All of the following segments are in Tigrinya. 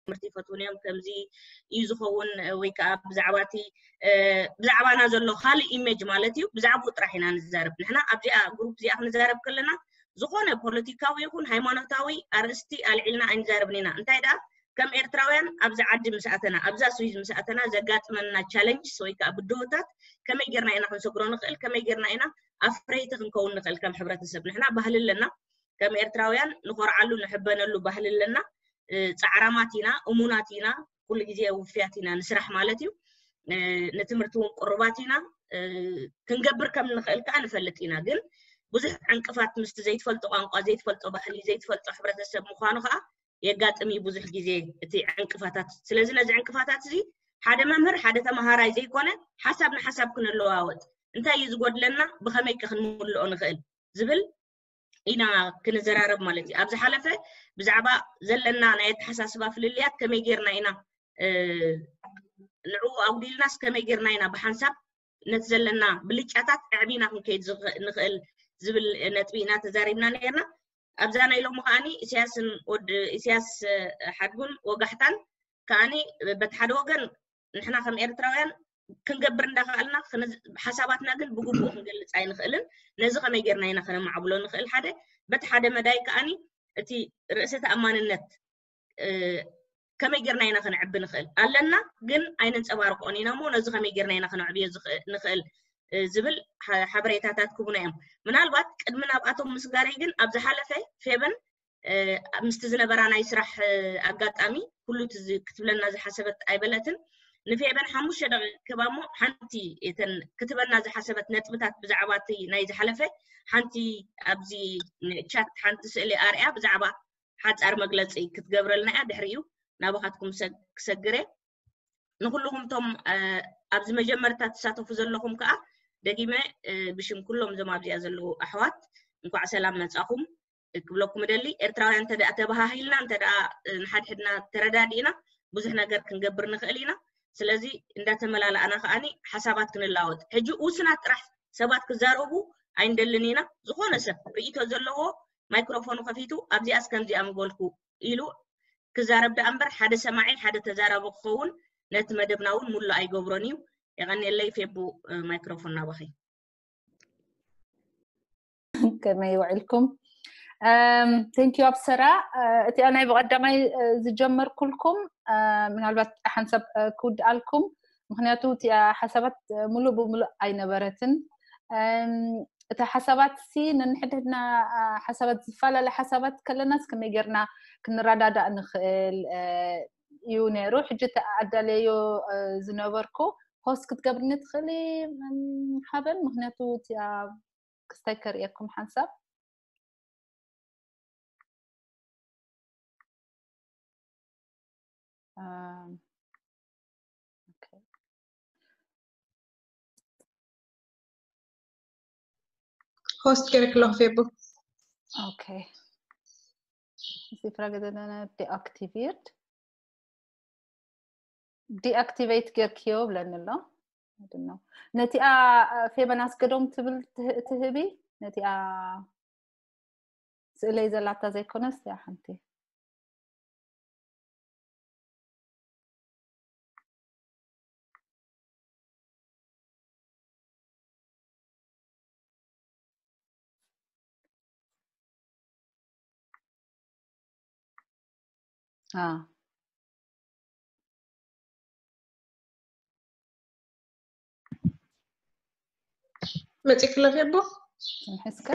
ትምህርቲ ይፈትዉን እዮም፣ ከምዚ እዩ ዝኸውን፣ እ፣ ወይ ከዓ ብዛዕባ እቲ፣ እ፣ ብዛዕባና ዘሎ ካልእ ኢሜጅ ማለት እዩ፣ ብዛዕባኡ ጥራሕ ኢና ንዛረብ። ንሕና ኣብዚኣ ግሩፕ እዚኣ ክንዛረብ ከለና ዝኾነ ፖለቲካዊ ይኹን ሃይማኖታዊ ኣርእስቲ ኣልዒልና ኣይንዛረብን ኢና። እንታይ ደኣ ከም ኤርትራውያን ኣብዚ ዓዲ ምስ ኣተና፣ ኣብዛ ስዊዝ ምስ ኣተና ዘጋጥመና ቻለንጅስ ወይ ከዓ ብድሆታት ከመይ ጌርና ኢና ክንሰግሮ ንኽእል፣ ከመይ ጌርና ኢና ኣፍረይቲ ክንከውን ንኽእል ከም ሕብረተሰብ። ንሕና ባህሊ ኣለና፣ ከም ኤርትራውያን ንኾርዓሉ ንሕበነሉ ባህሊ ኣለና። እ፣ ጻዕራማት ኢና፣ እሙናት ኢና፣ ኩሉ ግዜ ውፍያት ኢና ንስራሕ ማለት እዩ። እ፣ ንትምህርቲ እውን ቅሩባት ኢና። እ፣ ክንገብር ከም ንኽእል ከዓ ንፈልጥ ኢና። ግን ብዙሕ ዕንቅፋት ምስቲ ዘይትፈልጦ ቋንቋ፣ ዘይትፈልጦ ባህሊ፣ ዘይትፈልጦ ሕብረተሰብ ምዃኑ ከዓ የጋጥም እዩ ብዙሕ ግዜ እቲ ዕንቅፋታት። ስለዚ ነዚ ዕንቅፋታት እዚ ሓደ መምህር ሓደ ተመሃራይ ዘይኮነ ሓሳብ ንሓሳብ ክንለዋወጥ፣ እንታይ እዩ ዝጎድለና፣ ብኸመይ ከ ክንምልኦ ንኽእል ዝብል ኢና ክንዘራረብ ማለት እዩ። ኣብ ዝሓለፈ ብዛዕባ ዘለና ናይ ኣተሓሳስባ ፍልልያት ከመይ ጌርና ኢና፣ እ፣ ንዕኡ ኣጉዲልናስ ከመይ ጌርና ኢና ብሓንሳብ ነቲ ዘለና ብልጫታት ኣዕቢና ክንከይድ ዝኸ-፣ ንኽእል ዝብል ነጥቢ ኢና ተዛሪብና ነርና። ኣብዛ ናይ ሎሚ ከዓኒ ኢሳያስን ወድ-፣ ኢሳያስ፣ እ፣ ሓድጉን ወጋሕታን ከዓኒ በቲ ሓደ ወገን ንሕና ከም ኤርትራውያን ክንገብር እንዳኸኣልና ክነ-፣ ሓሳባትና ግን ብግቡእ ክንገልጽ ኣይንኽእልን። ነዚ ከመይ ጌርና ኢና ከነማዕብሎ ንኽእል? ሓደ፣ በቲ ሓደ መዳይ ከዓኒ እቲ ርእሰ ተኣማንነት፣ እ፣ ከመይ ጌርና ኢና ከነዕቢ ንኽእል? ኣለና ግን ኣይነንጸባርቆን ኢና እሞ ነዚ ከመይ ጌርና ኢና ከነዕብዮ ዝኽእ-፣ ንኽእል፣ እ፣ ዝብል ሓ-፣ ሓበሬታታት ክቡና እዮም። ምናልባት ቅድሚ ናብኣቶም ምስጋረይ ግን ኣብ ዝሓለፈ ፌበን፣ እ፣ ምስቲ ዝነበራ ናይ ስራሕ፣ እ፣ ኣጋጣሚ ኩሉ እቲ ዝ-፣ ክትብለና ዝሓሰበት ኣይበለትን። ንፌበን ሓሙሽተ ደቂቕ ክህባ እሞ ሓንቲ እተን ክትበና ዝሓሰበት ነጥብታት ብዛዕባ እቲ ናይ ዝሓለፈ ሓንቲ ኣብዚ ቻት ሓንቲ ስእሊ ኣርያ ብዛዕባ ሓጻር መግለጺ ክትገብረልና እያ። ድሕሪኡ ናባኻትኩም ሰግ-፣ ክሰግር እየ። ንኹልኹም እቶም፣ እ፣ ኣብዚ መጀመርታ ትሳተፉ ዘለኹም ከኣ ደጊመ፣ እ፣ ብሽም ኩሎም እዞም ኣብዚኣ ዘለዉ ኣሕዋት እንኳዕ ሰላም መጻኹም ክብለኩም እደሊ። ኤርትራውያን እንተ ደኣ ተበሃሂልና፣ እንተ ደኣ፣ እ፣ ንሓድሕድና ተረዳዲእና ብዙሕ ነገር ክንገብር ንኽእል ኢና። ስለዚ እንዳተመላላእና ከኣኒ ሓሳባት ክንለዋወጥ። ሕጂ ውሱናት ጥራሕ ሰባት ክዛረቡ ኣይንደልን ኢና። ዝኾነ ሰብ ርእይቶ ዘለዎ ማይክሮፎኑ ከፊቱ ኣብዚኣስ ከምዚኣ ምበልኩ ኢሉ ክዛረብ ደኣ እምበር ሓደ ሰማዒ ሓደ ተዛራቢ ክኸውን ነቲ መደብና እውን ሙሉእ ኣይገብሮን እዩ። የቐንየለይ ፌቡ፣ እ፣ ማይክሮፎን ናባኺ። ከመይ ውዒልኩም? Thank you ኣብሰራ። እ፣ እቲኣ ናይ ብቐዳማይ፣ እ፣ ዝጀመርኩልኩም፣ እ፣ ምናልባት ሓንሳብ፣ እ፣ ክውድኣልኩም፣ ምኽንያቱ እቲኣ ሓሳባት፣ እ፣ ሙሉእ ብሙሉእ ኣይነበረትን። እም፣ እታ ሓሳባት ሲ ነንሕድሕድና፣ እ፣ ሓሳባት ዝፈላለ ሓሳባት ከለናስ ከመይ ጌርና ክንረዳዳእ ንኽእል፣ እ፣ እዩ ነይሩ። ሕጂ እቲ ኣዳለዮ፣ እ፣ ዝነበርኩ ሆስት ክትገብርኒ ትኽእሊ፣ እም፣ ሓበን? ምኽንያቱ እቲኣ ክስታይ ከርእየኩም ሓንሳብ። ኣም፣ ኦኬ። ሆስት ገይረክ ኣለኹ ፌቡ። ኦኬ። እዚ ፍራገ ዘለና ዲኣክቲቬት፣ ዲኣክቲቬት ጌርክዮ ብለኒ ኣሎ። I don't know። ነቲኣ፣ እ፣ ፌበን ኣስገዶም ትብል ትህ-፣ ትህቢ፣ ነቲኣ ስእለይ ዘላታ ዘይኮነስ እቲኣ ሓንቲ። አ። መጺእክለ ፌቡ? ስምሒ እስከ።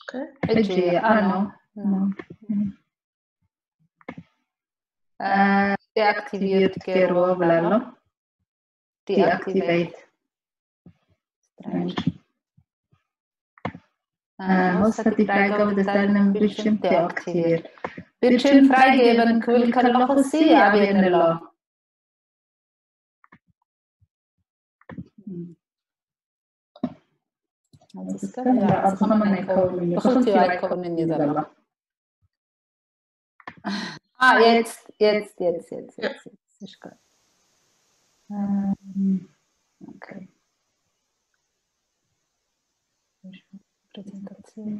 ኦኬ። ሕጂ፣ ሕጂ፣ ኣኖ። ኣኖ። ኖ። ኖ። እ፣ ዲኣክቲቬት ገይርዎ ብላ ኣሎ። ዲኣክቲቬት። ዲኣክቲቬት። ስትራንጅ። እ፣ እ፣ ሆስት ትግራይ ገው ደሳለን ብልሽም ዲኣክቲቬት። ብልሽም ፍራይ ገይበን ክብል ከለኹ ሲ ኣብየኒ ኣሎ። ኣብዚ እስከ፣ እስከ፣ ኣብ ዝኾነ ኣይከውንን እዩ። ብኽልቲኡ ኣይከውንን እዩ ዘሎ። አ፣ የት፣ የት፣ የት፣ የት፣ የት፣ የት፣ ሽኮር። እም፣ ኦኬ። ፕሬዘንታሲዮን።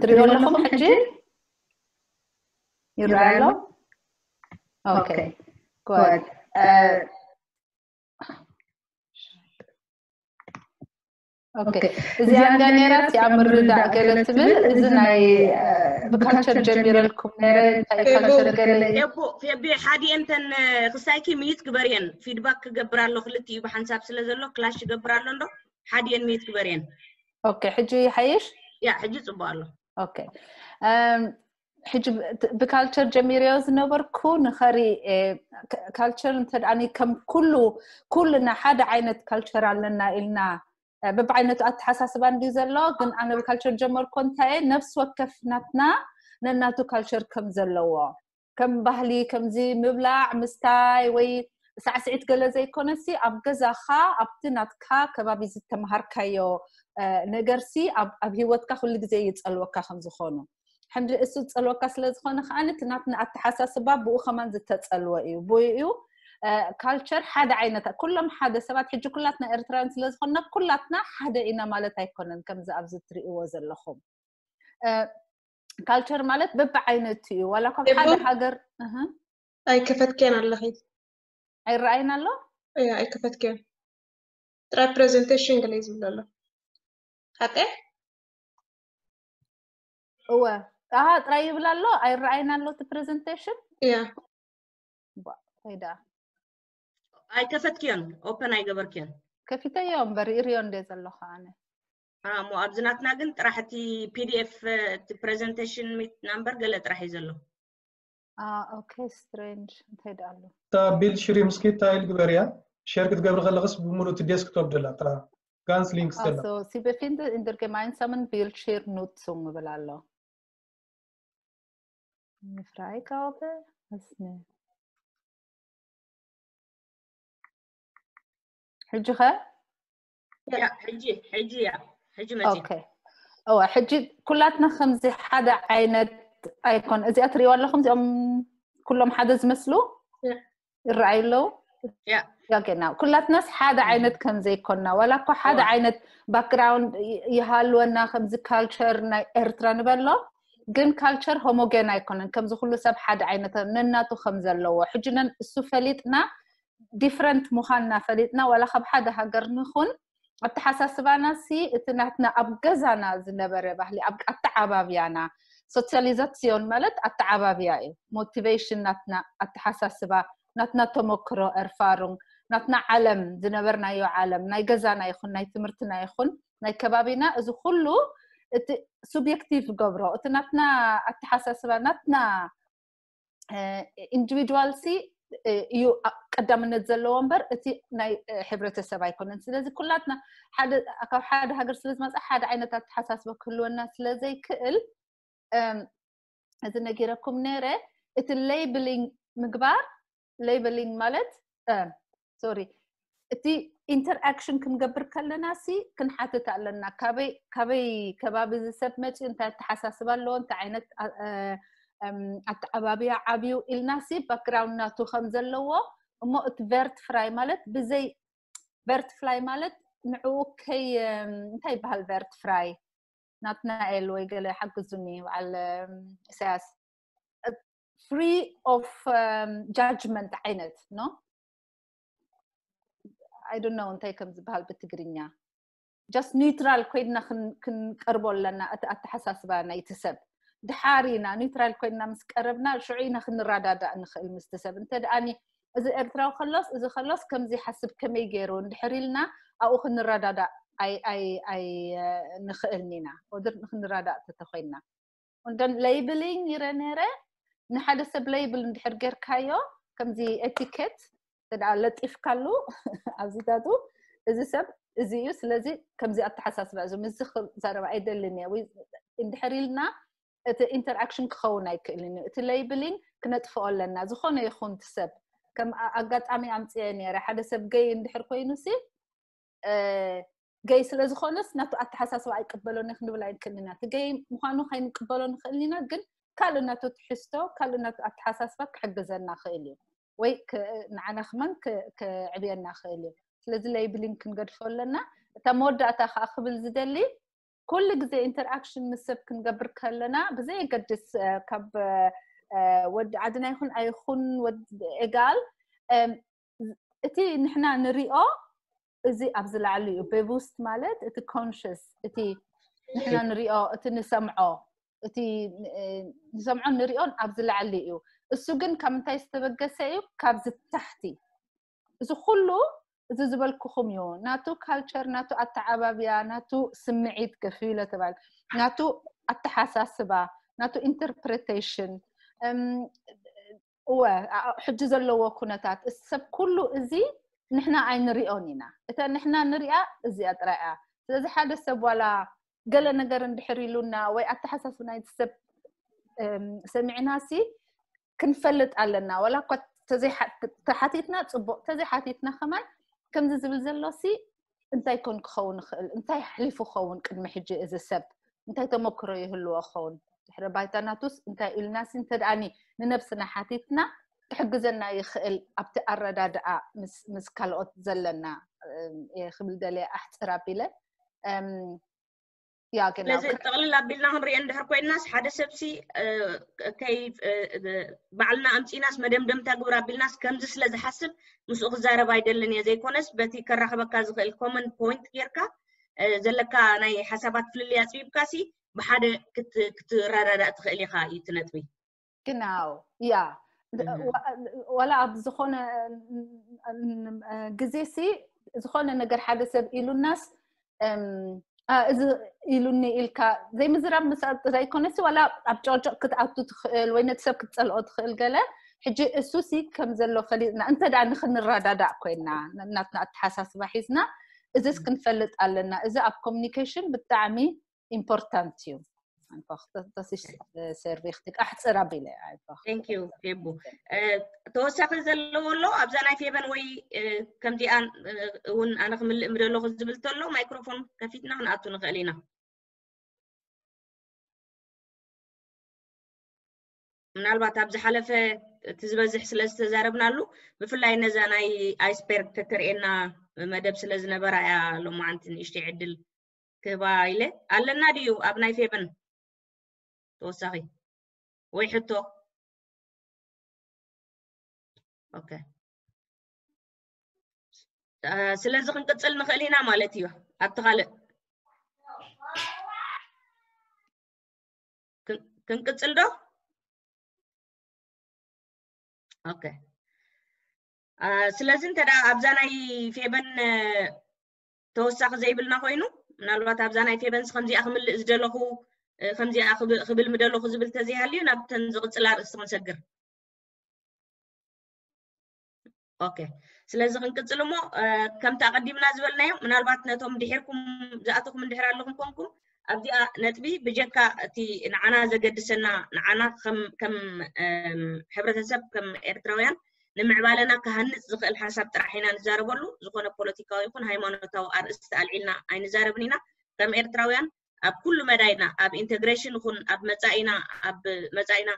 ትሪኦ ኣለኹም ሕጂ ይረኣይ ኣሎ። ኦኬ፣ good። ኦኬ፣ እዚኣ እንዳ ነይራ እቲኣ ምርዳእ ገለ ትብል። እዚ ናይ ብካልቸር ጀሚረልኩም ነረ እንታይ ካልቸር ገለ ፌቢ፣ ሓዲኤን ተን ክሳይኪ ሚዩት ግበርየን። ፊድባክ ክገብር ኣሎ፣ ክልቲኡ ብሓንሳብ ስለ ዘሎ ክላሽ ይገብር ኣሎ። እንዶ ሓዲኤን ሚዩት ግበርየን። ኦኬ፣ ሕጂ ይሓይሽ? ያ፣ ሕጂ ጽቡቅ ኣሎ። ኦኬ፣ እም፣ ሕጂ ብካልቸር ጀሚርዮ ዝነበርኩ ንኸሪ ካልቸር እንተ ከም ኩሉ ኩልና ሓደ ዓይነት ካልቸር ኣለና ኢልና በብዓይነቱ ኣተሓሳስባ እንድዩ ዘሎ። ግን ኣነ ብካልቸር ጀመርኮ እንታይ ነፍሲ ወከፍ ናትና ነናቱ ካልቸር ከም ዘለዎ ከም ባህሊ ከምዚ ምብላዕ ምስታይ ወይ ሳዕስዒት ገለ ዘይኮነሲ ኣብ ገዛኻ ኣብቲ ናትካ ከባቢ ዝተምሃርካዮ ነገርሲ ኣብ ህይወትካ ኩሉ ግዜ ይፀልወካ ከም ዝኾኑ ሕምዲ እሱ ዝፀልወካ ስለ ዝኾነ ከዓ እቲ ናትና ኣተሓሳስባ ብኡ ከማን ዝተፀልወ እዩ። ብኡ እዩ ካልቸር ሓደ ዓይነት ኩሎም ሓደ ሰባት ሕጂ ኩላትና ኤርትራውያን ስለ ዝኾንና ኩላትና ሓደ ኢና ማለት ኣይኮነን። ከምዚ ኣብዚ እትርእይዎ ዘለኹም ካልቸር ማለት በብዓይነቱ እዩ። ዋላ ካብ ሓደ ሃገር ኣይከፈትክያን ኣለኺ ኣይረኣይን ኣሎ። እያ ኣይከፈትክያን ጥራይ ፕሬዘንቴሽን ገለ ዝብል ኣሎ። ሓቀ እወ ኣሃ ጥራይ ይብል ኣሎ። ኣይረኣይን ኣሎ እቲ ፕሬዘንቴሽን። እያ ባ እንታይ ደኣ ኣይከፈትክዮን ኦፐን ኣይገበርክዮን። ከፊተዮ እምበር ይርእዮ እንደ ዘለኹ ኣነ። እሞ ኣብዚ ናትና ግን ጥራሕ እቲ ፒዲኤፍ እቲ ፕሬዘንቴሽን ሚት ናምበር ገለ ጥራሕ እዩ ዘሎ። ኦኬ ስትሬንጅ እንታይ ደኣ ኣሎ። እታ ቢልድ ሽሪም እስኪ ታይል ግበርያ ሼር ክትገብሪ ከለኽስ ብምሉእ እቲ ዴስክቶፕ ደላ እታ ጋንስ ሊንክስ ደላ So, sie befindet in der gemeinsamen Bildschirmnutzung ይብል ኣሎ። Eine Freigabe? Was ne? ሕጂ ኸ ያ ሕጂ ሕጂ ያ ሕጂ መፂ ኦኬ እወ ሕጂ ኩላትና ከምዚ ሓደ ዓይነት ኣይኮን እዚኣ ትሪእዋ ኣለኹም እዚኦም ኩሎም ሓደ ዝመስሉ ያ። ይረኣዩ ኣለዉ ያ። ያ ገና ኩላትናስ ሓደ ዓይነት ከም ዘይኮንና ዋላ እኮ ሓደ እወ። ዓይነት ባክግራውንድ ይሃልወና ከምዚ ካልቸር ናይ ኤርትራ ንበሎ ግን ካልቸር ሆሞጌን ኣይኮነን ከምዚ ኩሉ ሰብ ሓደ ዓይነት ነናቱ ከም ዘለዎ ሕጂ ነን እሱ ፈሊጥና ዲፍረንት ምዃንና ፈሊጥና ዋላ ካብ ሓደ ሃገር ንኹን ኣተሓሳስባና ሲ እቲ ናትና ኣብ ገዛና ዝነበረ ባህሊ ኣብ ኣተዓባብያና ሶሲያሊዛሲዮን ማለት ኣተዓባብያ እዩ። ሞቲቬሽን ናትና ኣተሓሳስባ ናትና ተመክሮ ኤርፋሩን ናትና ዓለም ዝነበርናዮ ዓለም ናይ ገዛና ይኹን ናይ ትምህርትና ይኹን ናይ ከባቢና እዚ ኩሉ እቲ ሱብየክቲቭ ገብሮ እቲ ናትና ኣተሓሳስባ ናትና ኢንዲቪድዋል ሲ እዩ ቀዳምነት ዘለዎ እምበር እቲ ናይ ሕብረተሰብ ኣይኮነን። ስለዚ ኩላትና ሓደ ካብ ሓደ ሃገር ስለ ዝመፅእ ሓደ ዓይነት ኣተሓሳስባ ክህልወና ስለ ዘይክእል እዚ ነጊረኩም ነይረ። እቲ ሌይብሊንግ ምግባር ሌይብሊንግ ማለት ሶሪ እቲ ኢንተርኣክሽን ክንገብር ከለና ሲ ክንሓትት ኣለና። ካበይ ካበይ ከባቢ እዚ ሰብ መፅኡ እንታይ ኣተሓሳስባ ኣለዎ እንታይ ዓይነት ኣተዓባብያ ዓብዩ ኢልና ሲ ባክግራውንድ ናቱ ከም ዘለዎ እሞ እቲ ቨርት ፍራይ ማለት ብዘይ ቨርት ፍራይ ማለት ንዕኡ ከይ እንታይ ይበሃል ቨርት ፍራይ ናትናኤል ወይ ገለ ሓግዙኒ በዓል ኢሳያስ free of judgment ዓይነት no I don't know እንታይ ከም ዝበሃል ብትግርኛ just neutral ኮይንና ክንቀርቦ ኣለና እቲ ኣተሓሳስባ ናይቲ ሰብ ድሓር ኢና neutral ኮይንና ምስ ቀረብና ሽዑ ኢና ክንረዳዳእ ንኽእል ምስቲ ሰብ እንተ ደኣኒ እዚ ኤርትራዊ ከሎስ እዚ ከሎስ ከምዚ ሓስብ ከመይ ገይሩ እንድሕር ኢልና ኣብኡ ክንረዳዳእ ኣይ ኣይ ኣይ ንኽእልን ኢና ወድር ንክንረዳእ ተተኮይንና እንደን ሌይብሊንግ ይረ ነረ ንሓደ ሰብ ሌይብል እንድሕር ጌርካዮ ከምዚ ኤቲኬት ተደኣ ለጢፍካሉ ኣብዚታቱ እዚ ሰብ እዚ እዩ ስለዚ ከምዚ ኣተሓሳስባ እዚ ምዚ ክዛረብ ኣይደልን እየ ወይ እንድሕር ኢልና እቲ ኢንተርኣክሽን ክኸውን ኣይክእልን እዩ እቲ ሌይብሊንግ ክነጥፍኦ ኣለና ዝኾነ ይኹን እቲ ሰብ ከም ኣጋጣሚ ኣምፅአ ነረ ሓደ ሰብ ገይ እንድሕር ኮይኑ ሲ ገይ ስለ ዝኾነስ ናቱ ኣተሓሳስባ ኣይቅበሎን ክንብል ኣይንክእልን ኢና እቲ ገይ ምዃኑ ከይንቅበሎ ንኽእል ኢና ግን ካልእ ናቱ ትሕዝቶ ካልእ ናቱ ኣተሓሳስባ ክሕግዘና ክእል እዩ ወይ ንዓና ክመን ክዕብየና ክእል እዩ ስለዚ ሌይብሊንግ ክንገድፎ ኣለና እታ መወዳእታ ከዓ ክብል ዝደሊ ኩሉ ግዜ ኢንተርኣክሽን ምስ ሰብ ክንገብር ከለና ብዘየገድስ ካብ ወዲ ዓድና ይኹን ኣይኹን ወዲ ኤጋል እቲ ንሕና ንሪኦ እዚ ኣብዚ ላዕሊ እዩ። ቤቡስት ማለት እቲ ኮንሽስ፣ እቲ ንሕና ንሪኦ፣ እቲ ንሰምዖ፣ እቲ ንሰምዖን ንሪኦን ኣብዚ ላዕሊ እዩ። እሱ ግን ካብ ምንታይ ዝተበገሰ እዩ? ካብዚ ታሕቲ። እዚ ኩሉ እዚ ዝበልኩኹም እዩ። ናቱ ካልቸር፣ ናቱ ኣተዓባብያ፣ ናቱ ስምዒት ገፊለ ተባል፣ ናቱ ኣተሓሳስባ፣ ናቱ ኢንተርፕሬቴሽን እወ ሕጂ ዘለዎ ኩነታት ሰብ ኩሉ እዚ ንሕና ኣይንሪኦን ኢና። እተ ንሕና ንሪኣ እዚኣ ጥራይ እያ። ስለዚ ሓደ ሰብ ዋላ ገለ ነገር እንድሕር ኢሉና ወይ ኣተሓሳስብ ናይቲ ሰብ ሰሚዕና ሲ ክንፈልጥ ኣለና። ዋላ እኳ ተሓቲትና ፅቡቅ፣ ተዘይሓቲትና ከማን ከምዚ ዝብል ዘሎ ሲ እንታይ ኮን ክኸውን ይኽእል፣ እንታይ ኣሕሊፉ ክኸውን ቅድሚ ሕጂ እዚ ሰብ እንታይ ተመክሮ ይህልዎ ክኸውን፣ ድሕረ ባይታ ናቱስ እንታይ ኢልናሲ እንተ ደኣኒ ንነብስና ሓቲትና ክሕግዘና ይኽእል ኣብቲ ኣረዳድኣ ምስ ካልኦት ዘለና ክብል ደልየ ኣሕፅር ኣቢለ። ስለዚ ጠቕልል ኣቢልና ክንሪኦ እንድሕር ኮይንናስ ሓደ ሰብሲ ከይ ባዕልና ኣምፂናስ መደምደምታ ግብር ኣቢልናስ ከምዚ ስለ ዝሓስብ ምስኡ ክዛረብ ኣይደልን እየ ዘይኮነስ በቲ ከራኽበካ ዝኽእል ኮመን ፖይንት ጌርካ ዘለካ ናይ ሓሳባት ፍልልይ ኣፅቢብካ ሲ ብሓደ ክትረዳዳእ ትኽእል ኢኻ እዩ እቲ ነጥቢ። ግናው ያ ዋላ ኣብ ዝኾነ ግዜ ሲ ዝኾነ ነገር ሓደ ሰብ ኢሉናስ እዚ ኢሉኒ ኢልካ ዘይምዝራብ ምስ ዘይኮነሲ ዋላ ኣብ ጨቅጨቅ ክትኣቱ ትኽእል ወይ ነቲ ሰብ ክትፀልኦ ትኽእል ገለ። ሕጂ እሱ ሲ ከም ዘሎ ፈሊጥና እንተ ደኣ ንክንረዳዳእ ኮይና ናትና ኣተሓሳስባ ሒዝና እዚስ ክንፈልጥ ኣለና። እዚ ኣብ ኮሚኒኬሽን ብጣዕሚ ኢምፖርታንት እዩ። ተሲሽ ሰርቪክቲክ ኣሕፅር ኣቢለ ቡ ተወሳኺ ዘለዎ ኣሎ ኣብዛ ናይ ፌበን ወይ ከምዚኣ እውን ኣነ ክምልእ ምደለኹ ዝብል ተሎ ማይክሮፎን ከፊትና ክንኣቱ ንኽእል ኢና። ምናልባት ኣብ ዝሓለፈ እቲ ዝበዝሕ ስለ ዝተዛረብናሉ ብፍላይ ነዛ ናይ ኣይስበርግ ተተርእየና መደብ ስለ ዝነበራ እያ ሎማዓንቲ ንእሽተይ ዕድል ክህባ ኢለ ኣለና ድዩ ኣብ ናይ ፌበን ተወሳኺ ወይ ሕቶ? ኦኬ ስለዚ ክንቅፅል ንኽእል ኢና ማለት እዩ። ኣብቲ ካልእ ክንቅፅል ዶ? ኦኬ ስለዚ እንተ ኣብዛ ናይ ፌበን ተወሳኺ ዘይብልና ኮይኑ ምናልባት ኣብዛ ናይ ፌበንስ ከምዚኣ ክምልእ ዝደለኹ ከምዚኣ ክብል ምደለኹ ዝብል ተዘይሃልዩ ናብተን ዝቕፅላ ርእስቲ ክንሰግር። ኦኬ ስለዚ ክንቅፅል እሞ ከምቲ ኣቐዲምና ዝበልናዮ ምናልባት ነቶም ድሒርኩም ዝኣተኹም እንድሕር ኣለኹም ኮንኩም ኣብዚኣ ነጥቢ ብጀካ እቲ ንዓና ዘገድሰና ንዓና ከም ሕብረተሰብ ከም ኤርትራውያን ንምዕባለና ክሃንፅ ዝኽእል ሓሳብ ጥራሕ ኢና ንዛረበሉ። ዝኾነ ፖለቲካዊ ይኹን ሃይማኖታዊ ኣርእስቲ ኣልዒልና ኣይንዛረብን ኢና። ከም ኤርትራውያን ኣብ ኩሉ መዳይና ኣብ ኢንተግሬሽን ይኹን ኣብ መፃኢና ኣብ መፃኢና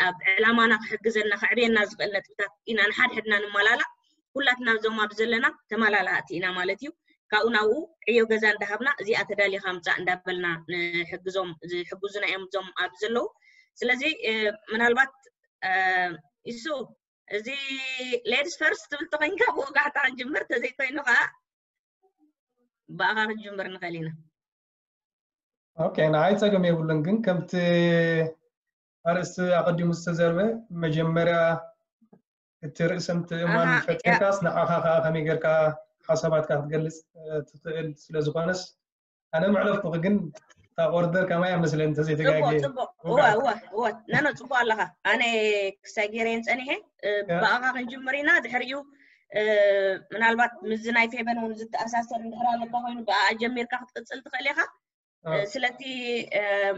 ኣብ ዕላማና ክሕግዘና ከዕብየና ዝኽእል ነጥብታት ኢና ንሓድሕድና ንመላላእ። ኩላትና እዞም ኣብ ዘለና ተመላላእቲ ኢና ማለት እዩ። ካብኡ ናብኡ ዕዮ ገዛ እንዳሃብና እዚኣ ተዳሊኻ ምፃእ እንዳበልና ንሕግዞም ዝሕግዙና እዮም እዞም ኣብ ዘለዉ። ስለዚ ምናልባት እሱ እዚ ሌዲስ ፈርስት ትብል ተኮይንካ ብወጋሕታ ክንጅምር ተዘይኮይኑ ከዓ ብኣኻ ክንጅምር ንኽእል ኢና። ኦኬ ንዓይ ፀገም የብሉን ግን ከምቲ ኣርእስቲ ኣቐዲሙ ዝተዘርበ መጀመርያ እቲ ርእሰ ምትእምማን ፈጢርካስ ንዓኻ ከዓ ከመይ ጌርካ ሓሳባትካ ክትገልፅ ትኽእል ስለዝኾነስ ኣነ መዕለፍኩኺ ግን እታ ኦርደር ከማይ ኣብ መስለኒ እንተዘይተጋግየ ነነ ፅቡቅ ኣለኻ ኣነ ክሳይ ገይረየን ፀኒሐ ብኣኻ ክንጅምር ኢና ድሕሪኡ ምናልባት ምስዚ ናይ ፌበን እውን ዝተኣሳሰር እንድሕር ኣለካ ኮይኑ ብኣ ጀሚርካ ክትቅፅል ትኽእል ኢኻ ስለቲ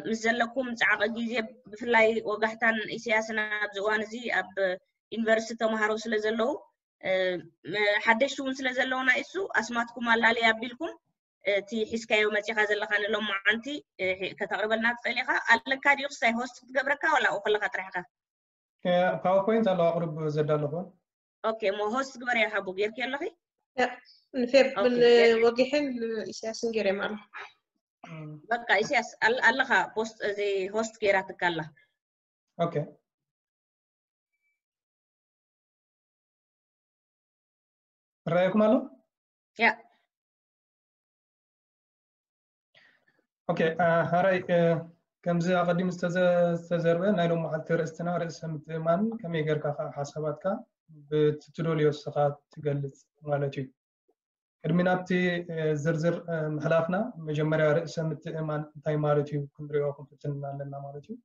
ምስ ዘለኩም ፃዕቂ ግዜ ብፍላይ ወጋሕታን ኢሳያስን ኣብዚ እዋን እዚ ኣብ ዩኒቨርሲቲ ተምሃሮ ስለ ዘለዉ ሓደሽቲ እውን ስለ ዘለውና እሱ ኣስማትኩም ኣላሊ ኣቢልኩም እቲ ሒዝካዮ መፂኻ ዘለካ ንሎማዓንቲ ከተቕርበልና ትኽእል ኢኻ ኣለካ ድዩ ክሳይ ሆስት ክትገብረካ ዋላ ኣብኡ ከለካ ጥራሕ ኢኻ ፓወርፖይንት ኣለዋ ኣቕርብ ዘዳለኹ ኦኬ እሞ ሆስት ግበርያ ሓቡ ጌርኪ ኣለኺ ንፌብ ወጊሕን ኢሳያስን ገይረም ኣሎ በቃ ኢሳያስ፣ ኣለኻ፣ ፖስት እዚ ሆስት ገይራትካ ኣላ። Okay። ራይኩም ኣሎ? ያ Okay። ሃራይ፣ ከምዚ ኣቐዲሙ ዝተዘርበ ናይ ሎም መዓልቲ ርእስትና ርእሰ ምትእማን ከመይ ጌርካ ከዓ ሓሳባትካ ብትትደልዮ ስኻ ትገልጽ ማለት እዩ። ቅድሚ ናብቲ ዝርዝር ምሕላፍና፣ መጀመርያ ርእሰ ምትእማን እንታይ ማለት እዩ ክንሪኦ ክንፍትን ኣለና ማለት እዩ።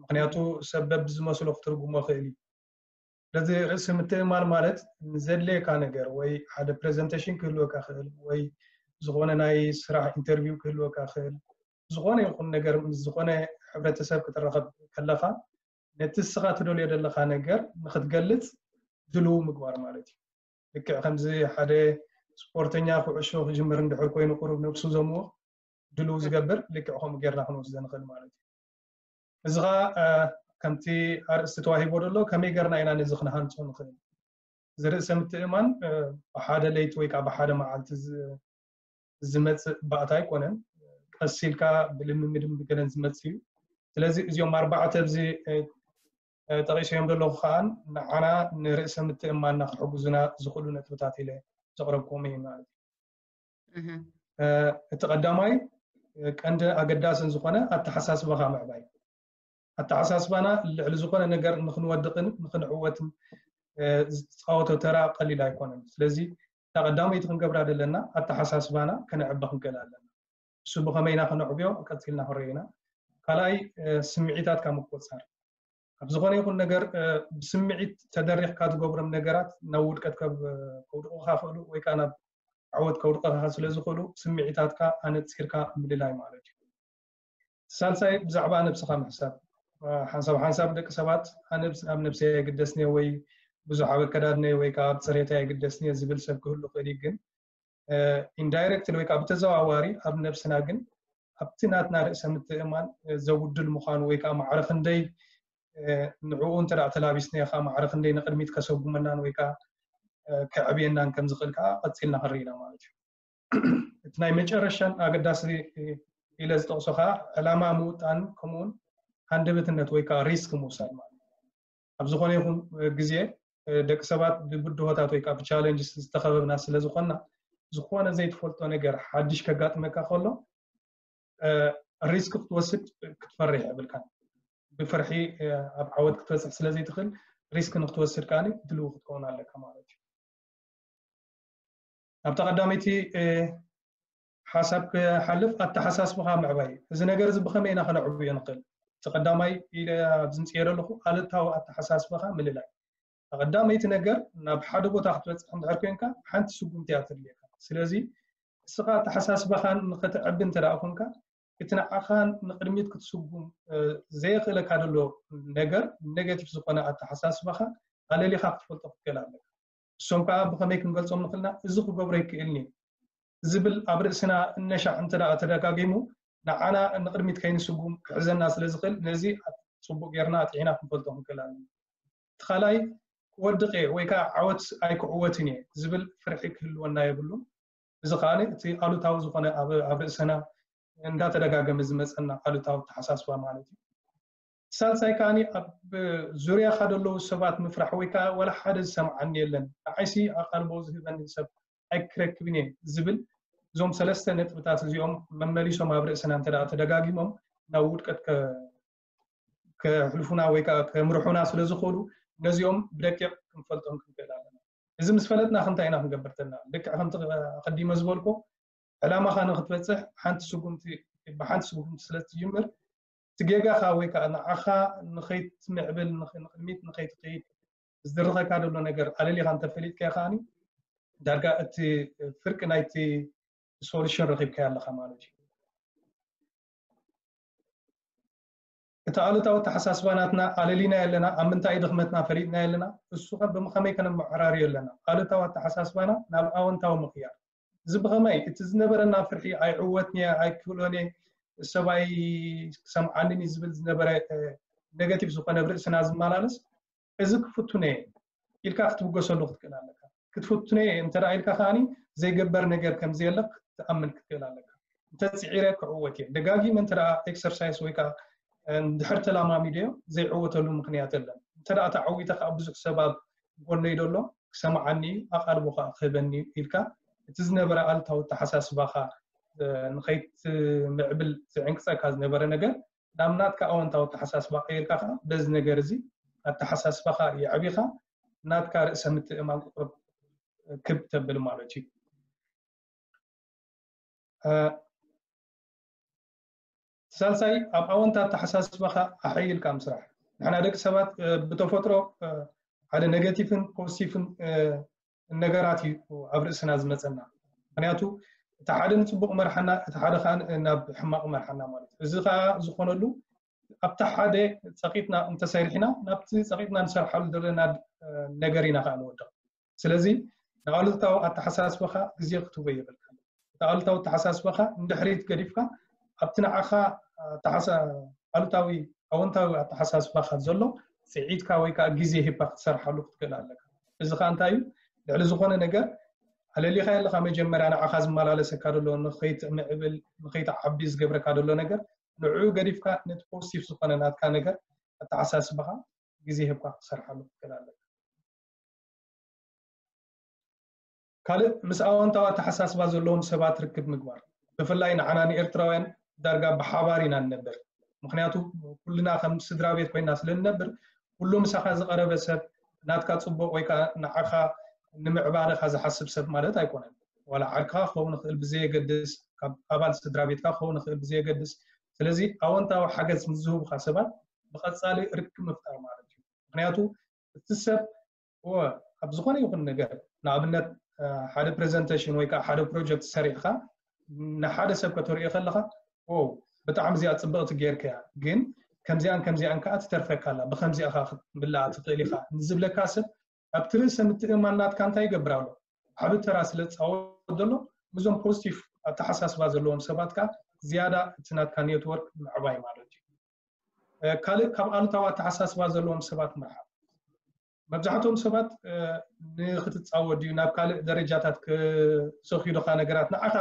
ምክንያቱ ሰብ በብዝመስሎ ክትርጉሞ ይኽእል እዩ። ስለዚ ርእሰ ምትእማን ማለት ንዘድልየካ ነገር ወይ ሓደ ፕሬዘንቴሽን ክህልወካ ይኽእል ወይ ዝኾነ ናይ ስራሕ ኢንተርቪው ክህልወካ ይኽእል፣ ዝኾነ ይኹን ነገር ምስ ዝኾነ ሕብረተሰብ ክትራኸብ ከለኻ ነቲ ንስኻ ትደልዮ ዘለኻ ነገር ንክትገልጽ ድልው ምግባር ማለት እዩ። ልክዕ ከምዚ ሓደ ስፖርተኛ ኩዕሾ ክጅምር እንድሕር ኮይኑ ቁሩብ ነብሱ ዘምወ ድልው ዝገብር ልክዕ ከምኡ ጌርና ክንወስዶ ንኽእል ማለት እዩ። እዚ ኸዓ ከምቲ ኣርእስቲ ተዋሂቦ ዘሎ ከመይ ጌርና ኢና ነዚ ክንሃንጾ ንኽእል? እዚ ርእሰ ምትእማን ብሓደ ለይቲ ወይ ከዓ ብሓደ መዓልቲ ዝመፅእ ባእታ ኣይኮነን። ቀስ ኢልካ ብልምምድን ብገለን ዝመፅእ እዩ። ስለዚ እዚኦም ኣርባዕተ ኣብዚ ጠቂሰዮም ዘለኹ ከዓ ንዓና ንርእሰ ምትእማንና ክሕግዙና ዝኽእሉ ነጥብታት ኢለ ዘቕረብኩዎም እዩ ማለት እዩ። እቲ ቀዳማይ ቀንዲ ኣገዳስን ዝኾነ ኣተሓሳስባኻ ምዕባይ። ኣተሓሳስባና ልዕሊ ዝኾነ ነገር ንክንወድቕን ንክንዕወትን ዝፃወቶ ተራ ቀሊል ኣይኮነን። ስለዚ እታ ቀዳመይቲ ክንገብራ ዘለና ኣተሓሳስባና ከነዕቢ ክንክእል ኣለና። እሱ ብኸመይ ኢና ከነዕብዮ ቀፂልና ክንሪኦ ኢና። ካልኣይ ስምዒታትካ ምቁፅፃር። ኣብ ዝኾነ ይኹን ነገር ብስምዒት ተደሪኽካ ትገብሮም ነገራት ናብ ውድቀት ከውድቑኻ ይኽእሉ ወይ ከዓ ናብ ዓወት ከውድቐኻ ስለ ዝኽእሉ ስምዒታትካ ኣነፂርካ ምልላይ ማለት እዩ። ሳልሳይ ብዛዕባ ነብስኻ ምሕሳብ። ሓንሳብ ሓንሳብ ደቂ ሰባት ኣነብስ ኣብ ነብሰይ ኣይግደስኒ ወይ ብዙሕ ኣብ ኣከዳድነይ ወይ ከዓ ኣብ ፅሬተይ ኣይግደስኒ ዝብል ሰብ ክህሉ ይኽእል እዩ። ግን ኢንዳይሬክትሊ ወይ ከዓ ብተዘዋዋሪ ኣብ ነብስና ግን ኣብቲ ናትና ርእሰ ምትእማን ዘጉድል ምዃኑ ወይ ከዓ ማዕረ ክንደይ ንዕኡ እንተ ተላቢስናዮ ከዓ ማዕረ ክንደይ ንቕድሚት ከሰጉመናን ወይ ከዓ ከዕብየናን ከም ዝኽእል ከዓ ቀፂልና ክንርኢ ኢና ማለት እዩ። እቲ ናይ መጨረሻን ኣገዳሲ ኢለ ዝጠቕሶ ከዓ ዕላማ ምውጣን ከምኡውን ሃንደበትነት ወይ ከዓ ሪስክ ምውሳድ ማለት እዩ። ኣብ ዝኾነ ይኹን ግዜ ደቂ ሰባት ብብድሆታት ወይ ከዓ ብቻለንጅስ ዝተኸበብና ስለ ዝኾንና ዝኾነ ዘይትፈልጦ ነገር ሓድሽ ከጋጥመካ ከሎ ሪስክ ክትወስድ ክትፈርሕ የብልካን። ብፍርሒ ኣብ ዓወት ክትበፅሕ ስለ ዘይትኽእል ሪስክ ንክትወስድ ከዓ ድልው ክትከውን ኣለካ ማለት እዩ። ኣብታ ቀዳመይቲ ሓሳብ ክሓልፍ ኣተሓሳስባኻ ምዕባይ። እዚ ነገር እዚ ብኸመይ ኢና ከነዕብዮ ንኽእል? እቲ ቀዳማይ ኢለ ኣብዚ ምፅኤ ዘለኹ ኣሉታዊ ኣተሓሳስባኻ ምልላይ። ቀዳመይቲ ነገር ናብ ሓደ ቦታ ክትበፅሕ እንድሕር ኮንካ ሓንቲ ስጉምቲ እያ ተድልየካ። ስለዚ እስኻ ኣተሓሳስባኻ ንኸተዕቢ እንተ ደኣ ኮንካ እቲ ንዓኻ ንቕድሚት ክትስጉም ዘየኽእለካ ዘሎ ነገር ኔጋቲቭ ዝኾነ ኣተሓሳስባኻ ኣለሊኻ ክትፈልጦ ክትክእል ኣለካ። እሶም ከዓ ብኸመይ ክንገልፆም ንኽእልና እዚ ክገብሮ ይክእልኒ ዝብል ኣብ ርእስና እነሻዕ እንተ ደኣ ተደጋጊሙ ንዓና ንቕድሚት ከይንስጉም ክሕዘና ስለ ዝኽእል ነዚ ፅቡቅ ጌርና ኣጥዒና ክንፈልጦ ክንክእል ኣለና። እቲ ካልኣይ ክወድቕ እየ ወይ ከዓ ዓወት ኣይክዕወትን እየ ዝብል ፍርሒ ክህልወና የብሉን። እዚ ከዓ እቲ ኣሉታዊ ዝኾነ ኣብ ርእስና እንዳተደጋገመ ዝመፀና ኣሉታዊ ተሓሳስባ ማለት እዩ። ሳልሳይ ከዓኒ ኣብ ዙርያኻ ዘለዉ ሰባት ምፍራሕ ወይ ከዓ ወላ ሓደ ዝሰምዓኒ የለን፣ ንዓይሲ ኣቓልቦ ዝህበኒ ሰብ ኣይክረክብን እየ ዝብል እዞም ሰለስተ ነጥብታት እዚኦም መመሊሶም ኣብ ርእስና እንተ ተደጋጊሞም ናብ ውድቀት ከሕልፉና ወይ ከዓ ከምርሑና ስለ ዝኽእሉ ነዚኦም ብደቂቕ ክንፈልጦም ክንክእል ኣለና። እዚ ምስ ፈለጥና ክንታይ ኢና ክንገብር ተልና? ልክዕ ከምቲ ኣቐዲመ ዝበልኮ ዕላማኻ ንክትበፅሕ ሓንቲ ስጉምቲ ብሓንቲ ስጉምቲ ስለ ትጅምር እቲ ጌጋኻ ወይ ከዓ ንዓኻ ንኸይትምዕብል ንቕድሚት ንኸይትኸይድ ዝድርኸካ ዘሎ ነገር ኣለሊኻ እንተፈሊጥካዮ ከዓኒ ዳርጋ እቲ ፍርቂ ናይቲ ሶሉሽን ረኺብካዮ ኣለኻ ማለት እዩ። እቲ ኣሉታዊ ኣተሓሳስባ ናትና ኣለሊናዮ ኣለና፣ ኣብ ምንታይ ድኽመትና ፈሊጥናዮ ኣለና፣ እሱ ከ ብኸመይ ከነመዓራርዮ ኣለና? ኣሉታዊ ኣተሓሳስባና ናብ ኣወንታዊ ምቕያር። እዚ ብኸመይ? እቲ ዝነበረና ፍርሒ ኣይዕወትንየ ኣይክብሎንየ ሰብኣይ ክሰምዓንን እዩ ዝብል ዝነበረ ኔጋቲቭ ዝኾነ ብርእስና ዝመላለስ እዚ ክፍቱነ ኢልካ ክትብገሰሉ ክትክእል ኣለካ። ክትፍቱነ እንተ ኢልካ ከዓኒ ዘይገበር ነገር ከም ዘየለ ክትኣምን ክትክእል ኣለካ። ተፅዒረ ክዕወት እየ። ደጋጊመ እንተ ደኣ ኤክሰርሳይስ ወይ ከዓ እንድሕር ተላማሚደዮ ዘይዕወተሉ ምክንያት የለን። እንተ ደኣ ተዓዊተ ከዓ ብዙሕ ሰብ ኣብ ጎነይ ደሎ ክሰምዓኒ ኣቓልቦ ከዓ ክህበኒ ኢልካ እቲ ዝነበረ ኣሉታዊ ኣተሓሳስባኻ ንኸይትምዕብል ዝዕንቅፀካ ዝነበረ ነገር ናብ ናትካ ኣወንታዊ ኣተሓሳስባ ቀይርካ ከዓ በዚ ነገር እዚ ኣተሓሳስባኻ የዕቢኻ ናትካ ርእሰ ምትእማን ክብ ተብል ማለት እዩ። ሳልሳይ ኣብ ኣወንታ ኣተሓሳስባኻ ኣሐይልካ ምስራሕ። ንሕና ደቂ ሰባት ብተፈጥሮ ሓደ ኔጋቲቭን ፖዚቲቭን ነገራት እዩ ኣብ ርእስና ዝመፀና። ምክንያቱ እቲ ሓደ ንፅቡቅ መርሓና፣ እቲ ሓደ ከዓ ናብ ሕማቅ መርሓና ማለት እዩ። እዚ ከዓ ዝኾነሉ ኣብቲ ሓደ ፀቂጥና እንተሰሪሕና ናብቲ ፀቂጥና ንሰርሓሉ ዘለና ነገር ኢና ከዓ ንወድቕ። ስለዚ ንኣሉታዊ ኣተሓሳስባኻ ግዜ ክትህቦ የብልካ። እቲ ኣሉታዊ ኣተሓሳስባኻ ንድሕሪት ገዲፍካ ኣብቲ ንዓኻ ኣሉታዊ ኣወንታዊ ኣተሓሳስባኻ ዘሎ ስዒድካ ወይ ከዓ ግዜ ሂብካ ክትሰርሓሉ ክትክእል ኣለካ። እዚ ከዓ እንታይ እዩ? ልዕሊ ዝኾነ ነገር ኣለሊኻ ኣለኻ። መጀመርያ ንዓኻ ዝመላለሰካ ዘሎ ንኸይትምዕብል ንኸይትዓቢ ዝገብረካ ዘሎ ነገር ንዕኡ ገዲፍካ ነቲ ፖዚቲቭ ዝኾነ ናትካ ነገር ኣተሓሳስባኻ ግዜ ሂብካ ክትሰርሓሉ ክትክእል ኣለካ። ካልእ ምስ ኣወንታዊ ኣተሓሳስባ ዘለዎም ሰባት ርክብ ምግባር። ብፍላይ ንዓና ንኤርትራውያን ዳርጋ ብሓባር ኢና ንነብር። ምክንያቱ ኩልና ከም ስድራ ቤት ኮይና ስለ ንነብር ኩሉ ምሳኻ ዝቐረበ ሰብ ናትካ ፅቡቕ ወይ ከዓ ንዓኻ ንምዕባለኻ ዝሓስብ ሰብ ማለት ኣይኮነን። ዋላ ዓርክኻ ክኸውን ይኽእል ብዘየገድስ፣ ካብ ኣባል ስድራ ቤትካ ክኸውን ይኽእል ብዘየገድስ። ስለዚ ኣወንታዊ ሓገዝ ንዝህቡኻ ሰባት ብቐፃሊ ርክብ ምፍጣር ማለት እዩ። ምክንያቱ እቲ ሰብ ኣብ ዝኾነ ይኹን ነገር ንኣብነት ሓደ ፕሬዘንቴሽን ወይ ከዓ ሓደ ፕሮጀክት ሰሪሕካ ንሓደ ሰብ ከተርእዮ ከለካ ው ብጣዕሚ እዚኣ ፅብቕቲ ጌርካያ ግን ከምዚኣን ከምዚኣን ከዓ ትተርፈካ ኣላ ብከምዚኣ ከዓ ክትብላዓ ትኽእል ኢኻ ንዝብለካ ሰብ ኣብቲ ርእሰ ምትእማን ናትካ እንታይ ይገብር ኣሎ ዓብ ተራ ስለ ዝፃወት ዘሎ ምስዞም ፖዚቲቭ ኣተሓሳስባ ዘለዎም ሰባት ከዓ ዝያዳ እቲ ናትካ ኔትወርክ ምዕባይ ማለት እዩ። ካልእ ካብ ኣሉታዊ ኣተሓሳስባ ዘለዎም ሰባት ምርሓቕ። መብዛሕትኦም ሰባት ንክትፃወት ድዩ ናብ ካልእ ደረጃታት ክሰኽዩልካ ነገራት ንዓኻ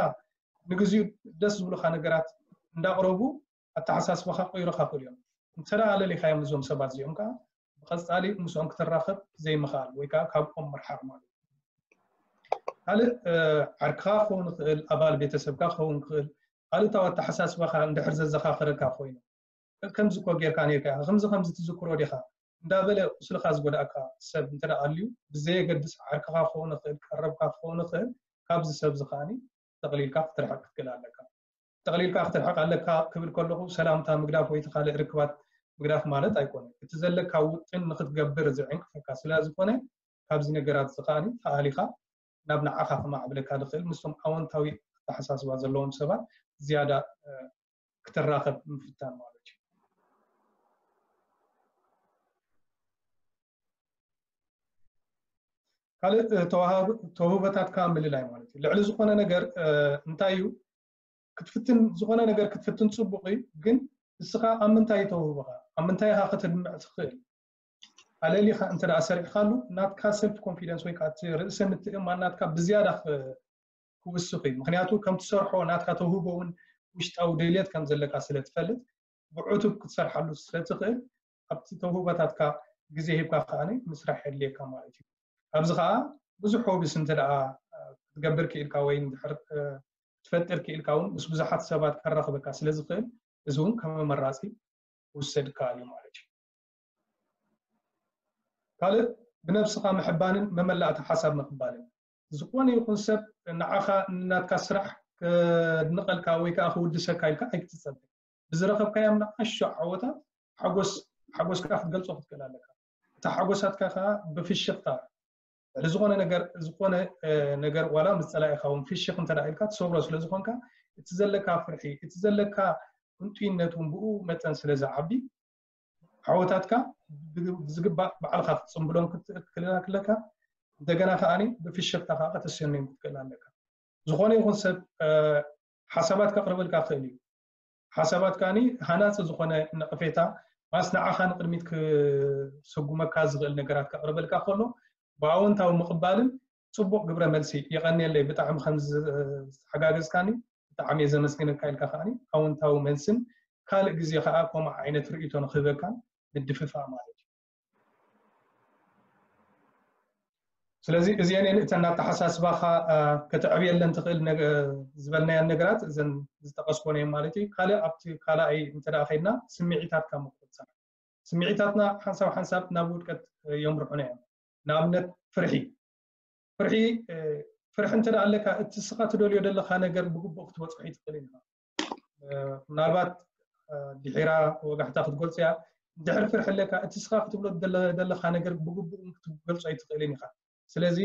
ንግዚኡ ደስ ዝብሉካ ነገራት እንዳቕረቡ ኣተሓሳስባኻ ክቕይሩኻ ይኽእሉ እዮም። እንተ ኣለሊኻዮም እዞም ሰባት እዚኦም ከዓ ብቐፃሊ ምስኦም ክትራኸብ ዘይምኽኣል ወይ ከዓ ካብኦም ምርሓቕ ማለት እዩ። ካልእ ዓርክኻ ክኸውን ይኽእል፣ ኣባል ቤተሰብካ ክኸውን ይኽእል፣ ኣሉታዊ ኣተሓሳስባኻ እንድሕር ዘዘኻኽረካ ኮይኑ ከምዚ እኮ ጌርካ ኔርካ ኢኻ፣ ከምዚ ከምዚ ትዝክሮ ዲኻ እንዳበለ ቁስልኻ ዝጎዳእካ ሰብ እንተ ኣልዩ ብዘየገድስ ዓርክኻ ክኸውን ይኽእል፣ ቀረብካ ክኸውን ይኽእል፣ ካብዚ ሰብ እዚ ከዓኒ ተቕሊልካ ክትርሕቕ ክትክእል ኣለካ። ተቕሊልካ ክትርሕቕ ኣለካ ክብል ከለኹ ሰላምታ ምግዳፍ ወይ እቲ ካልእ ርክባት ምግዳፍ ማለት ኣይኮነን። እቲ ዘለካ ውጥን ንክትገብር ዝዕንቅፈካ ስለ ዝኾነ ካብዚ ነገራት እዚ ከዓኒ ተኣሊኻ ናብ ንዓኻ ከማዕብለካ ዝኽእል ምስቶም ኣወንታዊ ኣተሓሳስባ ዘለዎም ሰባት ዝያዳ ክትራኸብ ምፍታን ማለት እዩ። ካልእ ተውህቦታትካ ምልላይ ማለት እዩ። ልዕሊ ዝኾነ ነገር እንታይ እዩ ክትፍትን ዝኾነ ነገር ክትፍትን ፅቡቅ እዩ፣ ግን እስኻ ኣብ ምንታይ ተውህቦኻ ኣብ ምንታይ ኢኻ ከተድምዕ ትኽእል ኣለሊኻ እንተ ደኣ ሰሪሕካሉ ናትካ ሰልፍ ኮንፊደንስ ወይ ከዓ እቲ ርእሰ ምትእማን ናትካ ብዝያዳ ክውስኽ እዩ። ምክንያቱ ከም ትሰርሖ ናትካ ተውህቦ እውን ውሽጣዊ ድልየት ከም ዘለካ ስለ ትፈልጥ ብዕቱብ ክትሰርሓሉ ስለ ትኽእል ኣብቲ ተውህቦታትካ ግዜ ሂብካ ከኣ ምስራሕ የድልየካ ማለት እዩ። ኣብዚ ከኣ ብዙሕ ሆቢስ እንተ ደኣ ክትገብር ክኢልካ ወይ እንድሕር ክትፈጥር ክኢልካ እውን ምስ ብዙሓት ሰባት ከራኽበካ ስለ ዝኽእል እዚ እውን ከም ኣመራፂ ክውሰድ ይከኣል እዩ ማለት እዩ። ካልእ ብነብስኻ ምሕባንን መመላእታ ሓሳብ ምቕባልን። ዝኾነ ይኹን ሰብ ንዓኻ ንናትካ ስራሕ ከድንቐልካ ወይ ከዓ ክውድሰካ ኢልካ ኣይክትጸበ። ብዝረኸብካዮም ንኣሽቱ ዓወታት ሓጎስ ሓጎስካ ክትገልጾ ክትክእል ኣለካ። እቲ ሓጎሳትካ ከዓ ብፍሽኽታ ልዕሊ ዝኾነ ነገር ዝኾነ ነገር ዋላ ምስ ጸላኢኻ እውን ፍሽኽ እንተ ኢልካ ትሰብሮ ስለ ዝኾንካ እቲ ዘለካ ፍርሒ እቲ ዘለካ ህንጡይነት እውን ብኡ መጠን ስለ ዝዓቢ ዓወታትካ ብዝግባእ ባዕልኻ ክትፅምብሎም ክትክልካ ክለካ እንደገና ከዓኒ ብፍሽኽታ ከዓ ከተሰንዮም ክትክእል ኣለካ። ዝኾነ ይኹን ሰብ ሓሳባት ከቕርበልካ ክእል እዩ። ሓሳባት ከዓኒ ሃናፂ ዝኾነ ነቐፌታ ማስ ንዓኻ ንቅድሚት ክሰጉመካ ዝኽእል ነገራት ከቕርበልካ ከሎ ብኣወንታዊ ምቕባልን ፅቡቕ ግብረ መልሲ የቐንየለይ ብጣዕሚ ከም ዝተሓጋገዝካኒ እቲ ብጣዕሚ እየ ዘመስግነካ ኢልካ ከዓኒ ኣውንታዊ መልስን ካልእ ግዜ ከዓ ከምኡ ዓይነት ርእይቶ ንክህበካን ምድፍፋእ ማለት እዩ። ስለዚ እዚአን እተን ኣተሓሳስባኻ ከተዕብየለን ትኽእል ዝበልናያን ነገራት እዘን ዝጠቀስኮን እዮም ማለት እዩ። ካልእ ኣብቲ ካልኣይ እንተ ከይድና ስምዒታትካ ምቁፅፃር። ስምዒታትና ሓንሳብ ሓንሳብ ናብ ውድቀት የምርሑና እዮም። ንኣብነት ፍርሒ ፍርሒ ፍርሒ እንተ ኣለካ እቲ ስኻ ትደልዮ ዘለኻ ነገር ብግቡእ ክትበፅሖ ይትኽእል ኢኻ። ምናልባት ድሒራ ወጋሕታ ክትገልፆ እያ። እንድሕር ፍርሒ ኣለካ እቲ ስኻ ክትብሎ ዘለኻ ነገር ብግቡእ ክትገልፆ ኣይትኽእልን ኢኻ። ስለዚ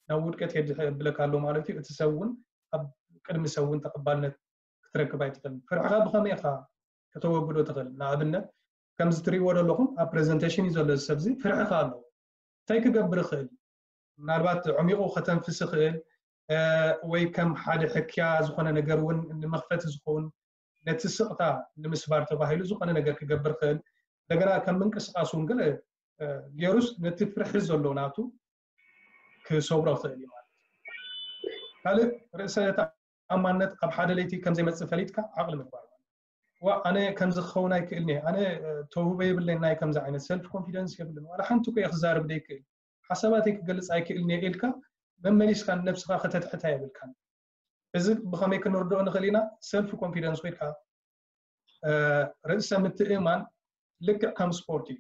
ናብ ውድቀት የብለካ ኣሎ ማለት እዩ። እቲ ሰብ እውን ኣብ ቅድሚ ሰብ እውን ተቐባልነት ክትረክብ ኣይትኽእልን። ፍርሕኻ ብኸመይ ኢኻ ከተወግዶ ትኽእል? ንኣብነት ከምዚ ትሪእዎ ዘለኹም ኣብ ፕሬዘንቴሽን እዩ ዘሎ እዚ ሰብዚ ፍርሕኻ ኣሎ። እንታይ ክገብር ይኽእል? ምናልባት ዕሚቑ ከተንፍስ ይኽእል ወይ ከም ሓደ ሕክያ ዝኾነ ነገር እውን ንመኽፈቲ ዝኸውን ነቲ ስቕታ ንምስባር ተባሂሉ ዝኾነ ነገር ክገብር ይኽእል። እንደገና ከም ምንቅስቃስ እውን ገለ ገይሩስ ነቲ ፍርሒ ዘሎ ናቱ ክሰብሮ ይኽእል እዩ ማለት እዩ። ካልእ ርእሰ ተኣማንነት ኣብ ሓደ ለይቲ ከም ዘይመጽእ ፈሊጥካ ዓቕሊ ምግባር ማለት እዩ። ዋ ኣነ ከምዚ ክኸውን ኣይክእልን እየ፣ ኣነ ተውህቦ የብለይን፣ ናይ ከምዚ ዓይነት ሰልፍ ኮንፊደንስ የብልን፣ ዋላ ሓንቲ እኮ እየ ክዛረብ ዘይክእል፣ ሓሳባተይ ክገልጽ ኣይክእልን እየ ኢልካ መመሊስካ ንነብስኻ ከተትሕታ የብልካን። እዚ ብኸመይ ክንርድኦ ንኽእል ኢና? ሰልፍ ኮንፊደንስ ወይ ከዓ ርእሰ ምትእምማን ልክዕ ከም ስፖርት እዩ፣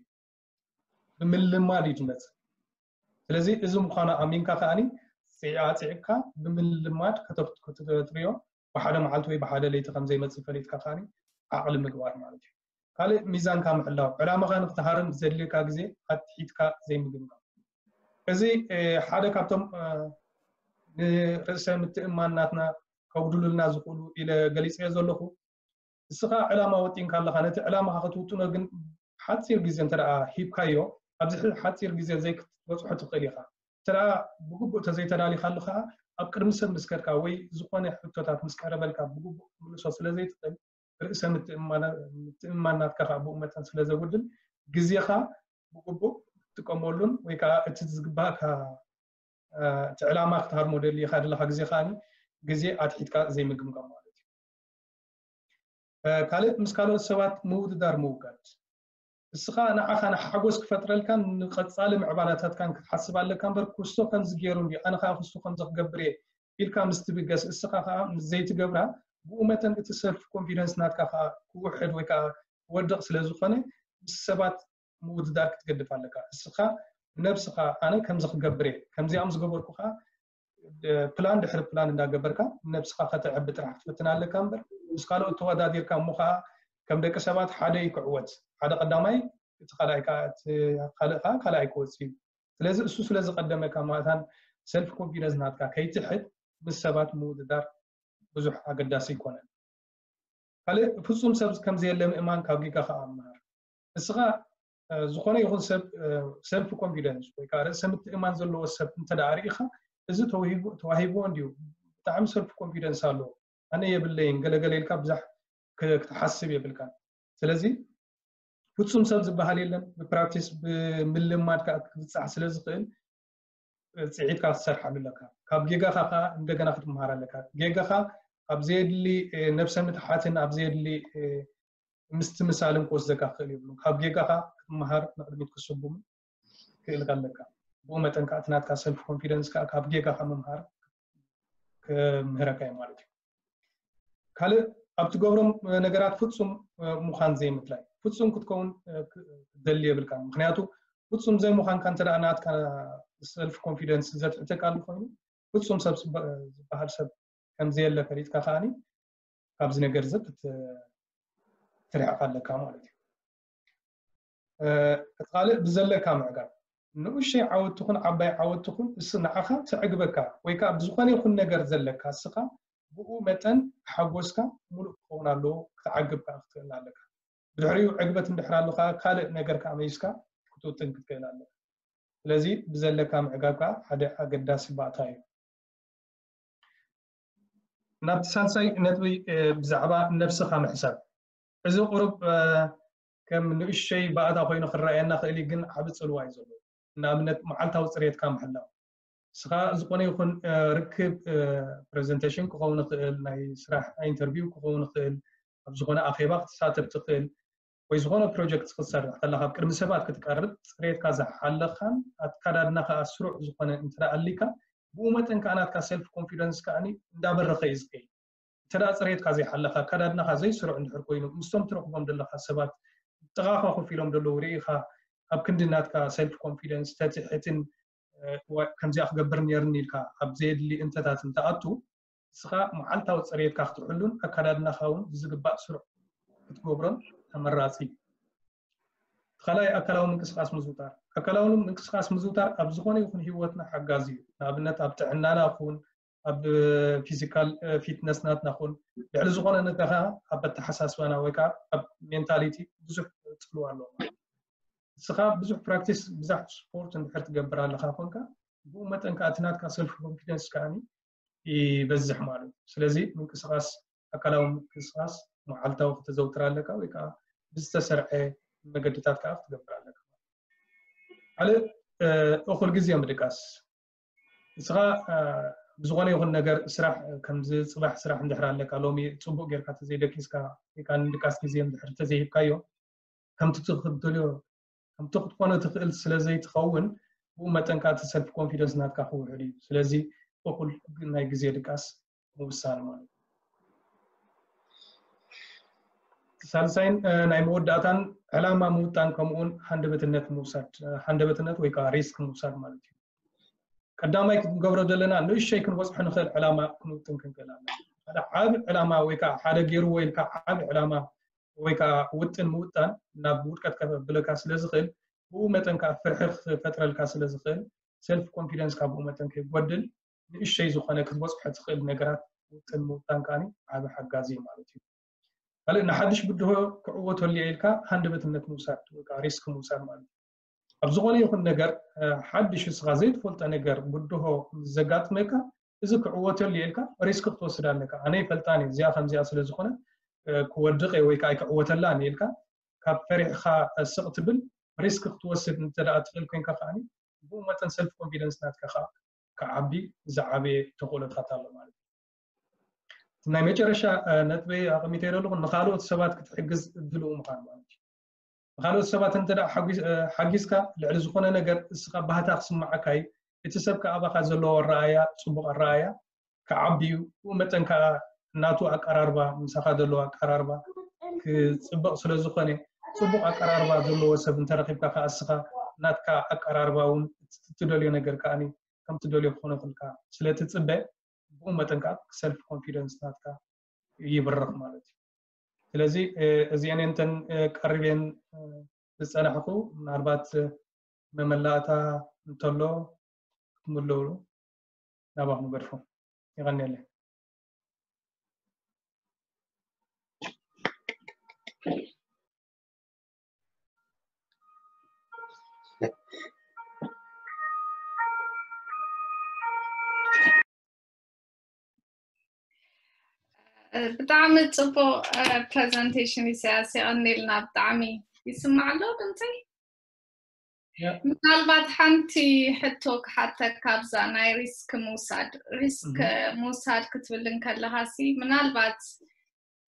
ብምልማድ እዩ ዝመፅእ። ስለዚ እዚ ምዃኑ ኣሚንካ ከዓኒ ፅዒቃ ፅዒቅካ ብምልማድ ከተትርዮ ብሓደ መዓልቲ ወይ ብሓደ ለይቲ ከም ዘይመፅእ ፈሊጥካ ከዓኒ ዓቕሊ ምግባር ማለት እዩ። ካልእ ሚዛንካ ምሕላው፣ ዕላማኻ ንክትሃርም ዘድልየካ ግዜ ኣትሒትካ ዘይምግምጋም። እዚ ሓደ ካብቶም ንርእሰ ምትእማን ናትና ከጉድሉልና ዝኽእሉ ኢለ ገሊፀዮ ዘለኹ። እስኻ ዕላማ ወጢንካ ኣለኻ፣ ነቲ ዕላማኻ ክትውጥኖ ግን ሓፂር ግዜ እንተ ደኣ ሂብካዮ ኣብዚ ሓፂር ግዜ ዘይክትበፅሖ ትኽእል ኢኻ። እንተ ደኣ ብግቡእ እንተዘይተዳሊኻሉ ከዓ ኣብ ቅድሚ ሰብ ምስ ከድካ ወይ ዝኾነ ሕቶታት ምስ ቀረበልካ ብግቡእ ክትምልሶ ስለ ዘይትኽእል ርእሰ ምትእምማን ናትካ ከዓ ብኡ መጠን ስለ ዘጉድል ግዜኻ ብግቡእ ክትጥቀመሉን ወይ ከዓ እቲ ዝግባእካ እቲ ዕላማ ክትሃርሞ ደሊኻ ዘለኻ ግዜ ከዓ ግዜ ኣትሒትካ ዘይምግምጋም ማለት እዩ። ካልእ ምስ ካልኦት ሰባት ምውድዳር ምውጋድ። እስኻ ንዓኻ ንሓጎስ ክፈጥረልካን ንቐጻሊ ምዕባላታትካን ክትሓስብ ኣለካ እምበር ክስቶ ከምዚ ገይሩ እንድዩ ኣነ ከዓ ክስቶ ከምዚ ክገብር እየ ኢልካ ምስ ትብገስ እስኻ ከዓ ምስ ዘይትገብራ ብኡ መጠን እቲ ሰልፍ ኮንፊደንስ ናትካ ከዓ ክውሕድ ወይ ከዓ ክወድቕ ስለ ዝኾነ ምስ ሰባት ምውድዳር ክትገድፍ ኣለካ። እስኻ ንነብስኻ ኣነ ከምዚ ክገብር እየ ከምዚኣም ዝገበርኩ ከዓ ፕላን ድሕሪ ፕላን እንዳገበርካ ነብስኻ ከተዕቢ ጥራሕ ክትፍትን ኣለካ እምበር ምስ ካልኦት ተወዳዲርካ እሞ ከዓ ከም ደቂ ሰባት ሓደ እዩ ክዕወት ሓደ ቀዳማይ እቲ ካልኣይ ከዓ እቲ ካልእ ከዓ ካልኣይ ክወፅእ እዩ። ስለዚ እሱ ስለ ዝቀደመካ ማእታን ሰልፍ ኮንፊደንስ ናትካ ከይትሕት ምስ ሰባት ምውድዳር ብዙሕ ኣገዳሲ ኣይኮነን። ካልእ ፍፁም ሰብ ከም ዘየለ ምእማን ካብ ጌጋ ከዓ ምሃር። እስኻ ዝኾነ ይኹን ሰብ ሰልፍ ኮንፊደንስ ወይ ከዓ ርእሰ ምትእማን ዘለዎ ሰብ እንተ ደኣ ርኢኻ እዚ ተዋሂብዎ እንድዩ ብጣዕሚ ሰልፍ ኮንፊደንስ ኣለዎ ኣነ የብለይን ገለገለ ኢልካ ብዛሕ ክትሓስብ የብልካ። ስለዚ ፍፁም ሰብ ዝበሃል የለን ብፕራክቲስ ብምልማድ ከዓ ክብፃሕ ስለ ዝኽእል ፅዒትካ ክትሰርሓሉ ኣለካ። ካብ ጌጋኻ ከዓ እንደገና ክትመሃር ኣለካ። ጌጋኻ ኣብ ዘየድሊ ነብሰ ምትሓትን ኣብ ዘየድሊ ምስትምሳልን ክወስደካ ክኽእል የብሉን። ካብ ጌጋኻ ክትመሃር ንቕድሚት ክስጉም ክእልካ ኣለካ። ብኡ መጠን ከዓ እቲ ናትካ ሰልፍ ኮንፊደንስ ከዓ ካብ ጌጋኻ ምምሃር ክምህረካ እዩ ማለት እዩ። ካልእ ኣብ ትገብሮም ነገራት ፍፁም ምዃን ዘይምድላይ። ፍፁም ክትከውን ዘድሊ የብልካ። ምክንያቱ ፍፁም ዘይምዃንካ እንተ ናትካ ሰልፍ ኮንፊደንስ ዘትሕተካ ኣሎ ኮይኑ ፍፁም ሰብ ዝበሃል ሰብ ከም ዘየለ ፈሊጥካ ከዓኒ ካብዚ ነገር እዚ ክትርሕቕ ኣለካ ማለት እዩ። እቲ ካልእ ብዘለካ ምዕጋብ ንኡሸይ ዓወት ትኹን ዓባይ ዓወት ትኹን እሱ ንዓኻ ተዕግበካ ወይ ከዓ ብዝኾነ ይኹን ነገር ዘለካ እስኻ ብኡ መጠን ሓጎስካ ሙሉእ ክኸውን ኣለዎ። ክትዓግብ ከዓ ክትክእል ኣለካ። ብድሕሪኡ ዕግበት እንድሕር ኣለካ ካልእ ነገር ከዓ መይስካ ክትውጥን ክትክእል ኣለካ። ስለዚ ብዘለካ ምዕጋብ ከዓ ሓደ ኣገዳሲ ባእታ እዩ። ናብቲ ሳልሳይ ነጥቢ ብዛዕባ ነብስኻ ምሕሳብ። እዚ ቁሩብ ከም ንእሸይ ባእታ ኮይኑ ክረኣየና ክእል ግን ዓቢ ጽልዋ እዩ ዘለዎ። ንኣብነት መዓልታዊ ጽሬትካ ምሕላው። ንስኻ ዝኾነ ይኹን ርክብ፣ ፕሬዘንቴሽን ክኸውን ይኽእል፣ ናይ ስራሕ ኢንተርቪው ክኸውን ይኽእል፣ ኣብ ዝኾነ ኣኼባ ክትሳተፍ ትኽእል ወይ ዝኾነ ፕሮጀክት ክትሰርሕ ከለካ ኣብ ቅድሚ ሰባት ክትቀርብ ጽሬትካ ዝሓለኻን ኣካዳድናኻ ስሩዕ ዝኾነ እንተ ኣሊካ፣ ብኡ መጠን ከዓ ናትካ ሰልፍ ኮንፊደንስ ከዓ እንዳበረኸ እዩ ዝኸይድ። እንተ ደኣ ጽሬትካ ዘይሓለኻ፣ ኣካዳድናኻ ዘይስሩዕ እንድሕር ኮይኑ፣ ምስቶም ትረኽቦም ዘለኻ ሰባት ጥቓኻ ኮፍ ኢሎም ዘለዉ ርኢኻ፣ ኣብ ክንዲ ናትካ ሰልፍ ኮንፊደንስ ተትሕትን፣ እ፣ ዋ-፣ ከምዚኣ ክገብር ነይርኒ ኢልካ ኣብ ዘየድሊ እንተታት እንትኣቱ፣ ንስኻ መዓልታዊ ጽሬትካ ክትሕሉን ኣካዳድናኻ እውን ዝግባእ ስሩዕ ክትገብሮን ተመራጺ እዩ። ካልኣይ፣ ኣካላዊ ምንቅስቃስ ምዝውታር። ኣካላዊ ምንቅስቃስ ምዝውታር ኣብ ዝኾነ ይኹን ህይወትና ሓጋዚ እዩ። ንኣብነት፣ ኣብ ጥዕናና ኹን፣ ኣብ ፊዚካል ፊትነስ ናትና ኹን፣ ልዕሊ ዝኾነ ነገር ከዓ ኣብ ኣተሓሳስባና ወይ ከዓ ኣብ ሜንታሊቲ ብዙሕ ጽልዋ ኣለዎ ማለት እዩ። ንስኻ ብዙሕ ፕራክቲስ፣ ብዙሕ ስፖርት እንድሕር ትገብር ኣለኻ ኮንካ፣ ብኡ መጠን ከዓ እቲ ናትካ ሰልፍ ኮንፊደንስ ከዓ ይበዝሕ ማለት እዩ። ስለዚ ምንቅስቃስ፣ ኣካላዊ ምንቅስቃስ መዓልታዊ ክተዘውትር ኣለካ ወይ ከዓ ብዝተሰርዐ መገድታት ከዓ ክትገብር ኣለካ። ካልእ፣ እ፣ እኹል ግዜ ምድቃስ። ንስኻ፣ እ፣ ብዝኾነ ይኹን ነገር ስራሕ፣ ከምዚ ጽባሕ ስራሕ እንድሕር ኣለካ፣ ሎሚ ጽቡቕ ጌርካ ተዘይደቂስካ ወይ ከዓ ንድቃስ ግዜ እንድሕር ተዘይሂብካዮ፣ ከምቲ ትኽትልዮ፣ ከምቲ ክትኮኖ ትኽእል ስለ ዘይትኸውን፣ ብኡ መጠን ከዓ እቲ ሰልፍ ኮንፊደንስ ናትካ ክውሕድ እዩ። ስለዚ እኹል ናይ ግዜ ድቃስ ምውሳን ማለት እዩ። ሳልሳይን፣ እ፣ ናይ መወዳእታን ዕላማ ምውጣን ከምኡውን ሃንደበትነት ምውሳድ፣ እ፣ ሃንደበትነት ወይ ከዓ ሪስክ ምውሳድ ማለት እዩ። ቀዳማይ ክንገብሮ ዘለና ንእሽተይ ክንበጽሖ ንኽእል ዕላማ ክንውጥን ክንክእል ኣለና። ሓደ ዓቢ ዕላማ ወይ ከዓ ሓደ ገይርዎ ኢልካ ዓቢ ዕላማ ወይ ከዓ ውጥን ምውጣን ናብ ውድቀት ከብለካ ስለ ዝኽእል፣ ብኡ መጠን ከዓ ፍርሒ ክፈጥረልካ ስለ ዝኽእል፣ ሰልፍ ኮንፊደንስካ ብኡ መጠን ከይጎድል፣ ንእሽተይ ዝኾነ ክትበጽሖ ትኽእል ነገራት ውጥን ምውጣን ከኣ ዓቢ ሓጋዚ እዩ ማለት እዩ። ካልእ፣ ንሓድሽ ብድሆ ክዕወተሉ እየ ኢልካ ሃንደበትነት ምውሳድ ወይ ከዓ ሪስክ ምውሳድ ማለት እዩ። ኣብ ዝኾነ ይኹን ነገር፣ እ፣ ሓድሽ ንስኻ ዘይትፈልጦ ነገር ብድሆ ምስ ዘጋጥመካ፣ እዚ ክዕወተሉ እየ ኢልካ ሪስክ ክትወስድ ኣለካ። ኣነ ይፈልጣን እየ፣ እዚኣ ከምዚኣ ስለ ዝኾነ፣ እ፣ ክወድቕ እየ ወይ ከዓ ኣይክዕወተላን እየ ኢልካ ካብ ፈሪሕኻ፣ እ፣ ስቕ ትብል፣ ሪስክ ክትወስድ እንተ ደኣ ትኽእል ኮንካ ከኣ፣ ብኡ መጠን ሰልፍ ኮንፊደንስ ናትካ ከኣ ክዓቢ ዝዓበየ ተኽእሎታት ኣሎ ማለት እዩ። ናይ መጨረሻ፣ እ፣ ነጥበይ ኣቐሚጠ ዘለኹ፣ ንኻልኦት ሰባት ክትሕግዝ ድልው ምዃን ማለት እዩ። ንኻልኦት ሰባት እንተ ደኣ ሓጒዝ-፣ እ፣ ሓጊዝካ፣ ልዕሊ ዝኾነ ነገር እስኻ ባህታ ክስምዓካ እዩ። እቲ ሰብ ከኣ ኣባኻ ዘለዎ ኣረኣእያ፣ ጽቡቕ ኣረኣእያ ክዓቢ እዩ። ብኡ መጠን ከኣ ናቱ ኣቀራርባ፣ ምሳኻ ዘለዎ ኣቀራርባ ክጽብቕ ስለ ዝኾነ፣ ጽቡቕ ኣቀራርባ ዘለዎ ሰብ እንተ ረኺብካ ከኣ እስኻ ናትካ ኣቀራርባ እውን እቲ ትደልዮ ነገር ከኣ ከም ትደልዮ ክኾነልካ ስለ ትጽበ፣ ብኡ መጠን ከኣ ሰልፍ ኮንፊደንስ ናትካ ይብርኽ ማለት እዩ። ስለዚ፣ እ፣ እዚአን እንተን፣ እ፣ ቀሪበን፣ እ፣ ዝጸናሕኩ፣ ምናልባት፣ እ፣ መመላእታ እንተሎ ክትምልእሉ ናባኹም ገድፎ። የቐንየለይ። ብጣዕሚ ጽቡቕ፣ እ፣ ፕረዘንቴሽን ኢሳያስ፣ የቐንየልና። ብጣዕሚ ይስማዕ ኣሎ ድምፀይ? ያ። ምናልባት ሓንቲ ሕቶ ክሓተካ፣ ኣብዛ ናይ ሪስክ ምውሳድ፣ ሪስክ እህ። ምውሳድ ክትብል እንከለኻሲ፣ ምናልባት፣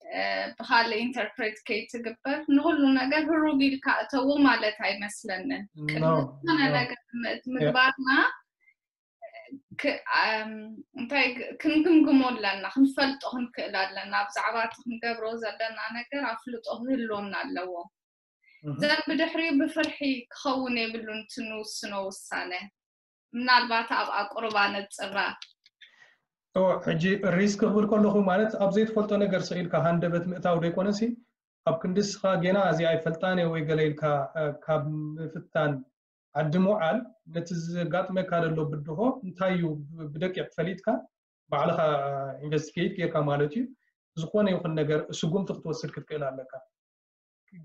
እ፣ ብኻልእ ኢንተርፕሬት ከይትግበር ንኹሉ ነገር ህሩግ ኢልካ እተዎ ማለት ኣይመስለንን። ቅድሚ ኖ፣ ዝኾነ ኖ። ነገር ምእት ምግባርና ክ-፣ ኣም፣ እንታይ ግ-፣ ክንግምግሞ ኣለና፣ ክንፈልጦ ክንክእል ኣለና። ብዛዕባ እቲ ክንገብሮ ዘለና ነገር ኣፍልጦ ክህልወና ኣለዎ። እህ። ዘን ብድሕሪኡ ብፍርሒ ክኸውን የብሉን እቲ ንውስኖ ውሳነ። ምናልባት ኣብ ኣቁርባ ነጽራ። እዎ፣ ሕጂ ሪስክ ክብል ከለኹ ማለት ኣብ ዘይትፈልጦ ነገር ስቕ ኢልካ ሃንደበት ምእታው ዘይኮነሲ፣ ኣብ ክንዲ እስኻ ጌና እዚ ኣይፈልጣን እየ ወይ ገለ ኢልካ፣ እ፣ ካብ ምፍታን ዓዲ ምውዓል፣ ነቲ ዘጋጥመካ ዘሎ ብድሆ እንታይ እዩ ብ-፣ ብደቂቕ ፈሊጥካ ባዕልኻ ኢንቨስቲጌት ጌርካ ማለት እዩ። ዝኾነ ይኹን ነገር ስጉምቲ ክትወስድ ክትክእል ኣለካ።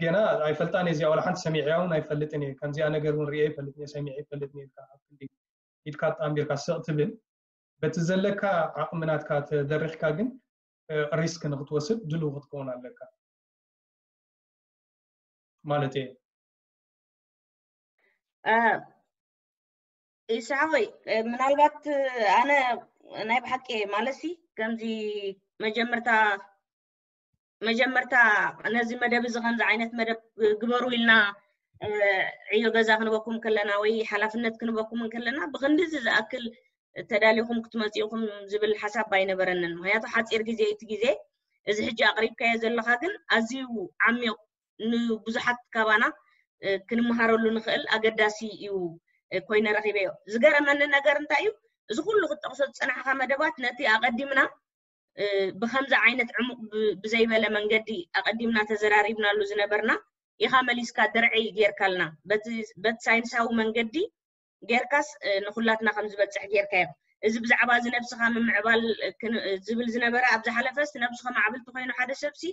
ጌና ኣይፈልጣን እየ፣ እዚኣ ዋላ ሓንቲ ሰሚዐያ እውን ኣይፈልጥን እየ፣ ከምዚኣ ነገር እውን ርእየ ኣይፈልጥን እየ፣ ሰሚዐ ኣይፈልጥን እየ ኢልካ ኣብ ክንዲ ኢድካ ኣጣሚርካ ስቕ ትብል፣ በቲ ዘለካ ዓቕሚ ናትካ ተደሪኽካ ግን፣ እ፣ ሪስክ ንክትወስድ ድሉው ክትከውን ኣለካ ማለት እየ። እ፣ ይስሓወይ፣ ምናልባት ኣነ ናይ ብሓቂ ማለትሲ ከምዚ መጀመርታ መጀመርታ ነዚ መደብ እዚ ከምዚ ዓይነት መደብ ግበሩ ኢልና ዕዮ ገዛ ክንበኩም ከለና ወይ ሓላፍነት ክንበኩም ከለና ብክንድዚ ዝኣክል ተዳሊኹም ክትመፅኡኹም ዝብል ሓሳብ ኣይነበረንን። ምክንያቱ ሓፂር ግዜ እቲ ግዜ እዚ ሕጂ ኣቕሪብካዮ ዘለካ ግን ኣዝዩ ዓሚቕ ንብዙሓት ካባና ክንመሃረሉ ንኽእል ኣገዳሲ እዩ ኮይነ ረኺበዮ። ዝገረመኒ ነገር እንታይ እዩ? እዚ ኩሉ ክትጠቕሶ ዝፀናሕካ መደባት ነቲ ኣቐዲምና ብከምዚ ዓይነት ዕሙቕ ብዘይበለ መንገዲ ኣቐዲምና ተዘራሪብናሉ ዝነበርና ኢኻ መሊስካ ድርዒ ጌርካልና። በቲ ሳይንሳዊ መንገዲ ጌርካስ ንኩላትና ከም ዝበፅሕ ጌርካዮ። እዚ ብዛዕባ እዚ ነብስኻ ምምዕባል ዝብል ዝነበረ ኣብ ዝሓለፈስ ነብሱ ከማዕብል ተኮይኑ ሓደ ሰብሲ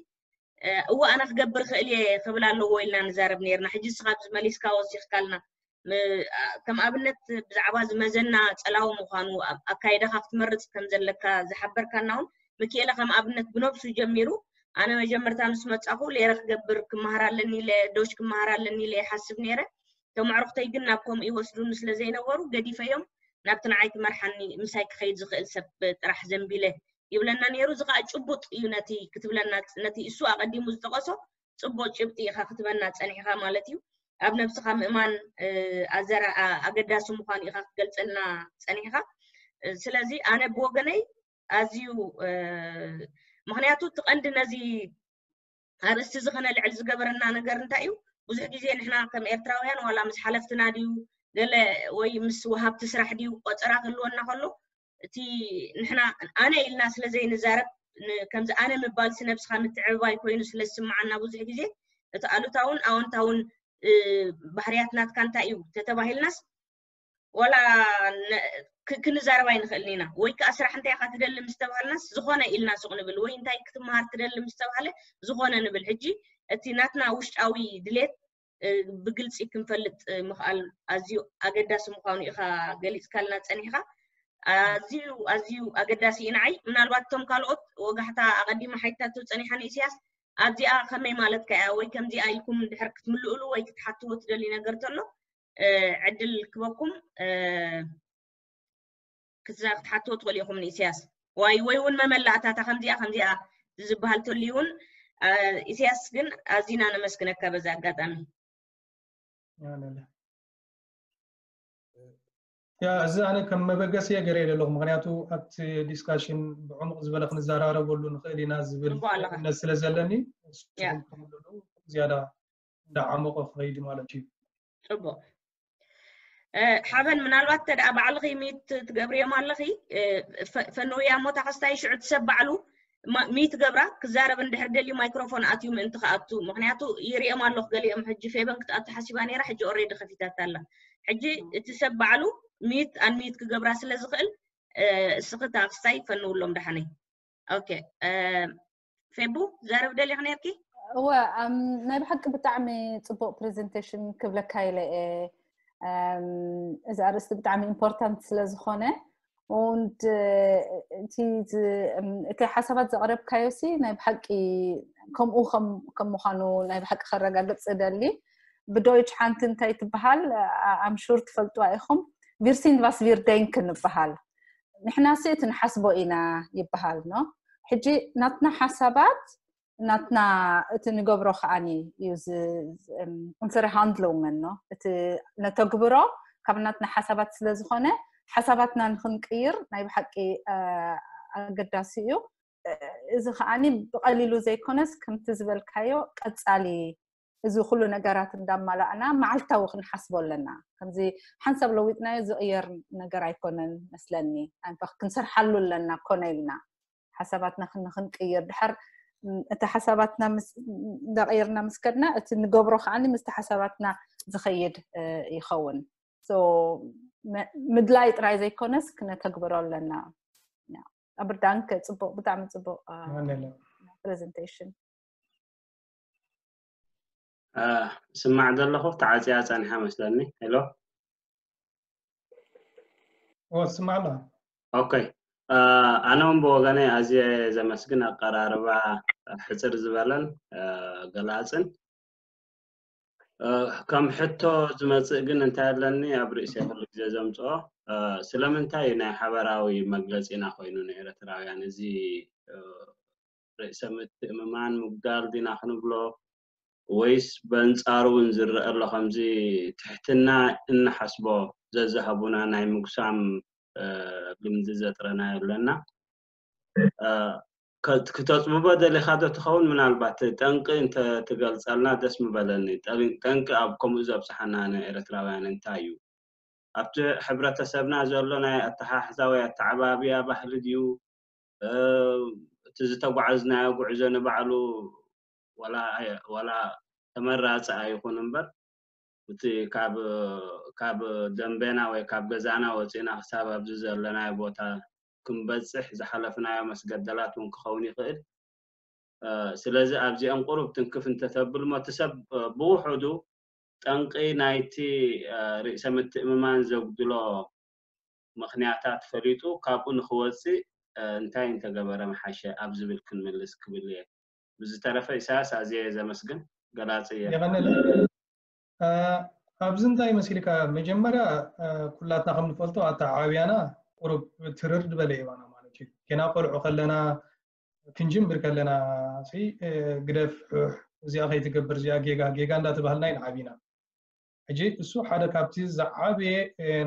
እወ ኣነ ክገብር ክእል እየ ክብል ኣለዎ ኢልና ንዛረብ ነርና። ሕጂ ንስኻ ኣብዚ መሊስካ ወሲኽካልና። ከም ኣብነት ብዛዕባ ዝመዘና ፀላዊ ምዃኑ ኣካይዳኻ ክትመርፅ ከም ዘለካ ዝሓበርካና እውን ምክኤለ ከም ኣብነት ብነብሱ ጀሚሩ ኣነ መጀመርታ ምስ መፃኹ ሌረ ክገብር ክመሃር ኣለኒ ኢለ ዶች ክመሃር ኣለኒ ኢለ ይሓስብ ነይረ። ተማዕርክተይ ግን ናብ ከምኡ ይወስዱኒ ስለ ዘይነበሩ ገዲፈዮም ናብቲ ንዓይ ክመርሓኒ ምሳይ ክኸይድ ዝኽእል ሰብ ጥራሕ ዘንቢለ ይብለና ነይሩ። እዚ ከዓ ጭቡጥ እዩ። ነቲ ክትብለና ነቲ እሱ ኣቐዲሙ ዝጠቐሶ ፅቡቅ ጭብጢ ኢኻ ክትበና ፀኒሕኻ ማለት እዩ። ኣብ ነብስኻ ምእማን ኣገዳሲ ምዃኑ ኢኻ ክትገልፀልና ፀኒሕኻ። ስለዚ ኣነ ብወገነይ ኣዝዩ ምክንያቱ እቲ ቀንዲ ነዚ ኣርእስቲ እዚ ከነልዕል ዝገበረና ነገር እንታይ እዩ? ብዙሕ ግዜ ንሕና ከም ኤርትራውያን ዋላ ምስ ሓለፍትና ድዩ ገለ ወይ ምስ ወሃብቲ ስራሕ ድዩ ቆፀራ ክህልወና ከሎ እቲ ንሕና ኣነ ኢልና ስለ ዘይንዛረብ ከምዚ ኣነ ምባል ነብስኻ ምትዕብባይ ኮይኑ ስለ ዝስምዓና ብዙሕ ግዜ እቲ ኣሉታውን ኣወንታውን ባህርያት ናትካ እንታይ እዩ ተተባሂልናስ ወላ ክንዛረብ ኣይንኽእልን ኢና። ወይ ከዓ ስራሕ እንታይ ኢኻ ትደሊ ምስ ተባሃልናስ ዝኾነ ኢልና ሱቕ ንብል፣ ወይ እንታይ ክትመሃር ትደሊ ምስ ተባሃለ ዝኾነ ንብል። ሕጂ እቲ ናትና ውሽጣዊ ድሌት ብግልፂ ክንፈልጥ ምኽኣል ኣዝዩ ኣገዳሲ ምዃኑ ኢኻ ገሊፅካልና ፀኒሕካ። ኣዝዩ ኣዝዩ ኣገዳሲ እዩ ንዓይ። ምናልባት እቶም ካልኦት ወጋሕታ ኣቐዲማ ሓይታቱ ፀኒሓ ንኢስያስ ኣብዚኣ ከመይ ማለትካ እያ ወይ ከምዚኣ ኢልኩም ድሕር ክትምልእሉ ወይ ክትሓትዎ ትደሊ ነገር ተሎ ዕድል ክበኩም ክትሓትዎ ትኽእሉ ኢኹም ንኢስያስ። ወይ ወይ እውን መመላእታታ ከምዚኣ ከምዚኣ ዝበሃል ተልዩ እውን ኢስያስ ግን ኣዚና ነመስግነካ በዚ ኣጋጣሚ። ያ እዚ ኣነ ከም መበገሲ ገይረ ኣለኹ። ምክንያቱ ኣብቲ ዲስካሽን ብዕሙቕ ዝበለ ክንዘራረበሉ ንኽእል ኢና ዝብል እምነት ስለ ዘለኒ ዝያዳ እንዳዓመቆ ክኸይድ ማለት እዩ። ፅቡቅ ሓበን ምናልባት ተደኣ ባዕልኺ ሚት ትገብርዮም ኣለኺ ፈንውያ እሞ ታኸስታይ ሽዑ ትሰብ ባዕሉ ሚት ገብራ ክዛረብ እንድሕር ደልዩ ማይክሮፎን ኣትዩ ምእንቲ ክኣቱ ምክንያቱ ይሪኦም ኣለኹ ገሊኦም ሕጂ ፌበን ክትኣቱ ሓሲባ ነይራ ሕጂ ኦሬዲ ከፊታት ኣላ ሕጂ እቲ ሰብ ባዕሉ ሚት ኣን ሚት ክገብራ ስለ ዝኽእል እስኺ ታክስታይ ፈንውሎም ደሓነይ ኦኬ ፌቡ ዘረብ ደሊኽ ነርኪ እወ ናይ ብሓቂ ብጣዕሚ ፅቡቅ ፕሬዘንቴሽን ክብለካ ኢለ እየ እዚ ኣርእስቲ ብጣዕሚ ኢምፖርታንት ስለ ዝኾነ und እቲ እቲ ሓሳባት ዘቕረብካዮ ሲ ናይ ብሓቂ ከምኡ ከም ምዃኑ ናይ ብሓቂ ከረጋግፅ እደሊ ብዶይች ሓንቲ እንታይ ትበሃል ኣምሹር ትፈልጥዋ ኢኹም wir sind was wir denken ንበሃል ንሕና ሲ እቲ ንሓስቦ ኢና ይበሃል ኖ ሕጂ ናትና ሓሳባት ናትና እቲ ንገብሮ ከዓኒ እዩ unsere Handlungen no እቲ ነተግብሮ ካብ ናትና ሓሳባት ስለ ዝኾነ ሓሳባትና ንክንቅይር ናይ ብሓቂ ኣገዳሲ እዩ እዚ ከዓኒ ብቐሊሉ ዘይኮነስ ከምቲ ዝበልካዮ ቀፃሊ እዚ ኩሉ ነገራት እንዳማላእና መዓልታዊ ክንሓስቦ ኣለና ከምዚ ሓንሳብ ለዊጥናዮ ዝቕየር ነገር ኣይኮነን መስለኒ ክንሰርሓሉ ኣለና ኮነ ኢልና ሓሳባትና ክንቅይር ድሓር እቲ ሓሳባትና እንዳቀየርና ምስ ከድና እቲ ንገብሮ ከዓ ምስቲ ሓሳባትና ዝኸይድ ይኸውን ምድላይ ጥራይ ዘይኮነስ ክነተግብሮ ኣለና ኣብርዳንከ ፅቡቅ ብጣዕሚ ፅቡቅ ፕሬዘንቴሽን ስማዕ ዘለኹ ተዓፅያ ፀኒሓ መስለኒ ሄሎ ስማዕ ኣሎ ኦኬ ኣነ እውን ብወገነይ ኣዝየ ዘመስግን ኣቀራርባ ሕፅር ዝበለን ገላፅን ከም ሕቶ ዝመጽእ ግን እንታይ ኣለኒ ኣብ ርእሲ ኩሉ ግዜ ዘምጽኦ ስለምንታይ ናይ ሓበራዊ መግለጺና ኮይኑ ንኤርትራውያን እዚ ርእሰ ምትእምማን ምጉዳል ዲና ክንብሎ ወይስ በንጻሩ እውን ዝረአ ኣሎ ከምዚ ትሕትና እንሓስቦ ዘዛህቡና ናይ ምጉሳም ልምዲ ዘጥረናዮ ኣለና ክተፅብቦ ደሊኻ ዶ ትኸውን ምናልባት ጠንቂ እንተትገልፀልና ደስ ምበለኒ ጠንቂ ኣብ ከምኡ ዘብፅሓና ንኤርትራውያን እንታይ እዩ ኣብቲ ሕብረተሰብና ዘሎ ናይ ኣተሓሕዛ ወይ ኣተዓባብያ ባህሊ ድዩ እቲ ዝተጓዓዝናዮ ጉዕዞ ንባዕሉ ዋላ ተመራፂ ኣይኹን እምበር እቲ ካብ ደንቤና ወይ ካብ ገዛና ወፂና ክሳብ ኣብዚ ዘለናዮ ቦታ ክንበፅሕ ዝሓለፍናዮ መስገደላት እውን ክኸውን ይኽእል ስለዚ ኣብዚኦም ቁሩብ ትንክፍ እንተተብል ሞ እቲ ሰብ ብውሑዱ ጠንቂ ናይቲ ርእሰ ምትእምማን ዘጉድሎ ምኽንያታት ፈሊጡ ካብኡ ንኽወፅእ እንታይ እንተገበረ ምሓሸ ኣብ ዝብል ክንምልስ ክብል እየ ብዝተረፈ ኢሳያስ ኣዝየ እየ ዘመስግን ገላፂ እየ የቐንል ኣብዚ እንታይ መሲልካ መጀመርያ ኩላትና ከም ንፈልጦ ኣተዓብያና ቁሩብ ትርር ዝበለ ይባና ማለት እዩ ጌና ቆልዑ ከለና ክንጅምር ከለና ግደፍ ሑሕ እዚኣ ከይትገብር እዚኣ ጌጋ ጌጋ እንዳተባህልና ኢና ዓቢና ሕጂ እሱ ሓደ ካብቲ ዝዓበየ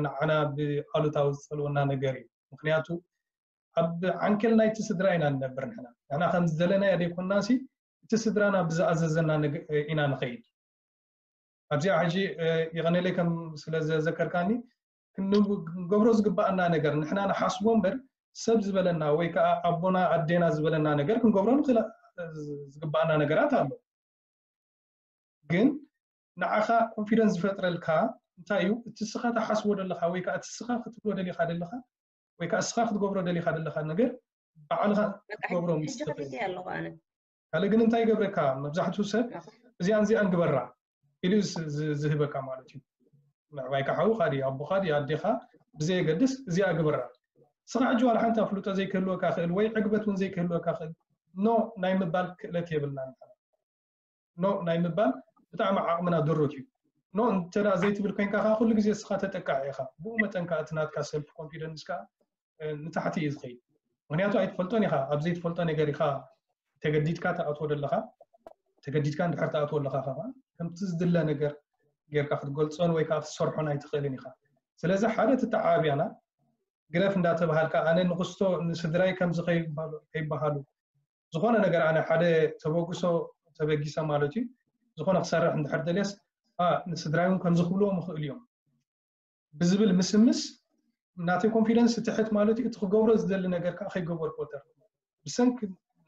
ንዓና ብኣሉታዊ ዝፀልወና ነገር እዩ ምክንያቱ ኣብ ዓንኬል ናይቲ ስድራ ኢና ንነብር ንሕና ንሕና ከም ዝደለናዮ ዘይኮንና ሲ እቲ ስድራና ብዝኣዘዘና ኢና ንኸይድ ኣብዚኣ ሕጂ የቐነለይ ከም ስለ ዘዘከርካኒ ክንገብሮ ዝግባኣና ነገር ንሕና ንሓስቦ እምበር ሰብ ዝበለና ወይ ከዓ ኣቦና ኣዴና ዝበለና ነገር ክንገብሮ ንኽእል ዝግባኣና ነገራት ኣሎ ግን ንዓኻ ኮንፊደንስ ዝፈጥረልካ እንታይ እዩ እቲ ስኻ ተሓስቦ ደለኻ ወይ ከዓ እቲ ስኻ ክትብሎ ደሊኻ ደለኻ ወይ ከዓ ስኻ ክትገብሮ ደሊኻ ደለኻ ነገር ባዕልኻ ክትገብሮ ምስ ትኽእል ካልእ ግን እንታይ ይገብረካ መብዛሕትኡ ሰብ እዚኣን እዚኣን ግበራ ኢሉ ዝህበካ ማለት እዩ ምዕባይካ ሓውካ ድዩ ኣቦካ ድዩ ኣዴካ ብዘየገድስ እዚኣ ግበራ ስኻ ሕጂ ዋላ ሓንቲ ኣፍልጦ ዘይክህልወካ ክእል ወይ ዕግበት እውን ዘይክህልወካ ክእል ኖ ናይ ምባል ክእለት የብልና ኖ ናይ ምባል ብጣዕሚ ዓቕምና ድሩት እዩ ኖ እንተ ዘይትብል ኮይንካ ከዓ ኩሉ ግዜ እስኻ ተጠቃዕ ኢኻ ብኡ መጠን ከዓ እቲ ናትካ ሰልፍ ኮንፊደንስ ከዓ ንታሕቲ እዩ ዝኸይድ ምክንያቱ ኣይትፈልጦን ኢኻ ኣብ ዘይትፈልጦ ነገር ኢኻ ተገዲድካ ትኣትዎ ደለኻ ተገዲድካ እንድሕር ትኣትዎ ኣለኻ ከዓ ከምቲ ዝድለ ነገር ጌርካ ክትገልፆን ወይ ከዓ ክትሰርሖን ኣይትኽእልን ኢኻ ስለዚ ሓደ ትተዓብያና ግረፍ እንዳተባሃልካ ኣነ ንክስቶ ንስድራይ ከምዚ ከይበሃሉ ዝኾነ ነገር ኣነ ሓደ ተበግሶ ተበጊሰ ማለት እዩ ዝኾነ ክሰርሕ እንድሕር ደልየስ ንስድራይ እውን ከምዚ ክብልዎም ይኽእሉ እዮም ብዝብል ምስምስ ናተይ ኮንፊደንስ ትሕት ማለት እዩ እቲ ክገብሮ ዝደሊ ነገር ከዓ ከይገበርክዎ ተርፍ ብሰንኪ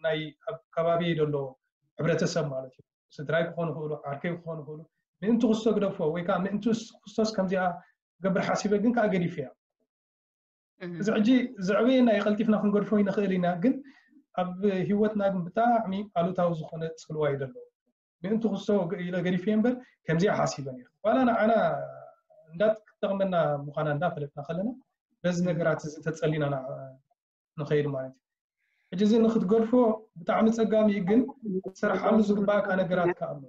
ናይ ኣብ ከባቢ ዘሎ ሕብረተሰብ ማለት እዩ ስድራይ ክኾኑ ይኽእሉ ዓርከይ ክኾኑ ይኽእሉ ምእንቲ ክስቶ ግደፎ ወይ ከዓ ምእንቲ ክርስቶስ ከምዚኣ ገብር ሓሲበ ግን ከዓ ገዲፈያ እዚ ሕጂ ዘዕበየና የቀልጢፍና ክንገድፎ ይንኽእል ኢና ግን ኣብ ህይወትና ግን ብጣዕሚ ኣሉታዊ ዝኾነ ፅልዋ እዩ ዘለዎ ምእንቲ ክስቶ ኢለ ገዲፈ እምበር ከምዚኣ ሓሲበ ነይረ ዋላ ንዓና እንዳትጠቕመና ምዃና እንዳፈለጥና ከለና በዚ ነገራት እዚ ተፀሊና ንኸይድ ማለት እዩ ሕጂ እዚ ንክትገድፎ ብጣዕሚ ፀጋሚ እዩ ግን ትሰርሓሉ ዝግባእካ ነገራት ከኣሎ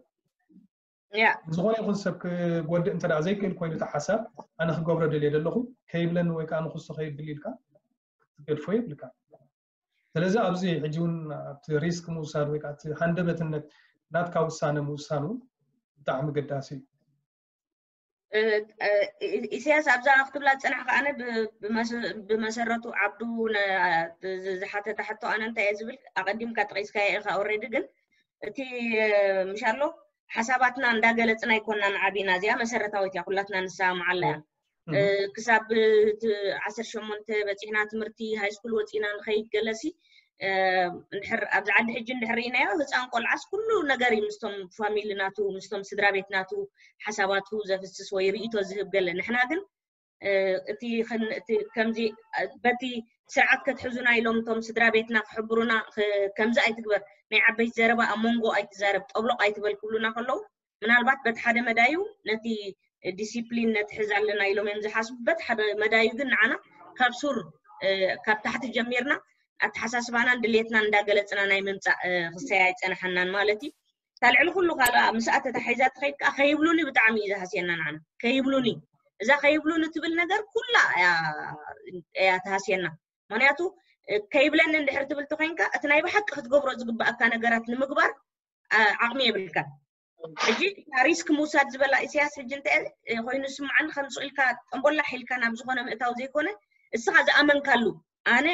ዝኾነ ይኹን ሰብ ክጎድእ እንተ ዘይክእል ኮይኑ እቲ ሓሳብ ኣነ ክገብሮ ደልየ ዘለኹ ከይብለኒ ወይ ከዓ ንክሱ ከይብል ኢልካ ክትገድፎ የብልካ ስለዚ ኣብዚ ሕጂ እውን ኣብቲ ሪስክ ምውሳድ ወይ ከዓ እቲ ሃንደበትነት ናትካ ውሳነ ምውሳኑ ብጣዕሚ ገዳሲ እዩ ኢሳያስ ኣብዛ ክትብላ ዝፀናሕካ ኣነ ብመሰረቱ ዓብዱ ዝሓተታ ሕቶ ኣነ እንታይ እየ ዝብል ኣቀዲምካ ጠቂስካዮ ኢኻ ኦሬዲ ግን እቲ ምሻሎ ሓሳባትና እንዳገለፅና ኣይኮናን ዓቢና እዚኣ መሰረታዊት እያ ኩላትና ንሰማማዓላ እያ ክሳብ ዓሰርተ ሸሞንተ በፂሕና ትምህርቲ ሃይስኩል ወፂና ንኸይድ ገለሲ እንድሕር ኣብዚ ዓዲ ሕጂ እንድሕር ርኢናዮ ህፃን ቆልዓስ ኩሉ ነገር እዩ ምስቶም ፋሚሊ ናቱ ምስቶም ስድራ ቤት ናቱ ሓሳባቱ ዘፍስስ ወይ ርእይቶ ዝህብ ገለ ንሕና ግን እቲ ከምዚ በቲ ስርዓት ከትሕዙና ኢሎም እቶም ስድራ ቤትና ክሕብሩና ከምዚ ኣይትግበር ናይ ዓበይቲ ዘረባ ኣብ መንጎ ኣይትዛረብ ጠብሎቕ ኣይትበል ክብሉና ከለዉ ምናልባት በቲ ሓደ መዳዩ ነቲ ዲሲፕሊን ነትሕዝ ኣለና ኢሎም እዮም ዝሓስቡ በቲ ሓደ መዳዩ ግን ንዓና ካብ ሱር ካብ ታሕቲ ጀሚርና ኣተሓሳስባናን ድሌትና እንዳገለፅና ናይ ምምፃእ ክሰይ ኣይፀናሓናን ማለት እዩ እታ ልዕሊ ኩሉ ካልኣ ምስኣ ተታሒዛ ትኸይድ ከዓ ከይብሉኒ ብጣዕሚ እዩ ዝሃስየና። ንዓና ከይብሉኒ፣ እዛ ከይብሉኒ ትብል ነገር ኩላ እያ፣ እያ ትሃስየና። ምክንያቱ እ፣ ከይብለኒ እንድሕር ትብል ተኮይንካ እቲ ናይ ብሓቂ ክትገብሮ ዝግባኣካ ነገራት ንምግባር ዓ- ዓቕሚ የብልካን። ሕጂ እታ ሪስክ ምውሳድ ዝበላ ኢሳያስ ሕጂ እንተ ኮይኑ ዝስምዓኒ ከም ስቕ ኢልካ ጠንቦላሕ ኢልካ ናብ ዝኾነ ምእታው ዘይኮነ፣ እስኻ ዝኣመንካሉ፣ ኣነ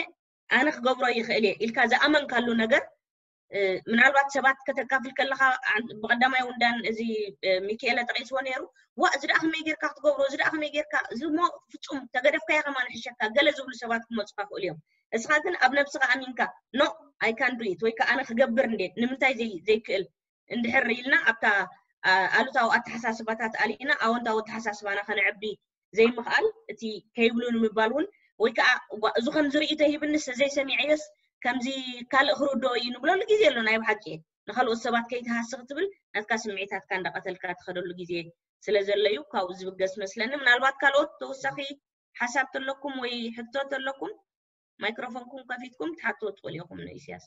ኣነ ክገብሮ ይኽእል እየ ኢልካ ዝኣመንካሉ ነገር እ፣ ምናልባት ሰባት ከተካፍል ከለኻ ኣን- ብቐዳማይ ውንዳን እዚ እ፣ ሚካኤለ ጠቂስዎ ነይሩ። ዋ እዚ ደኣ ከመይ ጌርካ ክትገብሮ፣ እዚ ደኣ ከመይ ጌርካ፣ እዚ እሞ ፍጹም ተገደፍካዮ ከማን ሕሸካ፣ ገለ ዝብሉ ሰባት ክመፁካ ክእሉ እዮም። እስኻ ግን ኣብ ነብስኻ ኣሚንካ ኖ፣ I can do it ወይ ከዓ ኣነ ክገብር እንዴ፣ ንምንታይ ዘይ- ዘይክእል እንድሕር ኢልና ኣብታ ኣ- ኣሉታዊ ኣተሓሳስባታት ኣሊእና ኣወንታዊ ኣተሓሳስባና ከነዕቢ ዘይምኽኣል፣ እቲ ከይብሉ ንምባል እውን ወይ ከዓ ዋ- እዚ ከምዚ ርእይቶ ሂብንስ ዘይሰሚዐዮስ ከምዚ ካልእ ክርድኦ እዩ ንብለሉ ግዜ ኣሎ። ናይ ብሓቂ ንካልኦት ሰባት ከይትሃሲ ክትብል ናትካ ስምዒታትካ እንዳቐተልካ ትኸደሉ ግዜ ስለ ዘሎ እዩ ካብኡ ዝብገስ መስለኒ። ምናልባት ካልኦት ተወሳኺ ሓሳብ ተለኩም ወይ ሕቶ ተለኩም ማይክሮፎንኩም ከፊትኩም ትሓትዎ ትኽእሉ ኢኹም ንኢሳያስ።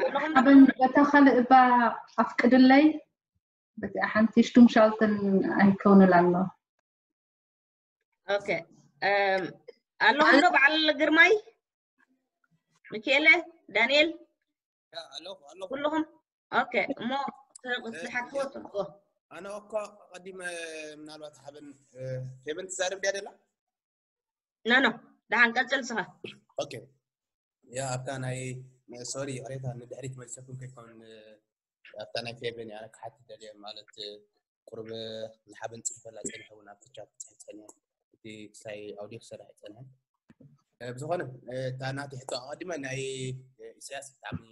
ኣለኹም ዶ? ሓበን በታ ካልእ እባ ኣፍቅድለይ በቲኣ ሓንቲ ሽቱም ሻልትን ኣይከውንል ኣሎ። ኦኬ፣ እም፣ ኣለኹም ዶ በዓል ግርማይ፣ ሚካኤለ፣ ዳንኤል፣ ኣለኹ ኣለኹ ኩልኹም? ኦኬ፣ እሞ ዝሓትዎ ጥርቆ ኣነ እኳ ቀዲመ ምናልባት ሓበን ፌበን ትዛረብ ድያ ደላ ኖ ኖ፣ ደሓን ቀጽል ስኻ። ኦኬ ያ ኣብታ ናይ ሶሪ ይቕሬታ ንድሕሪት መልሰኩም ከይኮን ኣብታ ናይ ፌበን እያ ክሓትት ደልየ ማለት ቁርብ ንሓበን ፅሕፈላ ፀኒሐ እውን ኣብቲ ቻት ፅሕፍ ፀኒሐ እቲ ክሳይ ኣውዲዮ ክሰርሕ ፀኒሐ ብዝኾነ እታ ናቲ ሕቶ ኣቐዲመ ናይ ኢሳያስ ብጣዕሚ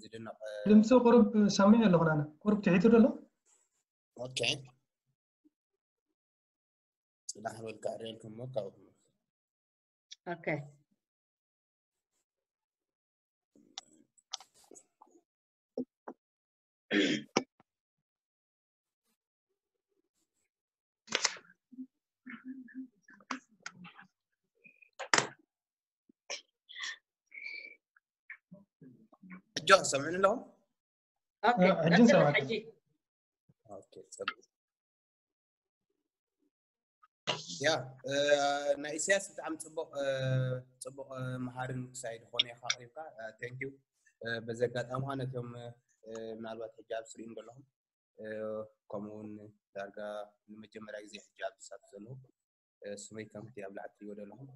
ዝድነቕ ድምፂ ቁርብ ሰሚዕ ኣለኹ ናነ ቁርብ ትሒቱ ደሎ ኦኬ ፅናሕ በል ክዕርየልኩም እሞ ካብኡ ኦኬ ሕጂ ሰምዕኒ ኣለኹም ኦኬ ሕጂ ቀጽል ሰማዕካ። ሕጂ ኦኬ ፅቡቅ ያ ናይ ኢሳያስ ብጣዕሚ ፅቡቅ ፅቡቅ መሃርን ክሳይ ዝኾነ ኢኻ ኣቅሪብካ thank you በዚ ኣጋጣሚ ኸዓ ነቶም ምናልባት ሕጂ ኣብ ስሪኦም ዘለኹም ከምኡ እውን ዳርጋ ንመጀመርያ ግዜ ሕጂ ኣብ ዝሳተፍ ዘለኹ ስመይ ከምቲ ኣብ ላዕሊ ትሪእዎ ዘለኹም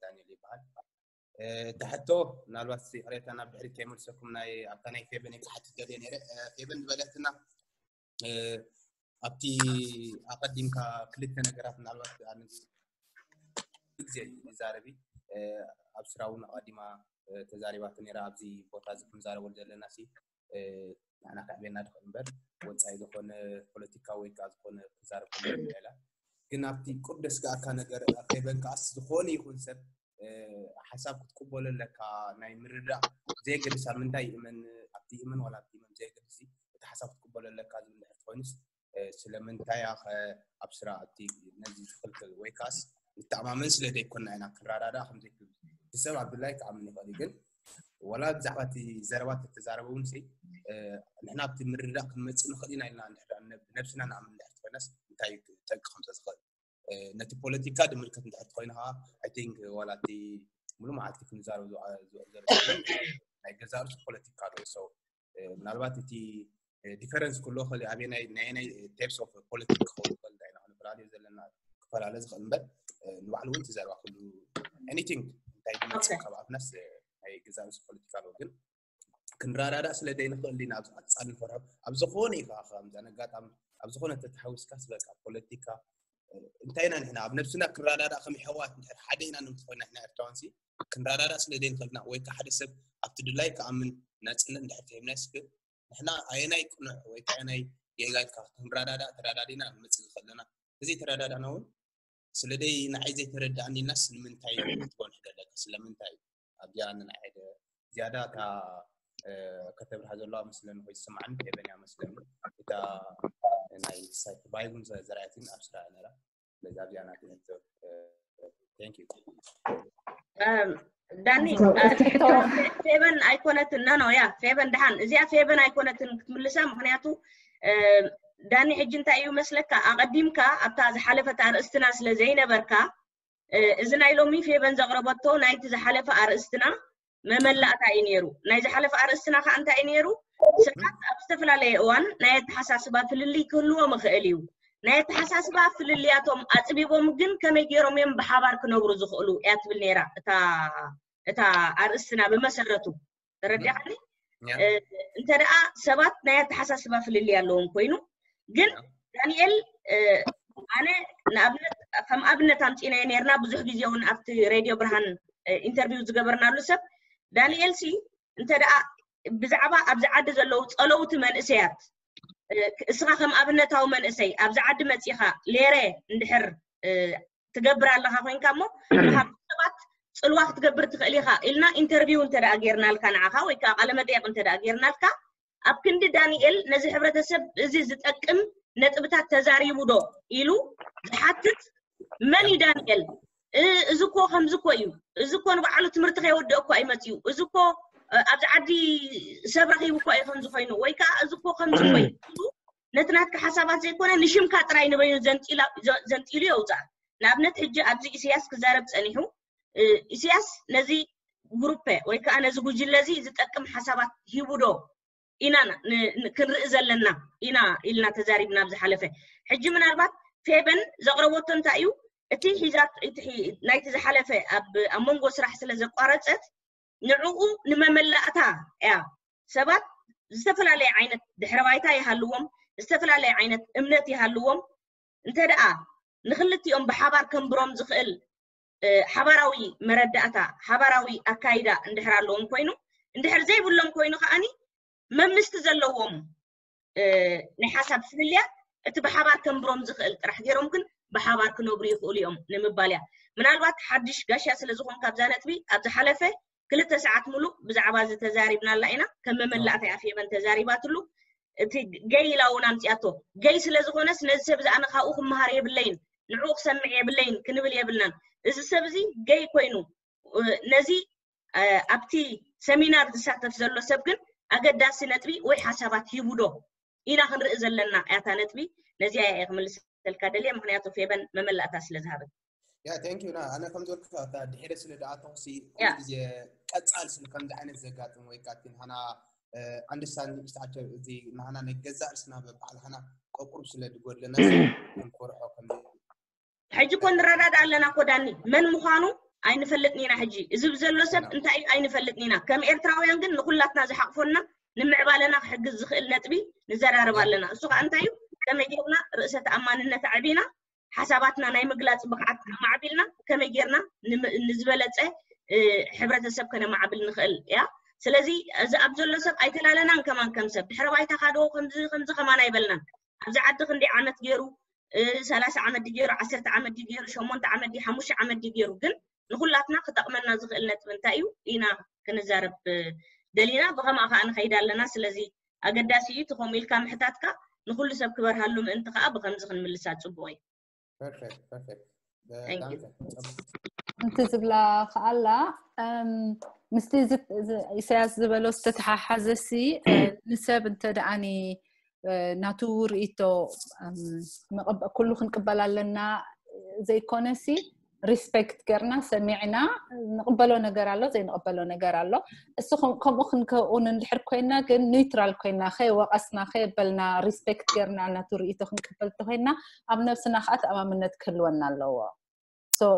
ዳንኤል ይበሃል እቲ ሕቶ ምናልባት ይቕሬታ ናብ ድሕሪት ከይመልሰኩም ናይ ኣብታ ናይ ፌቨን ክሓትት ደልየ ነይረ ፌቨን ዝበለትና ኣብቲ ኣቐዲምካ ክልተ ነገራት ምናልባት ኣነ ግዜ ይዛረቢ ኣብ ስራ እውን ኣቐዲማ ተዛሪባቶ ነይራ ኣብዚ ቦታ እዚ ክንዛረበሉ ዘለና ሲ ንሕና ከዕብየና ድኽእል እምበር ወፃኢ ዝኾነ ፖለቲካ ወይ ከዓ ዝኾነ ክዛረብ ከሎ ኢላ ግን ኣብቲ ቁርደስ ገኣካ ነገር ፌቨን ከዓስ ዝኾነ ይኹን ሰብ ሓሳብ ክትቅበሎ ኣለካ ናይ ምርዳእ ዘየገድስ ኣብ ምንታይ ይእመን ኣብቲ ይእመን ዋላ ኣብቲ ይእመን ዘየገድስ እቲ ሓሳብ ክትቅበሎ ኣለካ ዝብል ድሕር ትኮይኑስ ስለምንታይ ከ ኣብ ስራ እቲ ነዚ ዝክልክል ወይ ከዓስ ንተኣማመን ስለ ዘይኮና ኢና ክንረዳዳእ ከምዘይክእል እቲ ሰብ ኣብ ድላይ ክኣምን ይኽእል እዩ ግን ዋላ ብዛዕባ እቲ ዘረባ ተተዛረበ እውን ሲ ንሕና ኣብቲ ምርዳእ ክንመፅእ ንኽእል ኢና ኢልና እንድሕር ብነብስና ንኣምን እንድሕር ትኮይናስ እንታይ ጠንቂ ከምፀ ዝኽእል ነቲ ፖለቲካ ድምልከት እንድሕር ትኮይኑ ከዓ I think ዋላ እቲ ሙሉ መዓልቲ ክንዛረብ ዝውዕል ዘሎ ናይ ገዛ ርእሱ ፖለቲካ ዶ so ምናልባት እቲ difference ክህልዎ ክእል ኣበየናይ ናይ ናይ types of politics ክኸውን ይኽእል እንታይ ኢና ክንፈላለዮ ዘለና ክፈላለ ዝኽእል እምበር ንባዕሉ እውን ትዘረባ ኩሉ anything እንታይ ድመፅእ ካብ ኣፍናስ ናይ ገዛ ርእሱ ፖለቲካ ኣለዎ ግን ክንረዳዳእ ስለ ዘይንኽእል ኢና ኣብዚ ቀፃሊ ንፈርሖ ኣብ ዝኾነ እዩ ከዓ ከምዚ ኣጋጣሚ ኣብ ዝኾነ ተተሓዊስካስ በቃ ፖለቲካ እንታይ ኢና ንሕና ኣብ ነብስና ክንረዳዳእ ከም የሕዋት እንድሕር ሓደ ኢና ንምትኾና ንሕና ኤርትራውያን ሲ ክንረዳዳእ ስለ ዘይንኽእልና ወይ ከዓ ሓደ ሰብ ኣብቲ ድላይ ክኣምን ናፅነት እንድሕር ተሂብናስ ግን ንሕና ኣየናይ ቅኑዕ ወይ ከዓ ኣየናይ ጌጋ ኢልካ ክንረዳዳእ ተረዳዲእና ንመፅእ ዝኽእለና ተዘይተረዳዳእና እውን ስለደይ ንዓይ ዘይተረዳእኒ ኢልናስ ንምንታይ ክትኮን ሕደለካ ስለምንታይ ኣብዚኣ ንንዓይ ሓደ ዝያዳ እታ ከተብርሃ ዘለዋ መስለኒ ወይ ዝስማዓኒ ፌቨን እያ መስለኒ እታ ናይ ሳይት ባይቡን ዘርኣየትን ኣብ ስራ ነራ ስለዚ ኣብዚኣ ናት ሕቶ thank you ዳኒ So, አ- እቲ ሕቶ- ፌበን ኣይኮነትን። ኖ ኖ ያ ፌበን ድሓን እዚኣ ፌበን ኣይኮነትን ክትምልሳ። ምክንያቱ እ፣ ዳኒ ሕጂ እንታይ እዩ መስለካ፣ ኣቐዲምካ ኣብታ ዝሓለፈት ኣርእስትና ስለ ዘይነበርካ እ፣ እዚ ናይ ሎሚ ፌበን ዘቕረበቶ ናይቲ ዝሓለፈ ኣርእስትና መመላእታ እዩ ነይሩ። ናይ ዝሓለፈ ኣርእስትና ከዓ እንታይ እዩ ነይሩ? ሰባት ኣብ ዝተፈላለየ እዋን ናይ ኣተሓሳስባ ፍልልይ ክህልዎም ይኽእል እዩ። ናይ ኣተሓሳስባ ፍልልያቶም ኣፅቢቦም ግን ከመይ ገይሮም እዮም ብሓባር ክነብሩ ዝኽእሉ እያ ትብል ነይራ እታ እታ ኣርእስትና ብመሰረቱ። ተረዲኻኒ? ያ። እ፣ እንተ ደኣ ሰባት ናይ ኣተሓሳስባ ፍልልይ ኣለዎም ኮይኑ ግን ዳንኤል እ፣ ኣነ ንኣብነት ከም ኣብነት ኣምፂናዮ ነርና ብዙሕ ግዜ እውን ኣብቲ ሬድዮ ብርሃን እ፣ ኢንተርቪው ዝገበርናሉ ሰብ ዳንኤል ሲ እንተ ደኣ ብዛዕባ ኣብዚ ዓዲ ዘለዉ ፀለውቲ መንእሰያት እ፣ እስኻ ከም ኣብነታዊ መንእሰይ ኣብዚ ዓዲ መፂኻ ሌረ እንድሕር እ፣ ትገብር ኣለኻ ኮይንካ እሞ ንካብ ሰባት ፅልዋ ክትገብር ትኽእል ኢኻ ኢልና ኢንተርቪው እንተ ደኣ ጌርናልካ ንዓኻ ወይ ከዓ ቃለ መጠየቕ እንተ ደኣ ጌርናልካ ኣብ ክንዲ ዳንኤል ነዚ ሕብረተሰብ እዚ ዝጠቅም ነጥብታት ተዛሪቡ ዶ ኢሉ ዝሓትት መን እዩ ዳንኤል? እ- እዚ እኮ ከምዚ እኮ እዩ፣ እዚ እኮ ንባዕሉ ትምህርቲ ከይወድእ እኮ ኣይመፅዩ፣ እዚ እኮ እ፣ ኣብዚ ዓዲ ሰብ ረኺቡ እኮ እዩ ከምዚ ኮይኑ ወይ ከዓ እዚ እኮ ከምዚ እኮ እዩ ኢሉ ነቲ ናትካ ሓሳባት ዘይኮነ ንሽምካ ጥራይ ንበይኑ ዘንጢላ- ዘ- ዘንጢሉ የውፅኣ። ንኣብነት ሕጂ ኣብዚ ኢሳያስ ክዛረብ ፀኒሑ እ፣ ኢሳያስ ነዚ ግሩፐ ወይ ከዓ ነዚ ጉጅለ እዚ ዝጠቅም ሓሳባት ሂቡ ዶ ኢና ን- ን- ክንርኢ ዘለና ኢና ኢልና ተዛሪብና ኣብ ዝሓለፈ። ሕጂ ምናልባት ፌበን ዘቕረበቶ እንታይ እዩ እቲ ሒዛት እቲ ሒ- ናይቲ ዝሓለፈ ኣብ ኣብ መንጎ ስራሕ ስለ ዘቋረፀት ንዕኡ ንመመላእታ እያ። ሰባት ዝተፈላለየ ዓይነት ድሕረ ባይታ ይሃልዎም፣ ዝተፈላለየ ዓይነት እምነት ይሃልዎም፣ እንተ ደኣ ንክልቲኦም ብሓባር ከንብሮም ዝኽእል እ፣ ሓባራዊ መረዳእታ ሓባራዊ ኣካይዳ እንድሕር ኣለዎም ኮይኑ እንድሕር ዘይብሎም ኮይኑ ከዓኒ መምስቲ ዘለዎም እ፣ ናይ ሓሳብ ፍልልያት እቲ ብሓባር ከንብሮም ዝኽእል ጥራሕ ገይሮም ግን ብሓባር ክነብሩ ይኽእሉ እዮም ንምባል እያ። ምናልባት ሓድሽ ጋሻ ስለ ዝኾንካ ኣብዛ ነጥቢ ኣብ ዝሓለፈ ክልተ ሰዓት ሙሉእ ብዛዕባ እዚ ተዛሪብናላ ኢና። ከም መመላእታ እያ ፌበን ተዛሪባትሉ። እቲ ገይ ኢላ እውን ኣምፅኣቶ። ገይ ስለ ዝኾነስ ነዚ ሰብ እዚ ኣነ ካብኡ ክመሃር የብለይን፣ ንዕኡ ክሰምዕ የብለይን ክንብል የብልናን። እዚ ሰብ እዚ ገይ ኮይኑ እ፣ ነዚ እ፣ ኣብቲ ሰሚናር ዝሳተፍ ዘሎ ሰብ ግን ኣገዳሲ ነጥቢ ወይ ሓሳባት ሂቡ ዶ ኢና ክንርኢ ዘለና እያታ ነጥቢ። ነዚኣ እየ ክምልሰልካ ደልየ፣ ምክንያቱ ፌበን መመላእታ ስለ ዝሃበት። ያ ቴንክ ዩ። ኣነ ከም ዝበልኩ እታ ድሕረ ስለ ደኣተኹሲ ያ። ኩሉ ግዜ ቀጻል ስለ ከምዚ ዓይነት ዘጋጥም ወይ ካቲ ንሓና ኣንደርስታንድ ስትራክቸር እዚ ንሓና ናይ ገዛእ ርስና በባዕልሓና ቆቁሩብ ስለ ዝጎድለና ክንኮርሖ ከም ሕጂ እኮ ንረዳዳ ኣለና እኮ ዳኒ፣ መን ምዃኑ ኣይንፈልጥን ኢና። ሕጂ እዚ ዘሎ ሰብ እንታይ እዩ ኣይንፈልጥን ኢና። ከም ኤርትራውያን ግን ንኩላትና ዝሓቕፎና ንምዕባለና ክሕግዝ ዝኽእል ነጥቢ ንዘራረብ ኣለና። እሱ ከዓ እንታይ እዩ? ከመይ ጌርና ርእሰ ተኣማንነት ኣዕቢና ሓሳባትና ናይ ምግላፅ ብቕዓት ኣማዕቢልና ከመይ ጌርና ንዝበለፀ ሕብረተሰብ ከነማዕብል ንኽእል እያ። ስለዚ እዚ ኣብ ዘሎ ሰብ ኣይተላለናን ከማን ከም ሰብ ድሕረ ባይታ ካዶ ከምዚ ከምዚ ከማን ኣይበልናን። ኣብዚ ዓዲ ክንደይ ዓመት ገይሩ፣ ሰላሳ ዓመት ድዩ ገይሩ፣ ዓሰርተ ዓመት ድዩ ገይሩ፣ ሸሞንተ ዓመት ድዩ ሓሙሽተ ዓመት ድዩ ገይሩ፣ ግን ንኹላትና ክጠቕመና ዝኽእል ነጥቢ እንታይ እዩ ኢና ክንዛረብ ደሊና፣ ብኸምኣ ከዓ ንኸይድ ኣለና። ስለዚ ኣገዳሲ እዩ እቲ ከምኡ ኢልካ ምሕታትካ፣ ንኹሉ ሰብ ክበርሃሉ ምእንቲ ከዓ ብኸምዚ ክንምልሳ ፅቡቕ እዩ። ፐርፌክት ፐርፌክት። Thank you። እንቲ ዝብላ ከኣላ ምስቲ ኢሳያስ ዝበሎ ዝተተሓሓዘ ሲ ንሰብ እንተ ደኣኒ ናቱ ርእቶ ኩሉ ክንቅበል ኣለና ዘይኮነ ሲ ሪስፔክት ገርና ሰሚዕና ንቕበሎ ነገር ኣሎ ዘይንቕበሎ ነገር ኣሎ። እሱ ከምኡ ክንከውን እንድሕር ኮይና ግን ኒውትራል ኮይና ከይወቐስና ከየበልና ሪስፔክት ገርና ናቱ ርእቶ ክንቅበል እንተኮይና ኣብ ነብስና ከዓ ተኣማምነት ክህልወና ኣለዎ።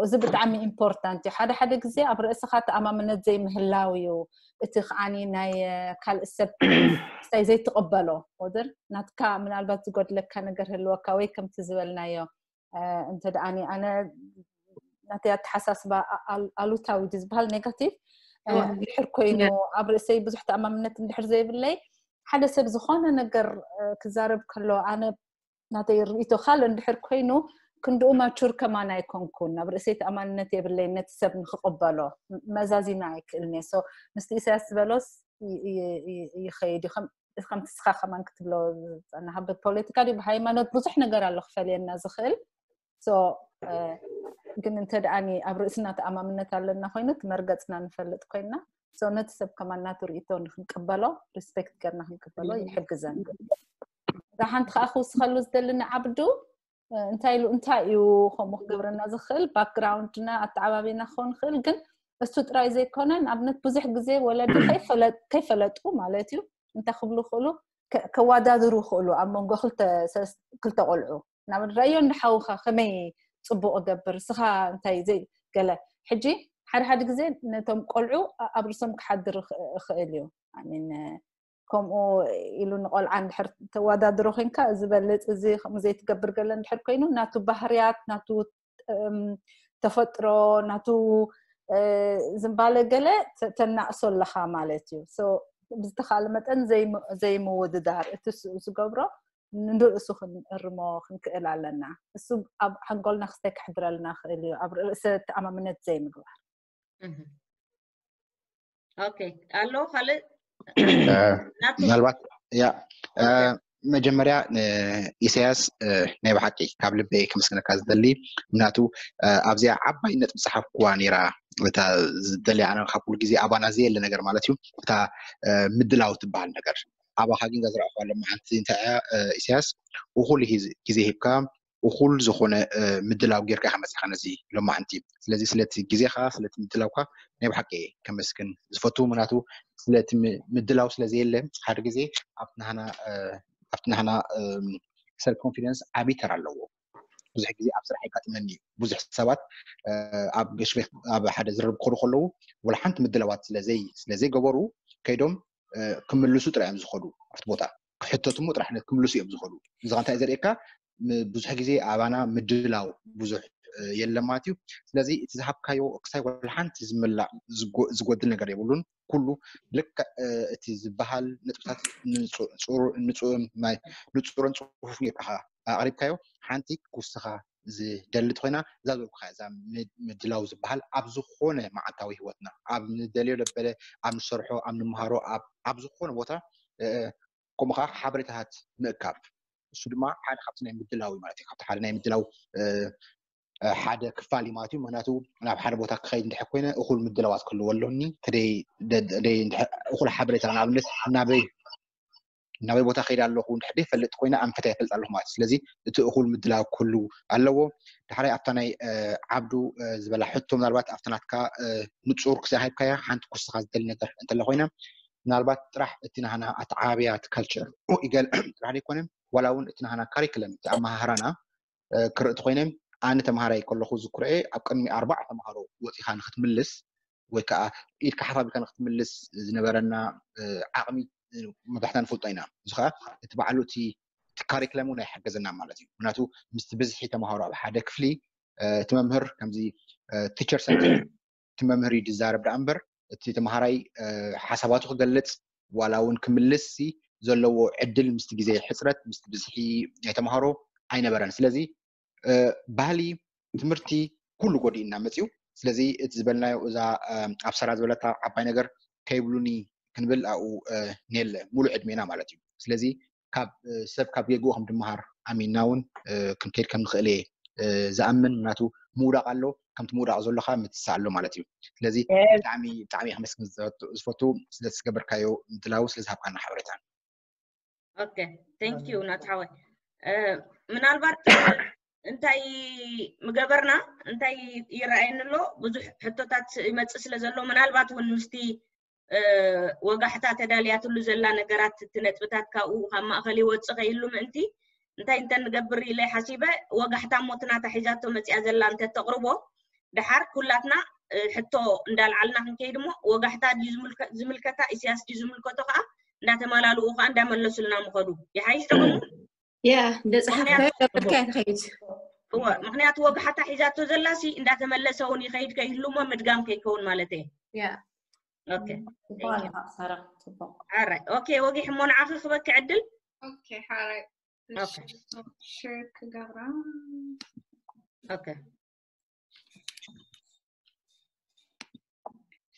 እዚ ብጣዕሚ ኢምፖርታንት እዩ። ሓደ ሓደ ግዜ ኣብ ርእስኻ ተኣማምነት ዘይምህላው እዩ እቲ ከዓኒ ናይ ካልእ ሰብ ስታይ ዘይትቕበሎ ወድር ናትካ ምናልባት ዝጎድለካ ነገር ህልወካ ወይ ከምቲ ዝበልናዮ እንተ ደኣኒ ኣነ ናተይ ኣተሓሳስባ ኣሉታዊ ድዩ ዝበሃል ኔጋቲቭ እንድሕር ኮይኑ ኣብ ርእሰይ ብዙሕ ተኣማምነት እንድሕር ዘይብለይ ሓደ ሰብ ዝኾነ ነገር ክዛረብ ከሎ ኣነ ናተይ ርእቶ ካልእ እንድሕር ኮይኑ ክንድኡ ማቹር ከማን ኣይኮንኩን ናብ ርእሰይ ተኣማንነት የብለይ ነቲ ሰብ ንክቕበሎ መዛዚና ኣይክእልን እየ። ምስቲ ኢሳያስ ዝበሎስ ይኸይድ እዩ። ከምቲ ስኻ ከማን ክትብሎ ዝፀናኻ ብፖለቲካ ድዩ ብሃይማኖት ብዙሕ ነገር ኣሎ ክፈልየና ዝኽእል። ግን እንተ ደኣኒ ኣብ ርእስና ተኣማምነት ኣለና ኮይኑ እቲ መርገፅና ንፈልጥ ኮይና ሰው ነቲ ሰብ ከማን ናቱ ርእቶ ንክንቅበሎ ሪስፔክት ገርና ክንቅበሎ ይሕግዘን። እዛ ሓንቲ ከዓ ክውስኸሉ ዝደሊ ንዓብዱ እንታይ ኢሉ እንታይ እዩ ከምኡ ክገብረና ዝኽእል ባክግራውንድና ኣተዓባቢና ክኸውን ይኽእል። ግን እሱ ጥራይ ዘይኮነ ንኣብነት ብዙሕ ግዜ ወለዲ ከይፈለጡ ማለት እዩ እንታይ ክብሉ ክእሉ ከዋዳድሩ ክእሉ ኣብ መንጎ ክልተ ቆልዑ ናብ ረዮ እንድሓውኻ ከመይ ፅቡቅ እገብር ስኻ እንታይ ዘይ ገለ ሕጂ ሓደ ሓደ ግዜ ነቶም ቆልዑ ኣብ ርሶም ክሓድር ይኽእል እዩ። ከምኡ ኢሉ ንቆልዓ እንድሕር ተወዳድሮ ኮንካ ዝበልፅ እዚ ከምኡ ዘይትገብር ገለ እንድሕር ኮይኑ ናቱ ባህርያት ናቱ ተፈጥሮ ናቱ ዝንባለ ገለ ተናእሶ ኣለኻ ማለት እዩ። ብዝተኻለ መጠን ዘይምውድዳር እቲ ዝገብሮ ንርእሱ ክንእርሞ ክንክእል ኣለና። እሱ ኣብ ሓንጎልና ክስታይ ክሕድረልና ክእል እዩ ኣብ ርእሰ ተኣማምነት ዘይምግባር። ኦኬ ኣሎ ካልእ ምናልባት ያ መጀመርያ ኢሳያስ ናይ ብሓቂ ካብ ልበይ ከመስግነካ ዝደሊ ምክንያቱ ኣብዚኣ ዓባይ ነጥቢ ዝፀሓፍኩዋ ነይራ እታ ዝደልያ ኣነ ካብ ኩሉ ግዜ ኣባና ዘየለ ነገር ማለት እዩ እታ ምድላው ትበሃል ነገር ኣባኻ ግን ዘዝረኣኹዋ ሎማዓንቲ እንታይ እያ ኢሳያስ እኹል ግዜ ሂብካ እኹል ዝኾነ ምድላው ጌርካ ኢኻ መፂኻ ነዚ ሎማዓንቲ ስለዚ ስለቲ ግዜኻ ስለቲ ምድላውካ ናይ ብሓቂ ከመስግን ዝፈቱ ምክንያቱ ስለቲ ምድላው ስለዘየለ ሓደ ግዜ ኣብቲ ናህና ኣብቲ ናህና ሰልፍ ኮንፊደንስ ዓብይ ተራ ኣለዎ ብዙሕ ግዜ ኣብ ስራሕ የጋጥመኒ እዩ ብዙሕ ሰባት ኣብ ገሽቤት ኣብ ሓደ ዝርርብ ክኸዱ ከለዉ ወላ ሓንቲ ምድላዋት ስለዘይ ስለዘይገበሩ ከይዶም ክምልሱ ጥራይ እዮም ዝኸዱ ኣብቲ ቦታ ክሕተትሞ ጥራሕ ክምልሱ እዮም ዝኸዱ እዚ እንታይ ዘርእየካ ብዙሕ ግዜ ኣባና ምድላው ብዙሕ የለን ማለት እዩ ስለዚ እቲ ዝሃብካዮ ክሳይ ወላ ሓንቲ ዝምላእ ዝጎድል ነገር የብሉን ኩሉ ልክዕ እቲ ዝበሃል ነጥብታት ንፁርን ፅፉፍ ጌርካ ኣቕሪብካዮ ሓንቲ ክውስኻ ዝደሊ ኮይና እዛ ዝበልኩካ እዛ ምድላው ዝበሃል ኣብ ዝኾነ መዓልታዊ ህይወትና ኣብ ንደልዮ ለበለ ኣብ ንሰርሖ ኣብ ንምሃሮ ኣብ ዝኾነ ቦታ ከምኡ ከዓ ሓበሬታታት ምእካብ እሱ ድማ ሓደ ካብቲ ናይ ምድላው ማለት እዩ ካብቲ ሓደ ናይ ምድላው ሓደ ክፋል እዩ ማለት እዩ ምክንያቱ ናብ ሓደ ቦታ ክኸይድ እንድሕር ኮይነ እኩል ምድላዋት ክህልዎ ኣለኒ እኩል ሓበሬታ ንኣብነት ናበይ ናበይ ቦታ ከይድ ኣለኹ እንድሕር ፈልጥ ኮይነ ኣንፈታ ይፈልጥ ኣለኹ ማለት ስለዚ እቲ እኩል ምድላው ክህሉ ኣለዎ ዳሕራይ ኣብታ ናይ ዓብዱ ዝበላ ሕቶ ምናልባት ኣብታ ናትካ ንፁር ክሳይ ሃይብካያ ሓንቲ ኩስኻ ዝደሊ ነገር እንተለ ኮይነ ምናልባት ጥራሕ እቲ ናህና ኣተዓባብያ እቲ ካልቸር ይገል ጥራሕ ዘይኮነ ዋላ እውን እቲ ናህና ካሪክለም እቲ ኣመሃህራና ክርኢ ተኮይነ ኣነ ተምሃራይ ከለኹ ዝኩርዐ ኣብ ቅድሚ ኣርባዓ ተምሃሮ ወፂኻ ንክትምልስ ወይ ከዓ ኢድካ ሓፍ ኣቢልካ ንክትምልስ ዝነበረና ዓቕሚ መብዛሕትና ንፈልጦ ኢና እዚ ከዓ እቲ ባዕሉ እቲ ካሪክለም እውን ኣይሓገዘና ማለት እዩ ምክንያቱ ምስቲ ብዝሒ ተምሃሮ ኣብ ሓደ ክፍሊ እቲ መምህር ከምዚ ቲቸር ሰንተር እቲ መምህር እዩ ዝዛረብ ደኣ እምበር እቲ ተምሃራይ ሓሳባቱ ክገልፅ ዋላ እውን ክምልስ ዘለዎ ዕድል ምስቲ ግዜ ሕፅረት ምስቲ ብዝሒ ናይ ተምሃሮ ኣይነበረን ስለዚ ባህሊ ትምህርቲ ኩሉ ጎዲእና መፅዩ ስለዚ እቲ ዝበልናዮ እዛ ኣብ ሰራ ዝበለታ ዓባይ ነገር ከይብሉኒ ክንብል ኣብኡ ኔለ ሙሉ ዕድሜና ማለት እዩ ስለዚ ካብ ሰብ ካብ ጌግኡ ከም ድመሃር ኣሚንና እውን ክንከይድ ከም ንኽእል እየ ዝኣምን ምክንያቱ ምውዳቕ ኣሎ ከምቲ ምውዳቕ ዘሎካ ምትሳ ኣሎ ማለት እዩ ስለዚ ብጣዕሚ ብጣዕሚ ከመስግን ዝፈቱ ስለዝገበርካዮ ምድላው ስለዝሃብካና ሓበሬታ ኦኬ thank you ናትሓወይ ምናልባት እንታይ ምገበርና እንታይ ይረኣየኒ ኣሎ ብዙሕ ሕቶታት ይመፅእ ስለ ዘሎ ምናልባት እውን ምስቲ ወጋሕታ ተዳልያትሉ ዘላ ነገራት እቲ ነጥብታት ካብኡ ካብ ማእኸል ይወፅእ ከይሉ ምእንቲ እንታይ እንተ ንገብር ኢለ ሓሲበ ወጋሕታ ሞትናታ ሒዛቶ መፅያ ዘላ እንተ ተቕርቦ ደሓር ኩላትና ሕቶ እንዳልዓልና ክንከይድ እሞ ወጋሕታ ድዩ ዝምልከታ ኢሳያስ ድዩ ዝምልከቶ ከዓ እንዳተመላልኡ ከዓ እንዳመለሱልና ምኸዱ ይሓይሽ ተኸሙ ያ እንደፀሓፍካዮ ገበርካ ትኸይድ ምክንያቱ ወጋሕታ ሒዛቶ ዘላሲ እንዳተመለሰ እውን ይኸይድ ከይህሉ እሞ ምድጋም ከይከውን ማለት እየ ያ ኦኬ ወጊሕ እሞ ንዓኺ ክበኪ ዕድል ሽር ክገብራ ኦኬ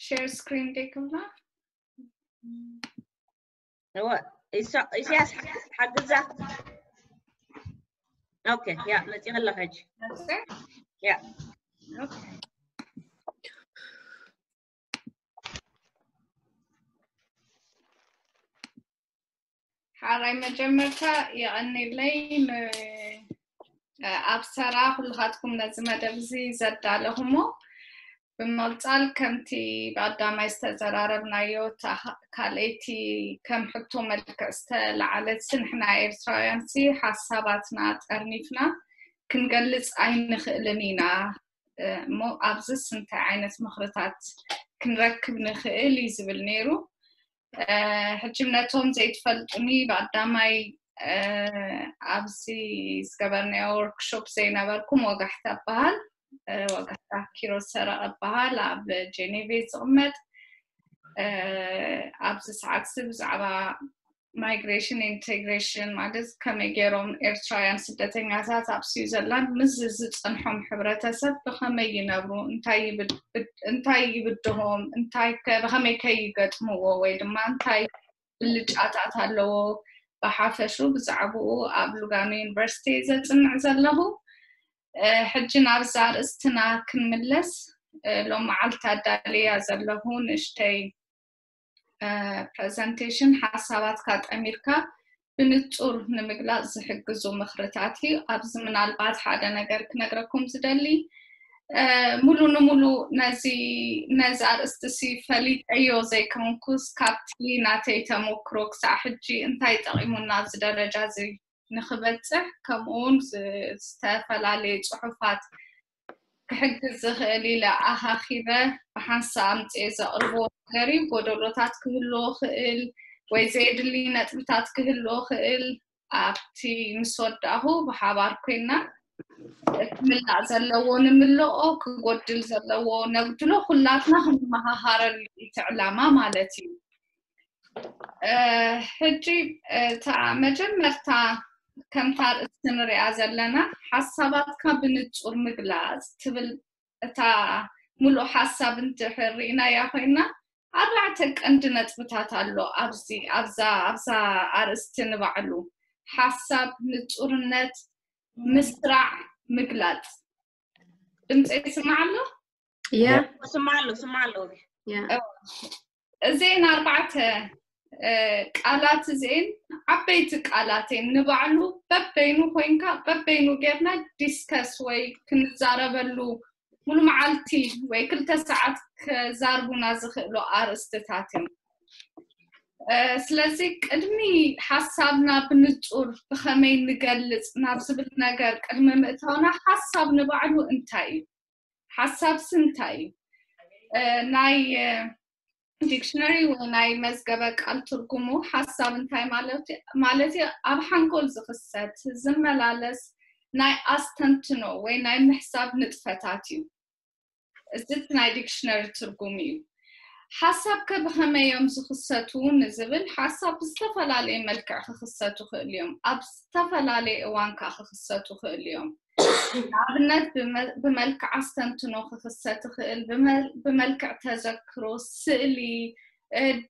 share screen ዶ ክብላ እወ ኢሳያስ ሓግዛ ኦኬ ያ መፂ ከለካ ሕጂ ያ ሓራይ መጀመርታ የቐኒለይ። ኣብ ሰራ ኩልኻትኩም ነዚ መደብ እዚ ዘዳለኹሞ፣ ብምቕጻል ከምቲ ብቐዳማይ ዝተዘራረብናዮ፣ ካልኣይቲ ከም ሕቶ መልክዕ ዝተለዓለት፣ ንሕና ኤርትራውያን ሲ ሓሳባትና ጠርኒፍና ክንገልጽ ኣይንኽእልን ኢና እሞ ኣብዝስ እንታይ ዓይነት ምኽርታት ክንረክብ ንኽእል እዩ ዝብል ነይሩ። ሕጂ ነቶም ዘይትፈልጡኒ፣ ብቐዳማይ ኣብዚ ዝገበርናዮ ወርክሾፕ ዘይነበርኩም ወጋሕታ እበሃል። ወጋሕታ ኪሮስ ሰረቐ እበሃል። ኣብ ጀኔቭ ዝቕመጥ፣ ኣብዚ ሰዓት እዚ ብዛዕባ ማይግሬሽን ኢንቴግሬሽን፣ ማለት ከመይ ገይሮም ኤርትራውያን ስደተኛታት ኣብ ስዊዘርላንድ ምስ ዝጸንሖም ሕብረተሰብ ብኸመይ ይነብሩ፣ እንታይ ይብድሆም፣ እንታይ ብኸመይ ከይገጥምዎ ወይ ድማ እንታይ ብልጫታት ኣለዎ፣ ብሓፈሹ ብዛዕባኡ ኣብ ሉጋኖ ዩኒቨርሲቲ ዘጽንዕ ዘለኹ። ሕጂ ናብዛ ኣርእስትና ክንምለስ፣ ሎም መዓልቲ ኣዳልያ ዘለኹ ንእሽተይ ፕረዘንቴሽን ሓሳባትካ ጠሚርካ ብንጹር ንምግላጽ ዝሕግዙ ምኽርታት እዩ። ኣብዚ ምናልባት ሓደ ነገር ክነግረኩም ዝደሊ፣ ሙሉ ንሙሉ ነዚ ነዚ ኣርእስቲ ሲ ፈሊጠዮ ዘይኮንኩስ፣ ካብቲ ናተይ ተመክሮ ክሳዕ ሕጂ እንታይ ጠቒሙና ኣብዚ ደረጃ እዚ ንኽበጽሕ፣ ከምኡ እውን ዝ- ዝተፈላለዩ ጽሑፋት ክሕግዝ ዝኽእል ኢለ ኣኻኺበ ብሓንሳእ ኣምፅኤ ዘቕርቦ ነገር እዩ። ጎደሎታት ክህልዎ ክእል ወይ ዘየድሊ ነጥብታት ክህልዎ ክእል፣ ኣብቲ ምስ ወዳእኹ ብሓባር ኮይና ክምላእ ዘለዎ ንምልኦ፣ ክጎድል ዘለዎ ነጉድሎ፣ ኩላትና ክንመሃሃረሉ እዩ እቲ ዕላማ ማለት እዩ። ሕጂ እታ መጀመርታ ከምታ ርእስቲ ንሪኣ ዘለና ሓሳባትካ ብንጹር ምግላጽ ትብል እታ ምሉእ ሓሳብ እንድሕር ርኢናያ ኮይና ኣርባዕተ ቀንዲ ነጥብታት ኣሎ ኣብዚ ኣብዛ ኣብዛ ኣርእስቲ ንባዕሉ ሓሳብ ንጹርነት ምስራዕ ምግላጽ ድምፂ ይስማዕ ኣሎ? ያ ስማዕ ኣሎ ስማዕ ኣሎ። ያ እዚኤን ኣርባዕተ ቃላት እዚኤን ዓበይቲ ቃላት እየን። ንባዕሉ በበይኑ ኮይንካ በበይኑ ጌርና ዲስከስ ወይ ክንዛረበሉ ሙሉ መዓልቲ ወይ ክልተ ሰዓት ከዛርቡና ዝኽእሉ ኣርእስትታት እዮም። ስለዚ ቅድሚ ሓሳብና ብንጹር ብኸመይ ንገልጽ ናብ ዝብል ነገር ቅድሚ ምእታውና ሓሳብ ንባዕሉ እንታይ እዩ? ሓሳብሲ እንታይ እዩ? ናይ ዲክሽነሪ ወይ ናይ መዝገበ ቃል ትርጉሙ ሓሳብ እንታይ ማለት እዩ? ኣብ ሓንጎል ዝኽሰት ዝመላለስ ናይ ኣስተንትኖ ወይ ናይ ምሕሳብ ንጥፈታት እዩ። እዚ እቲ ናይ ዲክሽነሪ ትርጉም እዩ። ሓሳብ ከ ብኸመይ እዮም ዝኽሰቱ ንዝብል ሓሳብ ብዝተፈላለየ መልክዕ ክኽሰቱ ክእል እዮም። ኣብ ዝተፈላለየ እዋን ከ ክኽሰቱ ክእል እዮም። ንኣብነት ብመልክዕ ኣስተንትኖ ክኽሰት ይኽእል፣ ብመልክዕ ተዘክሮ፣ ስእሊ፣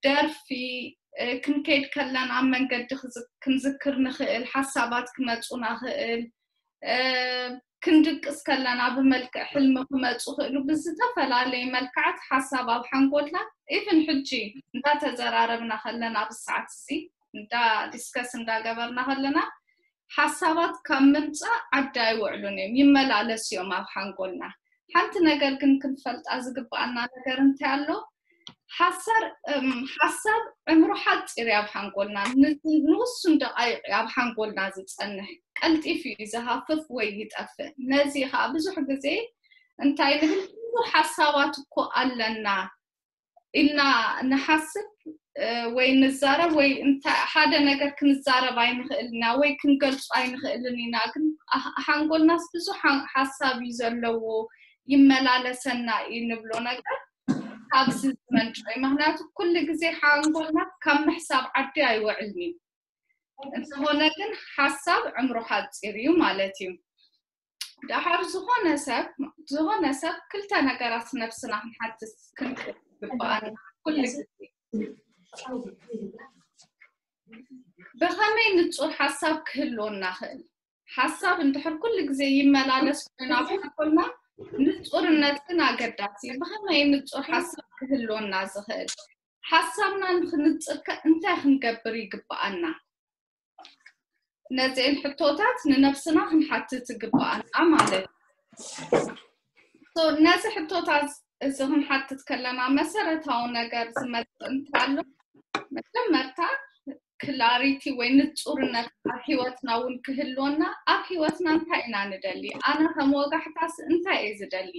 ደርፊ፣ ክንከይድ ከለና ኣብ መንገዲ ክንዝክር ንኽእል፣ ሓሳባት ክመፁና ክእል፣ ክንድቅስ ከለና ብመልክዕ ሕልሚ ክመፁ ክእሉ ብዝተፈላለየ መልክዓት ሓሳብ ኣብ ሓንጎልና ኢቭን ሕጂ እንዳተዘራረብና ከለና ብሰዓት እዚ እንዳ ዲስከስ እንዳገበርና ከለና ሓሳባት ካብ ምምፃእ ዓዲ ኣይውዕሉን እዮም፣ ይመላለሱ እዮም ኣብ ሓንጎልና። ሓንቲ ነገር ግን ክንፈልጣ ዝግበኣና ነገር እንታይ ኣሎ? ሓሳር ሓሳብ ዕምሩ ሓፂር እዩ ኣብ ሓንጎልና፣ ንውሱን ደቃይቅ እዩ ኣብ ሓንጎልና ዝፀንሕ፣ ቀልጢፉ እዩ ዝሃፍፍ ወይ ይጠፍእ። ነዚ ከዓ ብዙሕ ግዜ እንታይ ንብል ብዙሕ ሓሳባት እኮ ኣለና ኢልና ንሓስብ ወይ ንዛረብ ወይ ሓደ ነገር ክንዛረብ ኣይንኽእል ኢና ወይ ክንገልፁ ኣይንኽእልን ኢና። ግን ሓንጎልናስ ብዙሕ ሓሳብ እዩ ዘለዎ፣ ይመላለሰና እዩ ንብሎ ነገር ካብዚ ዝመንጨ እዩ። ምክንያቱ ኩሉ ግዜ ሓንጎልና ካብ ምሕሳብ ዓዲ ኣይውዕልን እዩ። እንተኾነ ግን ሓሳብ ዕምሩ ሓፂር እዩ ማለት እዩ። ደሓር ዝኾነ ሰብ ዝኾነ ሰብ ክልተ ነገራት ነብስና ክንሓትት ክንክእል ይግበኣና ኩሉ ግዜ። ብኸመይ ንጹር ሓሳብ ክህልወና ክእል? ሓሳብ እንድሕር ኩሉ ግዜ ይመላለስ ኮይኑ ኣብ ሓንጎልና ንጹርነት ግን ኣገዳሲ እዩ። ብኸመይ ንጹር ሓሳብ ክህልወና ዝኽእል? ሓሳብና ንኽንጽር ከ እንታይ ክንገብር ይግብኣና? ነዚአን ሕቶታት ንነብስና ክንሓትት ይግብኣና ማለት እዩ። So፣ ነዚ ሕቶታት እዚ ክንሓትት ከለና መሰረታዊ ነገር ዝመጽእ እንተሎ፣ መጀመርታ ክላሪቲ ወይ ንጹርነት ኣብ ህይወትና እውን ክህልወና። ኣብ ህይወትና እንታይ ኢና ንደሊ? ኣነ ከም ወጋሕታስ እንታይ እየ ዝደሊ?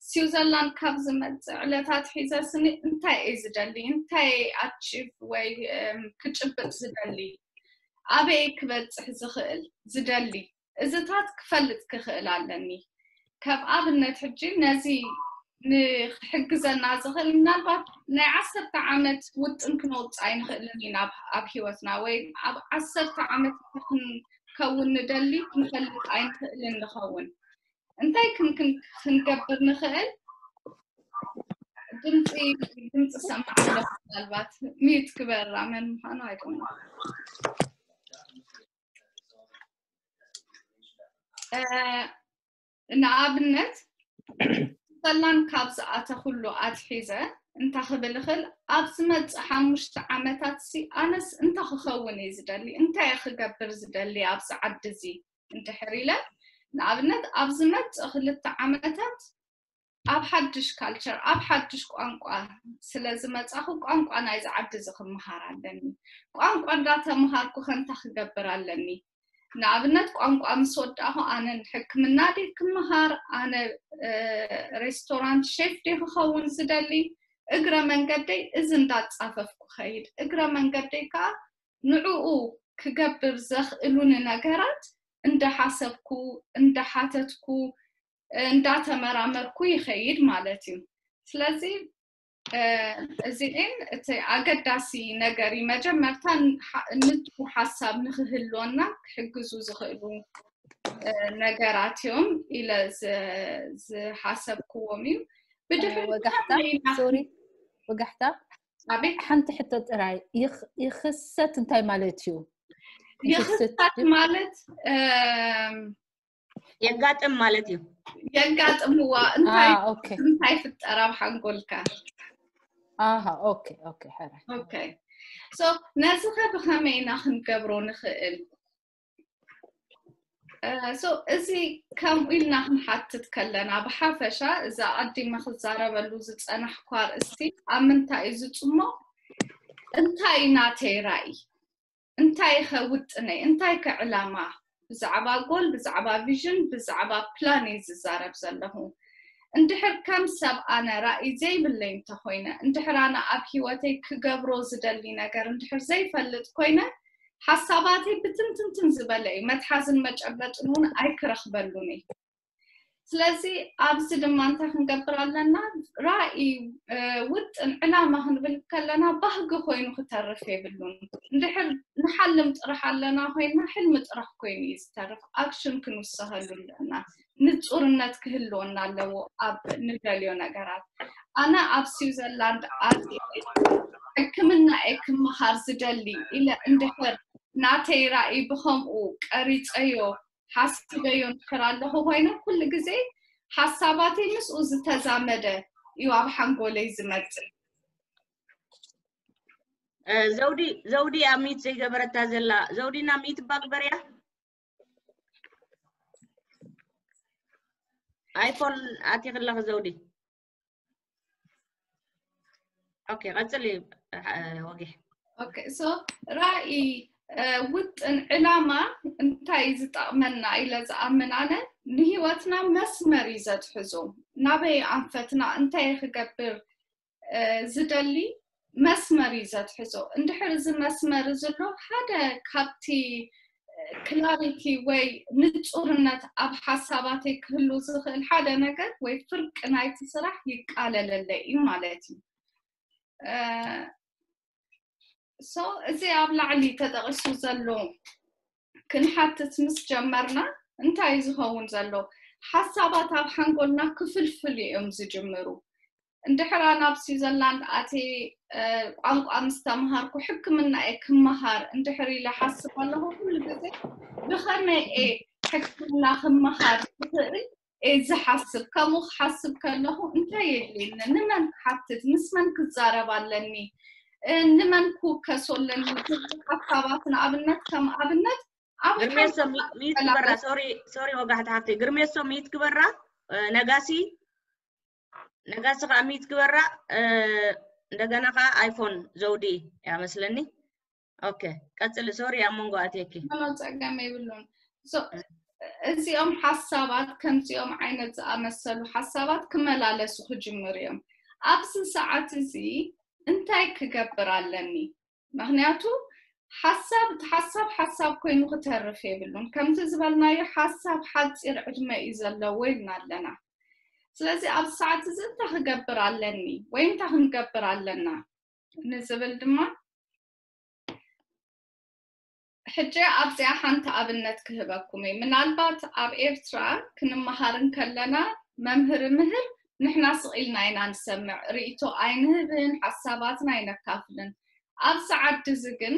ስዊዘርላንድ ካብ ዝመጽእ ዕለታት ሒዘ ስኒ እንታይ እየ ዝደሊ? እንታይ ኣቺቭ ወይ እም፣ ክጭብጥ ዝደሊ? ኣበይ ክበጽሕ ዝኽእል ዝደሊ? እዚታት ክፈልጥ ክኽእል ኣለኒ። ከም ኣብነት ሕጂ ነዚ ንክሕግዘና ዝኽእል ምናልባት ናይ ዓሰርተ ዓመት ውጥን ክነውፅእ ኣይንኽእልን ኢና ኣብ- ኣብ ህይወትና፣ ወይ ኣብ ዓሰርተ ዓመት ክንከውን ንደሊ ክንፈልጥ ኣይንኽእልን ንኸውን። እንታይ ክን- ክን- ክንገብር ንኽእል? ድምፂ ድምፂ ሰማዕ ኣለኹ። ምናልባት ሚዩት ግበራ፣ መን ምዃኑ ኣይኮነ። ንኣብነት ሰላም ካብ ዝኣተኹሉ ኣትሒዘ እንታይ ክብል እኽእል? ኣብ ዝመፅእ ሓሙሽተ ዓመታት ሲ ኣነስ እንታይ ክኸውን እየ ዝደሊ? እንታይ እየ ክገብር ዝደሊ ኣብዚ ዓዲ እዚ? እንድሕር ኢለ ንኣብነት ኣብ ዝመፅእ ክልተ ዓመታት ኣብ ሓድሽ ካልቸር፣ ኣብ ሓድሽ ቋንቋ ስለ ዝመፃኹ፣ ቋንቋ ናይዚ ዓዲ እዚ ክመሃር ኣለኒ። ቋንቋ እንዳተምሃርኩ ከ እንታይ ክገብር ኣለኒ? ንኣብነት ቋንቋ ምስ ወዳእኹ ኣነ ንሕክምና ድየ ክመሃር? ኣነ ሬስቶራንት ሼፍ ድየ ክኸውን ዝደሊ? እግረ መንገደይ እዚ እንዳፃፈፍኩ ኸይድ። እግረ መንገደይ ከዓ ንዕኡ ክገብር ዘኽእሉኒ ነገራት እንዳሓሰብኩ፣ እንዳሓተትኩ፣ እንዳተመራመርኩ ይኸይድ ማለት እዩ። ስለዚ እዚኤን እቲ ኣገዳሲ ነገር እዩ። መጀመርታ ንጹር ሓሳብ ንክህልወና ክሕግዙ ዝኽእሉ ነገራት እዮም ኢለ ዝሓሰብክዎም እዩ። ብድሕሪ ወጋሕታ ሶሪ ወጋሕታ ኣቤት ሓንቲ ሕቶ ጥራይ ይኽ- ይኽሰት እንታይ ማለት እዩ? ይኽሰት ማለት የጋጥም ማለት እዩ። የጋጥምዋ እንታይ አ፣ ኦኬ እንታይ ፍጠር ኣብ ሓንጎልካ? ኣሃ ኦኬ ኦኬ ሕራይ ኦኬ so ነዚ ከ ብኸመይ ኢና ክንገብሮ ንኽእል? እ፣ so እዚ ከምኡ ኢልና ክንሓትት ከለና ብሓፈሻ እዛ ኣዲመ ክዛረበሉ ዝፀናሕኳ ኣርእስቲ ኣብ ምንታይ እዩ ዝፅሞ? እንታይ እዩ ናተይ ራእይ? እንታይ ከ ውጥነይ? እንታይ ከ ዕላማ? ብዛዕባ ጎል፣ ብዛዕባ ቪዥን፣ ብዛዕባ ፕላን እየ ዝዛረብ ዘለኹ። እንድሕር ከም ሰብ ኣነ ራእይ ዘይብለይ እንተኾይነ፣ እንድሕር ኣነ ኣብ ህይወተይ ክገብሮ ዝደሊ ነገር እንድሕር ዘይፈልጥ ኮይነ፣ ሓሳባተይ ብትንትንትን ዝበለ እዩ። መትሓዝን መጨበጥን እውን ኣይክረኽበሉን እየ። ስለዚ ኣብዚ ድማ እንታይ ክንገብር ኣለና? ራእይ፣ እ፣ ውጥን፣ ዕላማ ክንብል ከለና ባህጊ ኮይኑ ክተርፍ የብሉን። እንድሕር ንሓልም ጥራሕ ኣለና ኮይና ሕልሚ ጥራሕ ኮይኑ እዩ ዝተርፍ። ኣክሽን ክንውሰኸሉ ኣለና። ንጹርነት ክህልወና ኣለዎ ኣብ ንደልዮ ነገራት። ኣነ ኣብ ስዊዘርላንድ ኣትየ ሕክምና እየ ክመሃር ዝደሊ ኢለ እንድሕር ናተይ ራእይ ብኸምኡ ቀሪፀዮ ሓሲበዮ እንድሕር ኣለኹ ኮይነ ኩሉ ግዜ ሓሳባተይ ምስኡ ዝተዛመደ እዩ ኣብ ሓንጎለይ ዝመፅእ። እ፣ ዘውዲ ዘውዲ ኣብ ሚት ዘይገበረታ ዘላ ዘውዲና ሚት ባግበርያ ኣይፎን ኣቲ ከለኺ ዘውዲ ኦኬ ቀፅሊ። እ፣ ወጊሕ ኦኬ so ራእይ እ፣ ውጥን ዕላማ እንታይ እዩ ዝጠቕመና ኢለ ዝኣምን ኣነ ንህይወትና መስመር እዩ ዘትሕዞ። ናበይ ኣንፈትና እንታይ ክገብር እ፣ ዝደሊ መስመር እዩ ዘትሕዞ። እንድሕር እዚ መስመር እዚ ኣሎ ሓደ ካብቲ ክላሪቲ ወይ ንጹርነት ኣብ ሓሳባተይ ክህሉ ዝኽእል ሓደ ነገር ወይ ፍርቂ ናይቲ ስራሕ ይቃለለለይ እዩ ማለት እዩ። እ፣ so እዚ ኣብ ላዕሊ ተጠቒሱ ዘሎ ክንሓትት ምስ ጀመርና እንታይ እዩ ዝኸውን ዘሎ? ሓሳባት ኣብ ሓንጎልና ክፍልፍሉ እዮም ዝጅምሩ። እንድሕር ኣነ ኣብ ስዊዘርላንድ ኣትየ ቋንቋ ምስ ተምሃርኩ ሕክምና እየ ክመሃር እንድሕር ኢለ ሓስብ ኣለኹ ኩሉ ግዜ ብኸመይ እየ ሕክምና ክመሃር ዝኽእል? እየ ዝሓስብ። ከምኡ ክሓስብ ከለኹ እንታይ የድልየኒ? ንመን ክሓትት? ምስ መን ክዛረብ ኣለኒ? እ፣ ንመን ክውከሶ ኣለኒ? ዝብል ሓሳባት ንኣብነት፣ ከም ኣብነት ኣብ ግርሜሶ ሚ- ሚት ግበራ። ሶሪ ሶሪ፣ ወጋሕቲ ሓፍተይ፣ ግርሜሶ ሚት ግበራ። እ፣ ነጋሲ ነጋሲ ከዓ ሚት ግበራ። እ፣ እንደገና ከዓ ኣይፎን ዘውዲ እያ መስለኒ። ኦኬ፣ ቀፅሊ። ሶሪ ኣብ መንጎ ኣትየኪ። ኖ፣ ጸገም የብሉን። So፣ እዚኦም ሓሳባት ከምዚኦም ዓይነት ዝኣመሰሉ ሓሳባት ክመላለሱ ክጅምር እዮም። ኣብዚ ሰዓት እዚ እንታይ ክገብር ኣለኒ? ምክንያቱ ሓሳብ፣ እቲ ሓሳብ ሓሳብ ኮይኑ ክተርፍ የብሉን። ከምቲ ዝበልናዮ ሓሳብ ሓፂር ዕድመ እዩ ዘለዎ ኢልና ኣለና። ስለዚ ኣብዚ ሰዓት እዚ እንታይ ክገብር ኣለኒ ወይ እንታይ ክንገብር ኣለና ንዝብል ድማ ሕጂ ኣብዚኣ ሓንቲ ኣብነት ክህበኩም እየ። ምናልባት ኣብ ኤርትራ ክንመሃር እንከለና መምህር ምህር ንሕና ስቕ ኢልና ኢና ንሰምዕ፣ ርእይቶ ኣይንህብን፣ ሓሳባትና ኣይነካፍልን። ኣብዚ ዓዲ እዚ ግን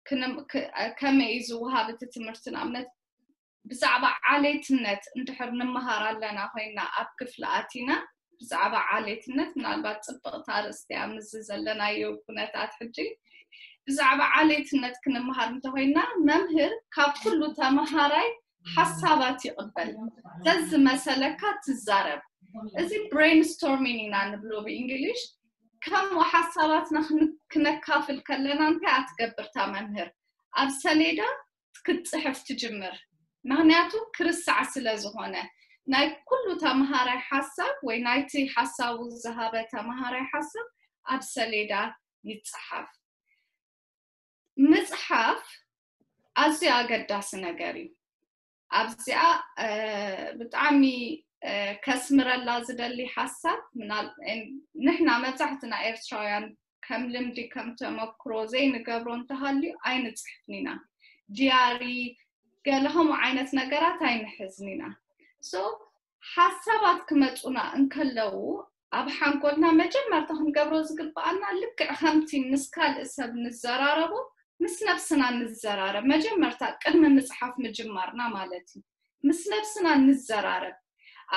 ክንም- ክ- ከመይ እዩ ዝወሃብ እቲ ትምህርቲ? ንኣብነት ብዛዕባ ዓሌትነት እንድሕር ንመሃር ኣለና ኮይና ኣብ ክፍሊ ኣቲና ብዛዕባ ዓሌትነት ምናልባት ጽብቕቲ ኣርእስቲ እያ ምስዚ ዘለናዮ ኩነታት ሕጂ። ብዛዕባ ዓሌትነት ክንመሃር እንተኮይና መምህር ካብ ኩሉ ተመሃራይ ሓሳባት ይቕበል። ዘዝመሰለካ ትዛረብ። እዚ ብሬንስቶርሚንግ ኢና ንብሎ ብእንግሊሽ። ከምኡ ሓሳባትና ክን- ክነካፍል ከለና እንታይ ኣትገብር እታ መምህር? ኣብ ሰሌዳ ክትጽሕፍ ትጅምር። ምክንያቱ ክርስዕ ስለ ዝኾነ ናይ ኩሉ ተመሃራይ ሓሳብ ወይ ናይቲ ሓሳቡ ዝሃበ ተመሃራይ ሓሳብ ኣብ ሰሌዳ ይጽሓፍ። ምጽሓፍ ኣዝዩ ኣገዳሲ ነገር እዩ። ኣብዚኣ እ፣ ብጣዕሚ እ፣ ከስምረላ ዝደሊ ሓሳብ ምናል- እ፣ ንሕና መብዛሕትና ኤርትራውያን ከም ልምዲ ከም ተመክሮ ዘይንገብሮ እንተሃልዩ ኣይንጽሕፍን ኢና። ዲያሪ ገለ ከምኡ ዓይነት ነገራት ኣይንሕዝን ኢና። So ሓሳባት ክመጹና እንከለዉ ኣብ ሓንጎልና መጀመርታ ክንገብሮ ዝግብኣና ልክዕ ከምቲ ምስ ካልእ ሰብ ንዘራረቦ ምስ ነብስና ንዘራረብ። መጀመርታ ቅድሚ ምጽሓፍ ምጅማርና ማለት እዩ። ምስ ነብስና ንዘራረብ።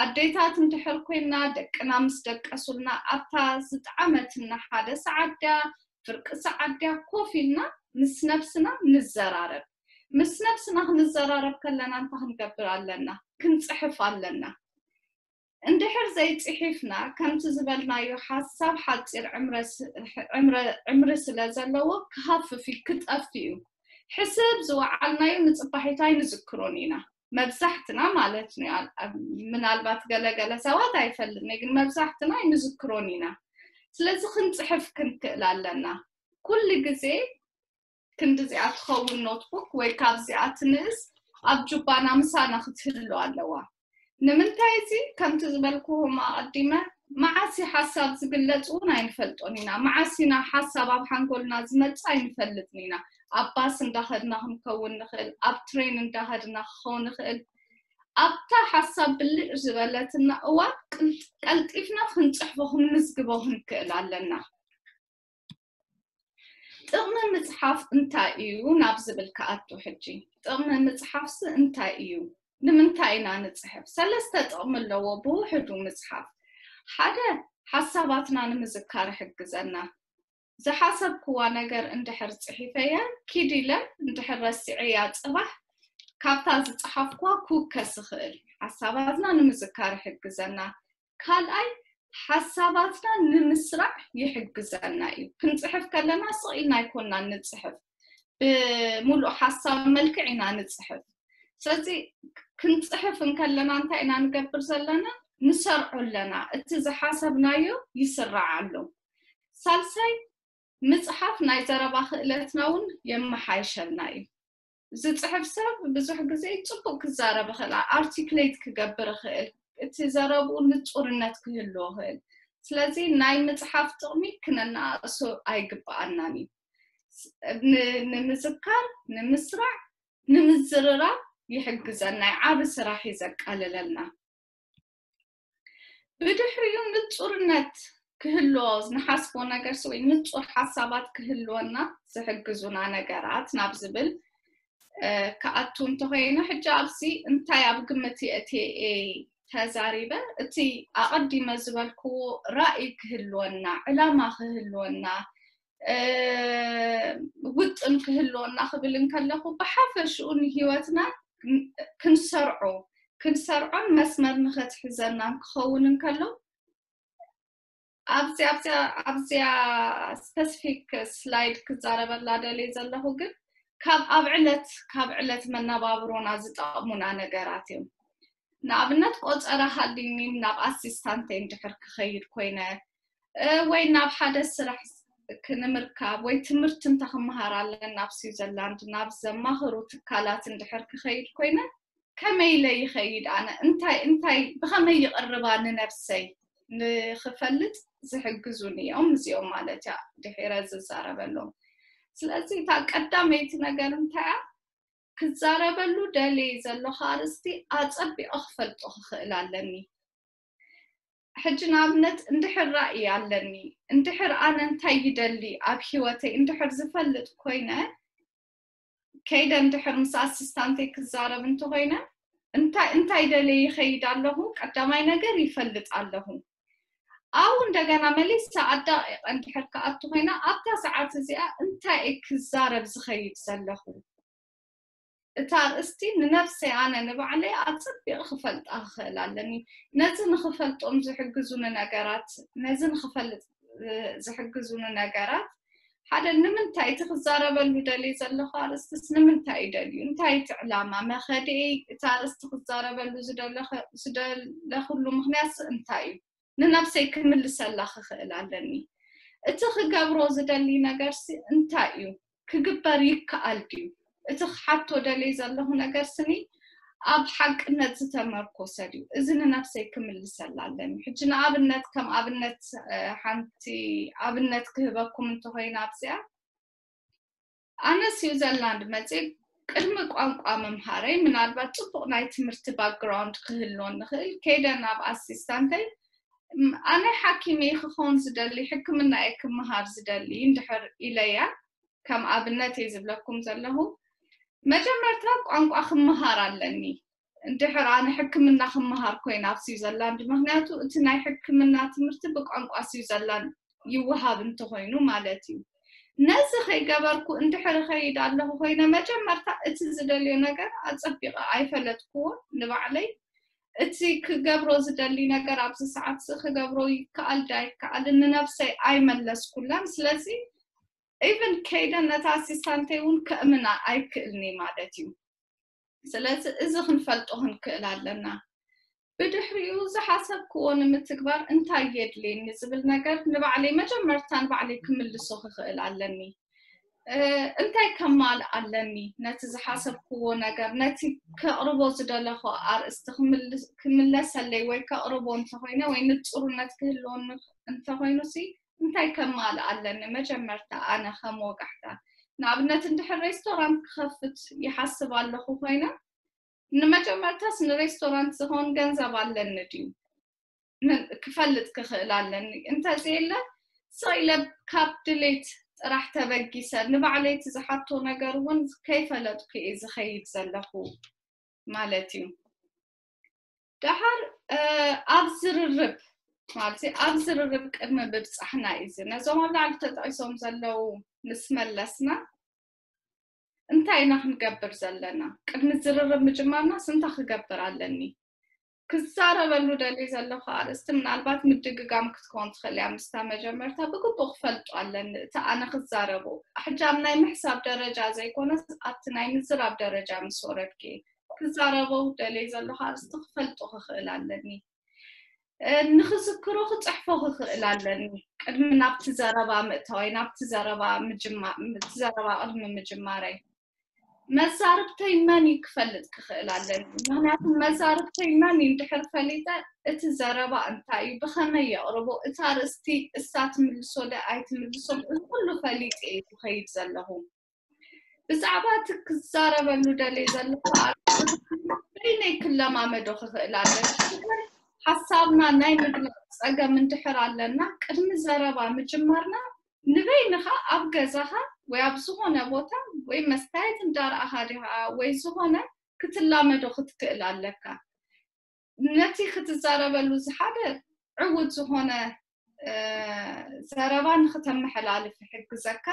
ኣዴታት እንድሕር ኮይና ደቅና ምስ ደቀሱልና ኣብታ ዝጠዓመትና ሓደ ሰዓት ድያ ፍርቂ ሰዓት ድያ ኮፍ ኢልና ምስ ነብስና ንዘራረብ። ምስ ነብስና ክንዘራረብ ከለና እንታይ ክንገብር ኣለና? ክንጽሕፍ ኣለና። እንድሕር ዘይጽሒፍና ከምቲ ዝበልናዮ ሓሳብ ሓጺር ዕምረ ስ- ዕምረ- ዕምሪ ስለ ዘለዎ ክሃፍፍ እዩ፣ ክጠፍእ እዩ። ሕስብ ዝወዓልናዮ ንጽባሒቱ ኣይንዝክሮን ኢና። መብዛሕትና ማለት ነው። ምናልባት ገለገለ ሰባት ኣይፈልጥን፣ ግን መብዛሕትና ኣይንዝክሮን ኢና። ስለዚ ክንጽሕፍ ክንክእል ኣለና። ኩሉ ግዜ ክንድዚኣ ትኸውን ኖትቡክ ወይ ካብዚኣ ትንእስ ኣብ ጁባና ምሳና ክትህሉ ኣለዋ። ንምንታይ እዚ? ከምቲ ዝበልኩኹም ኣቐዲመ፣ መዓስ እዩ ሓሳብ ዝግለጽ እውን ኣይንፈልጦን ኢና። መዓስ ኢና ሓሳብ ኣብ ሓንጎልና ዝመጽእ ኣይንፈልጥን ኢና። ኣብ ባስ እንዳኸድና ክንከውን ንኽእል፣ ኣብ ትሬን እንዳኸድና ክኸውን ንኽእል። ኣብታ ሓሳብ ብልጭ ዝበለትና እዋን ቅል- ቀልጢፍና ክንጽሕፎ ክንምዝግቦ ክንክእል ኣለና። ጥቕሚ ምጽሓፍ እንታይ እዩ ናብ ዝብል ክኣቱ ሕጂ። ጥቕሚ ምጽሓፍሲ እንታይ እዩ? ንምንታይ ኢና ንጽሕፍ? ሰለስተ ጥቕሚ ኣለዎ ብውሕዱ ምጽሓፍ። ሓደ፣ ሓሳባትና ንምዝካር ይሕግዘና። ዝሓሰብክዋ ነገር እንድሕር ጽሒፈያ ኪድ ኢለ እንድሕር ረሲዐያ ጽባሕ ካብታ ዝጸሓፍክዋ ክውከስ ይኽእል። ሓሳባትና ንምዝካር ይሕግዘና። ካልኣይ፣ ሓሳባትና ንምስራዕ ይሕግዘና እዩ። ክንጽሕፍ ከለና ስቕ ኢልና ኣይኮንና ንጽሕፍ፣ ብምሉእ ሓሳብ መልክዕ ኢና ንጽሕፍ። ስለዚ ክንጽሕፍ እንከለና እንታይ ኢና ንገብር ዘለና? ንሰርዖ ኣለና። እቲ ዝሓሰብናዮ ይስራዕ ኣሎ። ሳልሳይ፣ ምጽሓፍ ናይ ዘረባ ክእለትና እውን የመሓይሸልና እዩ። ዝጽሕፍ ሰብ ብዙሕ ግዜ ጽቡቕ ክዛረብ ይኽእል፣ ኣርቲክሌት ክገብር ይኽእል፣ እቲ ዘረብኡ ንጹርነት ክህልዎ ይኽእል። ስለዚ ናይ ምጽሓፍ ጥቕሚ ክነነኣእሶ ኣይግብኣናን እዩ። ስ- ን- ንምዝካር፣ ንምስራዕ፣ ንምዝርራብ ይሕግዘና፣ ዓቢ ስራሕ እዩ ዘቃልለልና። ብድሕሪኡ ንጹርነት ክህልዎ፣ ንሓስቦ ነገርሲ ወይ ንጹር ሓሳባት ክህልወና ዝሕግዙና ነገራት ናብ ዝብል እ፣ ክኣቱ እንተኾይኑ፣ ሕጂ ኣብዚ እንታይ ኣብ ግምት የእትየ እየ ተዛሪበ፣ እቲ ኣቐዲመ ዝበልክዎ ራእይ ክህልወና፣ ዕላማ ክህልወና፣ ውጥን ክህልወና ክብል እንከለኹ፣ ብሓፈሽኡ ንህይወትና ክንሰርዖ ክንሰርዖን መስመር ንኸትሕዘናን ክኸውን እንከሎ፣ ኣብዚኣ ኣብዚኣ ኣብዚኣ ስፐሲፊክ ስላይድ ክዛረበላ ደልየ ዘለኹ ግን ካብ ኣብ ዕለት ካብ ዕለት መነባብሮና ዝጠቕሙና ነገራት እዮም። ንኣብነት ቆፀራ ሃሊኒ ናብ ኣሲስታንተይ እንድሕር ክኸይድ ኮይነ ወይ ናብ ሓደ ስራሕ ክንምርካብ ወይ ትምህርቲ እንተክመሃር ኣለን ናብ ስዊዘርላንድ ናብ ዘማኽሩ ትካላት እንድሕር ክኸይድ ኮይነ ከመይ ኢለ ይኸይድ ኣነ እንታይ እንታይ ብኸመይ ይቕርባ ንነብሰይ ንኽፈልጥ ዝሕግዙን እዮም እዚኦም ማለት እያ ድሒረ ዝዛረበሎም። ስለዚ እታ ቀዳመይቲ ነገር እንታይ እያ ክዛረበሉ ደልየ ዘለኹ ኣርእስቲ ኣጸቢቐ ክፈልጦ ክኽእል ኣለኒ። ሕጂ ንኣብነት እንድሕር ራእይ ኣለኒ እንድሕር ኣነ እንታይ ይደሊ ኣብ ሂወተይ እንድሕር ዝፈልጥ ኮይነ ከይደ እንድሕር ምስ ኣሲስታንተይ ክዛረብ እንተኮይነ እንታይ እንታይ ደልየ ይኸይድ ኣለኹ ቀዳማይ ነገር ይፈልጥ ኣለኹ ኣው እንደገና መሊሳ ኣዳቂቀ እንድሕር ክኣቱ ኮይና ኣብታ ሰዓት እዚኣ እንታይ እየ ክዛረብ ዝኸይድ ዘለኹ እታ ኣርእስቲ ንነብሰይ ኣነ ንባዕለይ ኣጸቢቐ ክፈልጣ ክኽእል ኣለኒ። ነዚ ንኽፈልጦም ዝሕግዙኒ ነገራት፣ ነዚ ንኽፈልጥ ዝሕግዙኒ ነገራት ሓደ ንምንታይ እቲ ክዛረበሉ ደልየ ዘለኹ ኣርእስትስ ንምንታይ እዩ ደልዩ? እንታይ እቲ ዕላማ? መኸድኤይ እቲ ኣርእስቲ ክዛረበሉ ዝደለኹሉ ምኽንያትስ እንታይ እዩ? ንነብሰይ ክምልሰላ ክኽእል ኣለኒ። እቲ ክገብሮ ዝደሊ ነገርሲ እንታይ እዩ? ክግበር ይከኣል ድዩ? እቲ ክሓቶ ደልየ ዘለኹ ነገር ስኒ ኣብ ሓቅነት ዝተመርኮሰ ድዩ? እዚ ንነብሰይ ክምልሰላ ኣለኒ። ሕጂ ንኣብነት ከም ኣብነት ሓንቲ ኣብነት ክህበኩም እንተኾይና ኣብዚኣ ኣነ ስዊዘርላንድ መፅእ ቅድሚ ቋንቋ ምምሃረይ ምናልባት ፅቡቕ ናይ ትምህርቲ ባክግራውንድ ክህልዎ ንኽእል ከይደ ናብ ኣሲስታንተይ ኣነ ሓኪም እየ ክኸውን ዝደሊ ሕክምና እየ ክምሃር ዝደሊ እንድሕር ኢለያ ከም ኣብነት እየ ዝብለኩም ዘለኹ መጀመርታ ቋንቋ ክምሃር ኣለኒ እንድሕር ኣነ ሕክምና ክምሃር ኮይነ ኣብ ስዊዘርላንድ ምክንያቱ እቲ ናይ ሕክምና ትምህርቲ ብቋንቋ ስዊዘርላንድ ይወሃብ እንተኮይኑ ማለት እዩ ነዚ ከይገበርኩ እንድሕር እኸይድ ኣለኹ ኮይነ መጀመርታ እቲ ዝደልዮ ነገር ኣፀቢቐ ኣይፈለጥክዎ ንባዕለይ እቲ ክገብሮ ዝደሊ ነገር ኣብዚ ሰዓት እዚ ክገብሮ ይከኣል ዳ ይከኣል ንነብሰይ ኣይመለስኩላን ስለዚ even ከይደ ነታ ኣሲስታንተይ እውን ከእምና ኣይክእልኒ ማለት እዩ ስለዚ እዚ ክንፈልጦ ክንክእል ኣለና ብድሕሪኡ ዝሓሰብክዎ ንምትግባር እንታይ የድልየኒ ዝብል ነገር ንባዕለይ መጀመርታ ንባዕለይ ክምልሶ ክኽእል ኣለኒ እንታይ ከማልእ ኣለኒ ነቲ ዝሓሰብክዎ ነገር ነቲ ከቕርቦ ዝደለኹ ኣርእስቲ ክምለሰለይ ወይ ከቕርቦ እንተኮይነ ወይ ንፁርነት ክህልወኒ እንተኮይኑ ሲ እንታይ ከማልእ ኣለኒ መጀመርታ ኣነ ከም ወጋሕታ ንኣብነት እንድሕር ሬስቶራንት ክኸፍት ይሓስብ ኣለኹ ኮይነ ንመጀመርታስ ንሬስቶራንት ዝኸውን ገንዘብ ኣለኒ ድዩ ክፈልጥ ክኽእል ኣለኒ እንተዘየለ ስቕ ኢለ ካብ ድሌት ጥራሕ ተበጊሰ ንባዕለይ እቲ ዝሓቶ ነገር እውን ከይፈለጥኩ እየ ዝኸይድ ዘለኹ ማለት እዩ ደሓር ኣብ ዝርርብ ማለት ኣብ ዝርርብ ቅድሚ ምብፃሕና እዩ እዚ ነዞም ኣብ ላዕሊ ተጠቂሶም ዘለዉ ምስ መለስና እንታይ ኢና ክንገብር ዘለና ቅድሚ ዝርርብ ምጅማርናስ እንታይ ክገብር ኣለኒ ክዛረበሉ ደልዩ ዘለኹ ኣርእስቲ ምናልባት ምድግጋም ክትከውን ትኽእል እያ ምስታ መጀመርታ ብግቡእ ክፈልጦ ኣለኒ እቲ ኣነ ክዛረቦ ሕጂ ኣብ ናይ ምሕሳብ ደረጃ ዘይኮነስ ኣብቲ ናይ ምዝራብ ደረጃ ምስ ወረድኪ ክዛረቦ ደልየ ዘለኹ ኣርእስቲ ክፈልጦ ክኽእል ኣለኒ ንኽዝክሮ ክፅሕፎ ክኽእል ኣለኒ ቅድሚ ናብቲ ዘረባ ምእታወይ ናብቲ ዘረባ ምጅማ- እቲ ዘረባ ቅድሚ ምጅማረይ መዛርብተይ መን እዩ ክፈልጥ ክኽእል ኣለኒ ምክንያቱ መዛርብተይ መን እዩ እንድሕር ፈሊጠ እቲ ዘረባ እንታይ እዩ ብኸመይ የቕርቦ እቲ ኣርእስቲ እሳ ትምልሶ ዶ ኣይትምልሶ እዚ ኩሉ ፈሊጠ እዩ ዝኸይድ ዘለኹ ብዛዕባ እቲ ክዛረበሉ ደልየ ዘለኹ ኣርእስቲ በይነይ ክለማመዶ ክኽእል ኣለኒ። ሓሳብና ናይ ምግላፅ ፀገም እንድሕር ኣለና ቅድሚ ዘረባ ምጅማርና ንበይንኻ ኣብ ገዛኻ ወይ ኣብ ዝኾነ ቦታ ወይ መስታየት እንዳረኣኻ ዲኻ ወይ ዝኾነ ክትላመዶ ክትክእል ኣለካ። ነቲ ክትዛረበሉ ዝሓደ ዕዉት ዝኾነ ዘረባ ንክተመሓላልፍ ይሕግዘካ።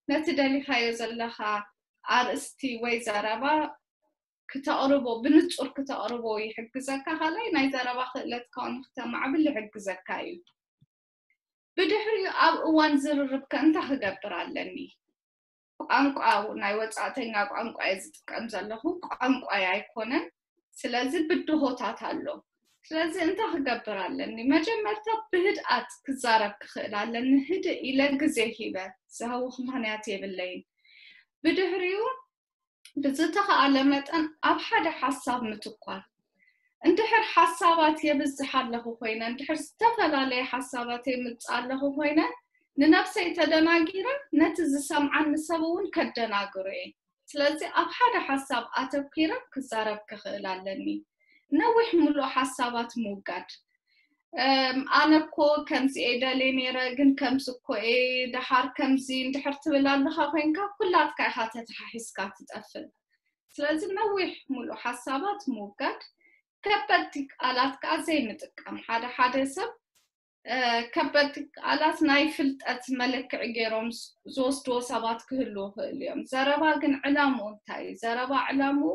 ነቲ ደሊኻዮ ዘለኻ ኣርእስቲ ወይ ዘረባ ክተቕርቦ ብንጹር ክተቕርቦ ይሕግዘካ። ካልኣይ ናይ ዘረባ ክእለትካ እውን ክተማዕብል ይሕግዘካ እዩ። ብድሕሪኡ ኣብ እዋን ዝርርብ ከ እንታይ ክገብር ኣለኒ? ቋንቋ ናይ ወጻእተኛ ቋንቋ እየ ዝጥቀም ዘለኹ፣ ቋንቋ ኣይኮነን። ስለዚ ብድሆታት ኣሎ። ስለዚ እንታይ ክገብር ኣለኒ? መጀመርታ ብህድኣት ክዛረብ ክኽእል ኣለኒ። ህድእ ኢለ ግዜ ሂበ ዝህውኽ ምኽንያት የብለይን። ብድሕሪኡ ብዝተኻእለ መጠን ኣብ ሓደ ሓሳብ ምትኳር። እንድሕር ሓሳባት የብዝሕ ኣለኹ ኮይነ፣ እንድሕር ዝተፈላለየ ሓሳባት የምጽእ ኣለኹ ኮይነ፣ ንነብሰይ ተደናጊረ ነቲ ዝሰምዓኒ ሰብ እውን ከደናግሮ እየ። ስለዚ ኣብ ሓደ ሓሳብ ኣተኪረ ክዛረብ ክኽእል ኣለኒ። ነዊሕ ምሉእ ሓሳባት ምውጋድ። ኣነ እኮ ከምዚ እየ ደልየ ነይረ፣ ግን ከምዚ እኮ እየ፣ ደሓር ከምዚ እንድሕር ትብል ኣለኻ ኮይንካ፣ ኩላትካ ኢኻ ተተሓሒዝካ ትጠፍእ። ስለዚ ነዊሕ ሙሉእ ሓሳባት ምውጋድ፣ ከበድቲ ቃላት ከዓ ዘይምጥቃም። ሓደ ሓደ ሰብ ከበድቲ ቃላት ናይ ፍልጠት መለክዒ ገይሮም ዝወስድዎ ሰባት ክህልዉ ይኽእሉ እዮም። ዘረባ ግን ዕላምኡ እንታይ እዩ? ዘረባ ዕላምኡ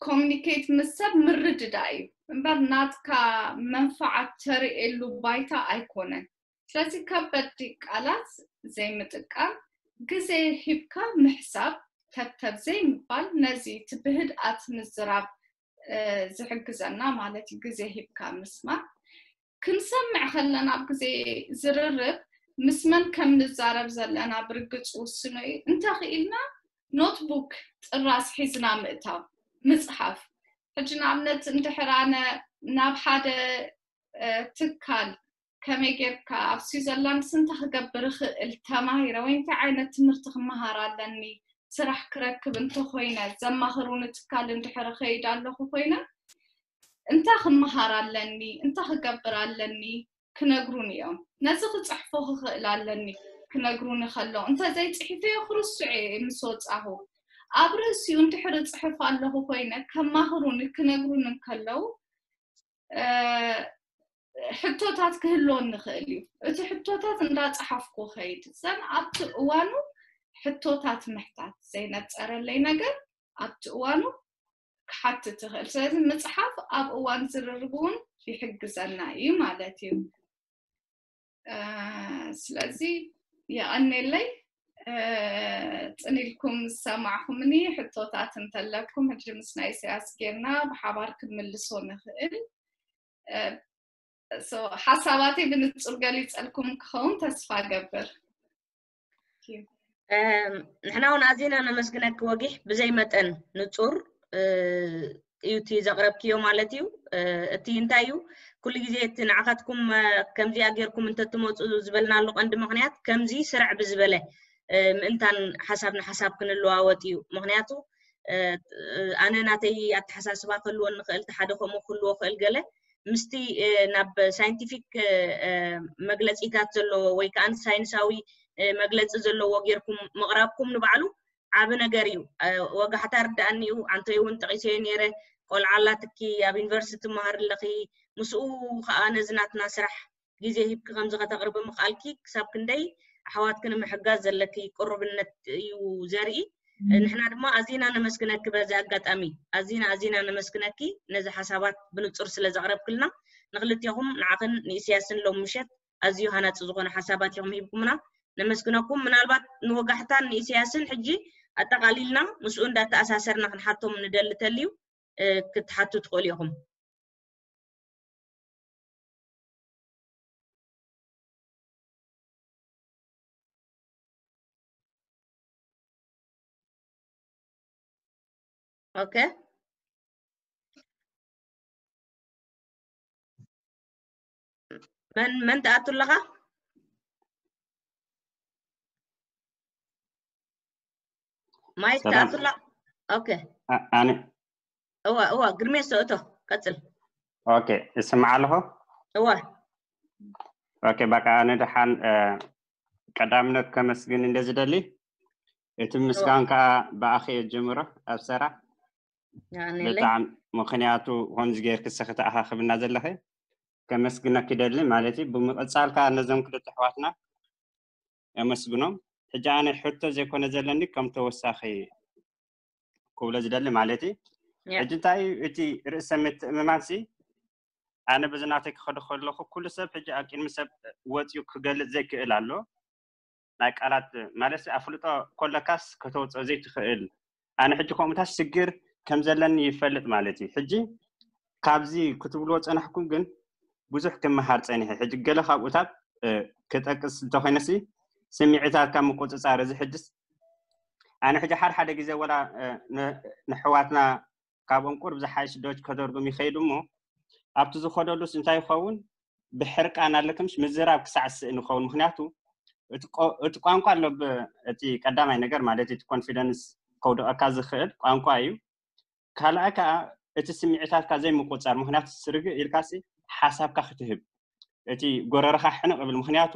ኮሚኒኬት ምስ ሰብ ምርድዳእ እዩ እምበር ናትካ መንፋዓት ተርእየሉ ባይታ ኣይኮነን። ስለዚ ከበድቲ ቃላት ዘይምጥቃም፣ ግዜ ሂብካ ምሕሳብ፣ ተብተብ ዘይምባል ነዚ እቲ ብህድኣት ምዝራብ ዝሕግዘና ማለት እዩ። ግዜ ሂብካ ምስማዕ። ክንሰምዕ ከለና ኣብ ግዜ ዝርርብ ምስ መን ከም ንዛረብ ዘለና ብርግጽ ውስኖ እዩ። እንተኽኢልና ኖትቡክ ጥራስ ሒዝና ምእታው ምጽሓፍ። ሕጂ ንኣብነት እንድሕር ኣነ ናብ ሓደ ትካል ከመይ ጌርካ ኣብ ስዊዘርላንድስ እንታይ ክገብር እኽእል ተማሂረ ወይ እንታይ ዓይነት ትምህርቲ ክመሃር ኣለኒ፣ ስራሕ ክረክብ እንተኾይነ ዘማኽሩኒ ትካል እንድሕር እኸይድ ኣለኹ ኮይነ እንታይ ክመሃር ኣለኒ እንታይ ክገብር ኣለኒ ክነግሩኒ እዮም። ነዚ ክፅሕፎ ክኽእል ኣለኒ ክነግሩኒ ከለዉ እንተዘይፅሒፈዮ ክርስዑ እየ ምስ ወፃኹ። ኣብ ርእሲኡ እንድሕር እፅሕፍ ኣለኹ ኮይነ ከማኽሩኒ ክነግሩኒ እንከለዉ ሕቶታት ክህልወኒ ይኽእል እዩ። እቲ ሕቶታት እንዳፀሓፍኩ ከይድ ዘን ኣብቲ እዋኑ ሕቶታት ምሕታት ዘይነፀረለይ ነገር ኣብቲ እዋኑ ክሓትት ይኽእል። ስለዚ ምፅሓፍ ኣብ እዋን ዝርርብ እውን ይሕግዘና እዩ ማለት እዩ። ስለዚ የቐኔለይ ፅን ኢልኩም ዝሰማዕኹምኒ ሕቶታት እንተለኩም ሕጂ ምስ ናይ ኢሳያስ ጌርና ብሓባር ክንምልሶ ንኽእል። ሓሳባተይ ብንፁር ገሊፀልኩም ክኸውን ተስፋ ገብር። ንሕና እውን ኣዚና ነመስግነኪ ወጊሕ ብዘይ መጠን ንፁር እዩ እቲ ዘቕረብክዮ ማለት እዩ። እቲ እንታይ እዩ ኩሉ ግዜ እቲ ንዓኻትኩም ከምዚኣ ጌርኩም እንተትመፁ ዝበልናሉ ቀንዲ ምኽንያት ከምዚ ስርዕ ብዝበለ ምእንታን ሓሳብ ንሓሳብ ክንለዋወጥ እዩ። ምኽንያቱ ኣነ ናተይ ኣተሓሳስባ ክህልወኒ ክእል፣ ሓደ ከምኡ ክህልዎ ክእል ገለ ምስቲ ናብ ሳይንቲፊክ መግለፂታት ዘለዎ ወይ ከዓ ሳይንሳዊ መግለፂ ዘለዎ ጌርኩም ምቕራብኩም ንባዕሉ ዓቢ ነገር እዩ። ወጋሕታ ርዳኣኒ እዩ። ኣንተይ እውን ጠቒሰዮ ነይረ፣ ቆልዓ ኣላትኪ ኣብ ዩኒቨርሲቲ ትመሃር ኣለኺ፣ ምስኡ ከዓ ነዚ ናትና ስራሕ ግዜ ሂብኪ ከምዚ ከተቕርቢ ምኽኣልኪ ክሳብ ክንደይ ኣሕዋትኪ ንምሕጋዝ ዘለኪ ቅሩብነት እዩ ዘርኢ። ንሕና ድማ ኣዚና ነመስግነኪ በዚ ኣጋጣሚ ኣዚና ኣዚና ነመስግነኪ ነዚ ሓሳባት ብንጹር ስለ ዘቕረብክልና። ንክልቴኹም ንዓኽን ንኢስያስን ሎም ምሸት ኣዝዩ ሃናጺ ዝኾነ ሓሳባት ኢኹም ሂብኩምና። ነመስግነኩም። ምናልባት ንወጋሕታን ንኢስያስን ሕጂ ኣጠቓሊልና ምስኡ እንዳተኣሳሰርና ክንሓቶም ንደሊ ተልዩ ክትሓቱ ትኽእሉ ኢኹም። ኦኬ መን መን ትኣቱ ኣለኻ? ማይክ ትኣቱ ኣላ? ኦኬ ኣነ እዋ እዋ ግርሜ ሰእቶ ቀጽል። ኦኬ እስማዕ ኣለኹ። እዋ ኦኬ በቃ ኣነ ደሓን ቀዳምነት ከመስግን እንደ ዝደሊ እቲ ምስጋን ከዓ ብኣኺ እየ ጀምሮ ኣብ ሰራ ብጣዕሚ፣ ምክንያቱ ከምዚ ጌርክ ንስኺ ተኣኻኽብና ዘለኺ ከመስግነኪ ይደሊ ማለት እዩ። ብምቕጻል ከኣ ነዞም ክልተ ኣሕዋትና የመስግኖም። ሕጂ ኣነ ሕቶ ዘይኮነ ዘለኒ ከም ተወሳኺ ክብሎ ዝደሊ ማለት እዩ። ሕጂ እንታይ እዩ እቲ ርእሰ ምትእምማን ሲ ኣነ ብዝናተይ ክኸዶ ከለኹ ኩሉ ሰብ ሕጂ ኣብ ቅድሚ ሰብ ወፂኡ ክገልፅ ዘይክእል ኣሎ። ናይ ቃላት ማለት ኣፍልጦ ኮለካስ ከተውፅኦ ዘይትኽእል ኣነ ሕጂ ከምኡታት ሽግር ከም ዘለኒ ይፈልጥ ማለት እዩ። ሕጂ ካብዚ ክትብልዎ ፀናሕኩም ግን ብዙሕ ክመሃር ፀኒሐ። ሕጂ ገለ ካብኡታት ክጠቅስ እንተኮይነሲ ስምዒታትካ ምቁፅፃር እዚ ሕጅስ ኣነ ሕጂ ሓደ ሓደ ግዜ ወላ ንሕዋትና ካብኦም ቁርብ ዝሓይሽ ዶች ከደርጉም ይኸይድ እሞ ኣብቲ ዝኸደሉስ እንታይ ይኸውን ብሕርቃን ኣለክምሽ ምዝራብ ክሳዕ ስእ ንኸውን ምክንያቱ እቲ ቋንቋ ኣሎ እቲ ቀዳማይ ነገር ማለት እቲ ኮንፊደንስ ከውድቐካ ዝኽእል ቋንቋ እዩ። ካልኣይ ከዓ እቲ ስምዒታትካ ዘይምቁፃር ምክንያቱ ስርግ ኢልካሲ ሓሳብካ ክትህብ እቲ ጎረረኻ ሕንቕ ብል ምክንያቱ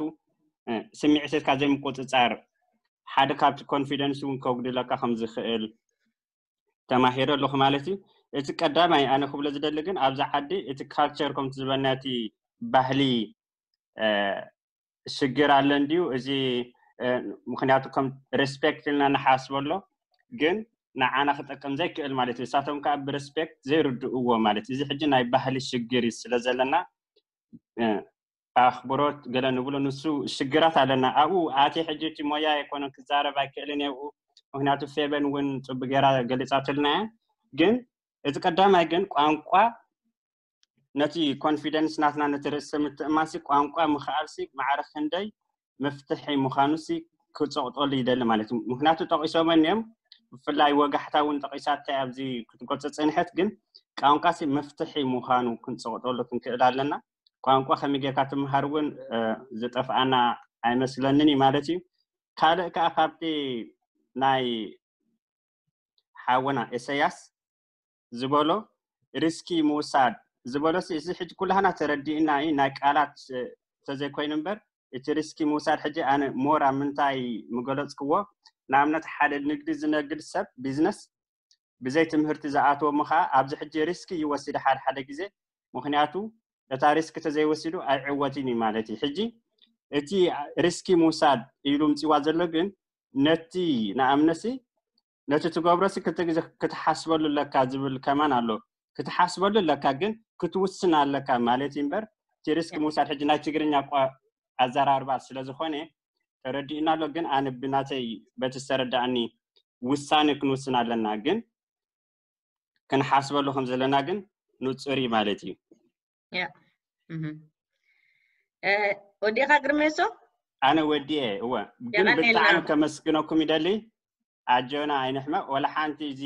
ስምዒትካ ዘይምቁፅፃር ሓደ ካብቲ ኮንፊደንስ እውን ከጉድለካ ከም ዝኽእል ተማሂረ ኣለኹ ማለት እዩ። እቲ ቀዳማይ ኣነ ክብሎ ዝደሊ ግን ኣብዚ ዓዲ እቲ ካልቸር ከምቲ ዝበልና እቲ ባህሊ ሽግር ኣለ እንድዩ እዚ ምክንያቱ ከም ሬስፔክት ኢልና ንሓስበሎ ግን ንዓና ክጠቅም ዘይክእል ማለት እዩ። እሳቶም ከዓ ብሬስፔክት ዘይርድእዎ ማለት እዩ። እዚ ሕጂ ናይ ባህሊ ሽግር እዩ ስለ ዘለና ኣኽብሮት ገለ ንብሎ ንሱ ሽግራት ኣለና ኣብኡ ኣቲ ሕጂ እቲ ሞያ ኣይኮነን ክዛረብ ኣይክእልን የብኡ ምክንያቱ ፌበን እውን ፅቡ ገይራ ገሊፃትልና እያ ግን እቲ ቀዳማይ ግን ቋንቋ ነቲ ኮንፊደንስ ናትና ነቲ ርእሰ ምትእማንሲ ቋንቋ ምኽኣልሲ ማዕረ ክንደይ መፍትሒ ምዃኑሲ ክፀቕጠሉ ይደሊ ማለት እዩ ምክንያቱ ጠቂሶመን እዮም ብፍላይ ወጋሕታ እውን ጠቂሳተ ኣብዚ ክትገልፆ ፀንሐት ግን ቋንቋ ሲ መፍትሒ ምዃኑ ክንፀቕጠሉ ክንክእል ኣለና። ቋንቋ ከመይ ጌርካ ትምሃር እውን ዝጠፍኣና ኣይመስለንን እዩ ማለት እዩ። ካልእ ከዓ ካብቲ ናይ ሓወና ኤሰያስ ዝበሎ ሪስኪ ምውሳድ ዝበሎ እዚ ሕጂ ኩላህና ተረዲእና እዩ ናይ ቃላት ተዘይኮይኑ እምበር እቲ ሪስኪ ምውሳድ ሕጂ ኣነ ሞር ኣብ ምንታይ ምገለፅክዎ ንኣብነት ሓደ ንግዲ ዝነግድ ሰብ ቢዝነስ ብዘይ ትምህርቲ ዝኣተዎ ምኻ ኣብዚ ሕጂ ሪስኪ ይወስድ ሓደ ሓደ ግዜ ምክንያቱ እታ ሪስክ ተዘይወሲዱ ኣይዕወትን እዩ ማለት እዩ ሕጂ እቲ ሪስኪ ምውሳድ ኢሉ ምፅዋ ዘሎ ግን ነቲ ንኣብነሲ ነቲ ትገብሮሲ ክልተ ግዜ ክትሓስበሉ ኣለካ ዝብል ከማን ኣሎ ክትሓስበሉ ኣለካ ግን ክትውስን ኣለካ ማለት እዩ እምበር እቲ ሪስክ ምውሳድ ሕጂ ናይ ትግርኛ ኣዘራርባ ስለዝኾነ ተረዲእና ኣሎ ግን ኣነ ብናተይ በቲ ዝተረዳእኒ ውሳነ ክንውስን ኣለና ግን ክንሓስበሉ ከም ዘለና ግን ንፁር እዩ ማለት እዩ። ወዲኻ ግርሜሶ ኣነ ወዲኤ እወ ግን ብጣዕሚ ከመስግነኩም ይደሊ ኣጆና ኣይንሕመቕ ወላ ሓንቲ እዚ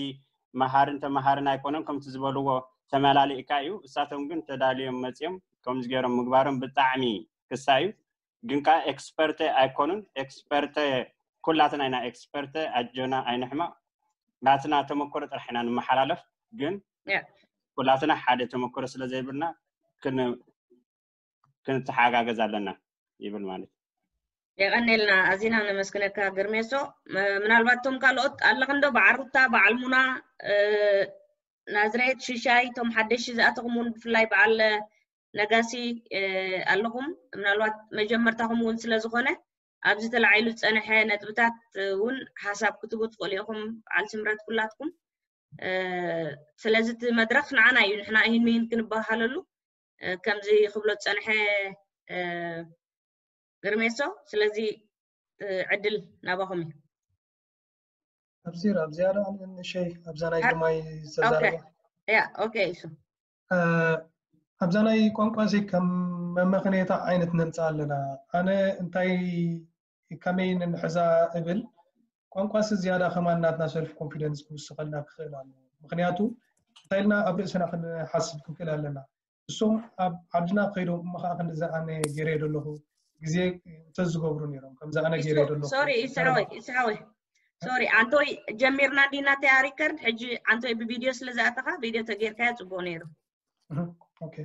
መሃርን ተመሃርን ኣይኮነን ከምቲ ዝበልዎ ተመላሊእካ እዩ እሳቶም ግን ተዳልዮም መፅኦም ከምዚ ገይሮም ምግባሮም ብጣዕሚ ክሳ እዩ ግን ከዓ ኤክስፐርተ ኣይኮኑን ኤክስፐርተ ኩላትና ኢና ኤክስፐርተ ኣጆና ኣይንሕመቕ ናትና ተመክሮ ጥራሕ ኢና ንመሓላለፍ ግን ኩላትና ሓደ ተመክሮ ስለ ዘይብልና ክንተሓጋገዝ ኣለና ይብል ማለት የቐኔልና ኣዚና ነመስግነካ ግርሜሶ ምናልባት ቶም ካልኦት ኣለኽንዶ በዓል ሩታ በዓል ሙና ናዝሬት ሽሻይ ቶም ሓደሽ ዝኣተኹም እውን ብፍላይ በዓል ነጋሲ ኣለኹም ምናልባት መጀመርታኹም እውን ስለ ዝኾነ ኣብዚ ተላዒሉ ዝፀንሐ ነጥብታት እውን ሓሳብ ክትቡ ትኽእሉ ኢኹም በዓል ስምረት ኩላትኩም ስለዚ እቲ መድረክ ንዓና እዩ ንሕና ይህን ምሂን ክንበሃለሉ ከምዚ ክብሎ ዝፀንሐ ግርሜሶ ስለዚ ዕድል ናባኹም እዩ ኣብዚር ኣብ ዝያዳ ንእንሸይ ኣብዛ ናይ ግርማይ ዝተዛረበ ያ ኦኬ እሱ ኣብዛ ናይ ቋንቋ ሲ ከም መመኽንየታ ዓይነት ነምፅእ ኣለና ኣነ እንታይ ከመይ ንሕዛ እብል ቋንቋ ሲ ዝያዳ ከማን ናትና ሰልፍ ኮንፊደንስ ክውስኸልና ክኽእል ኣለዎ ምክንያቱ እንታይ ኢልና ኣብ ርእስና ክንሓስብ ክንክእል ኣለና እሶም ኣብ ዓድና ከይዶም እሞ ከዓ ክንድዚ ኣነ ገይረ ዘለኹ ግዜ እንተዝገብሩ ነይሮም ከምዚ ኣነ ገይረ ዘለኹ ሶሪ ይስሐወይ ይስሐወይ ሶሪ ኣንቶይ ጀሚርና እንዲና ተያ ሪከርድ ሕጂ ኣንቶይ ብቪድዮ ስለ ዝኣተኻ ቪድዮ ተጌርካዮ ፅቡቅ ነይሩ ኦኬ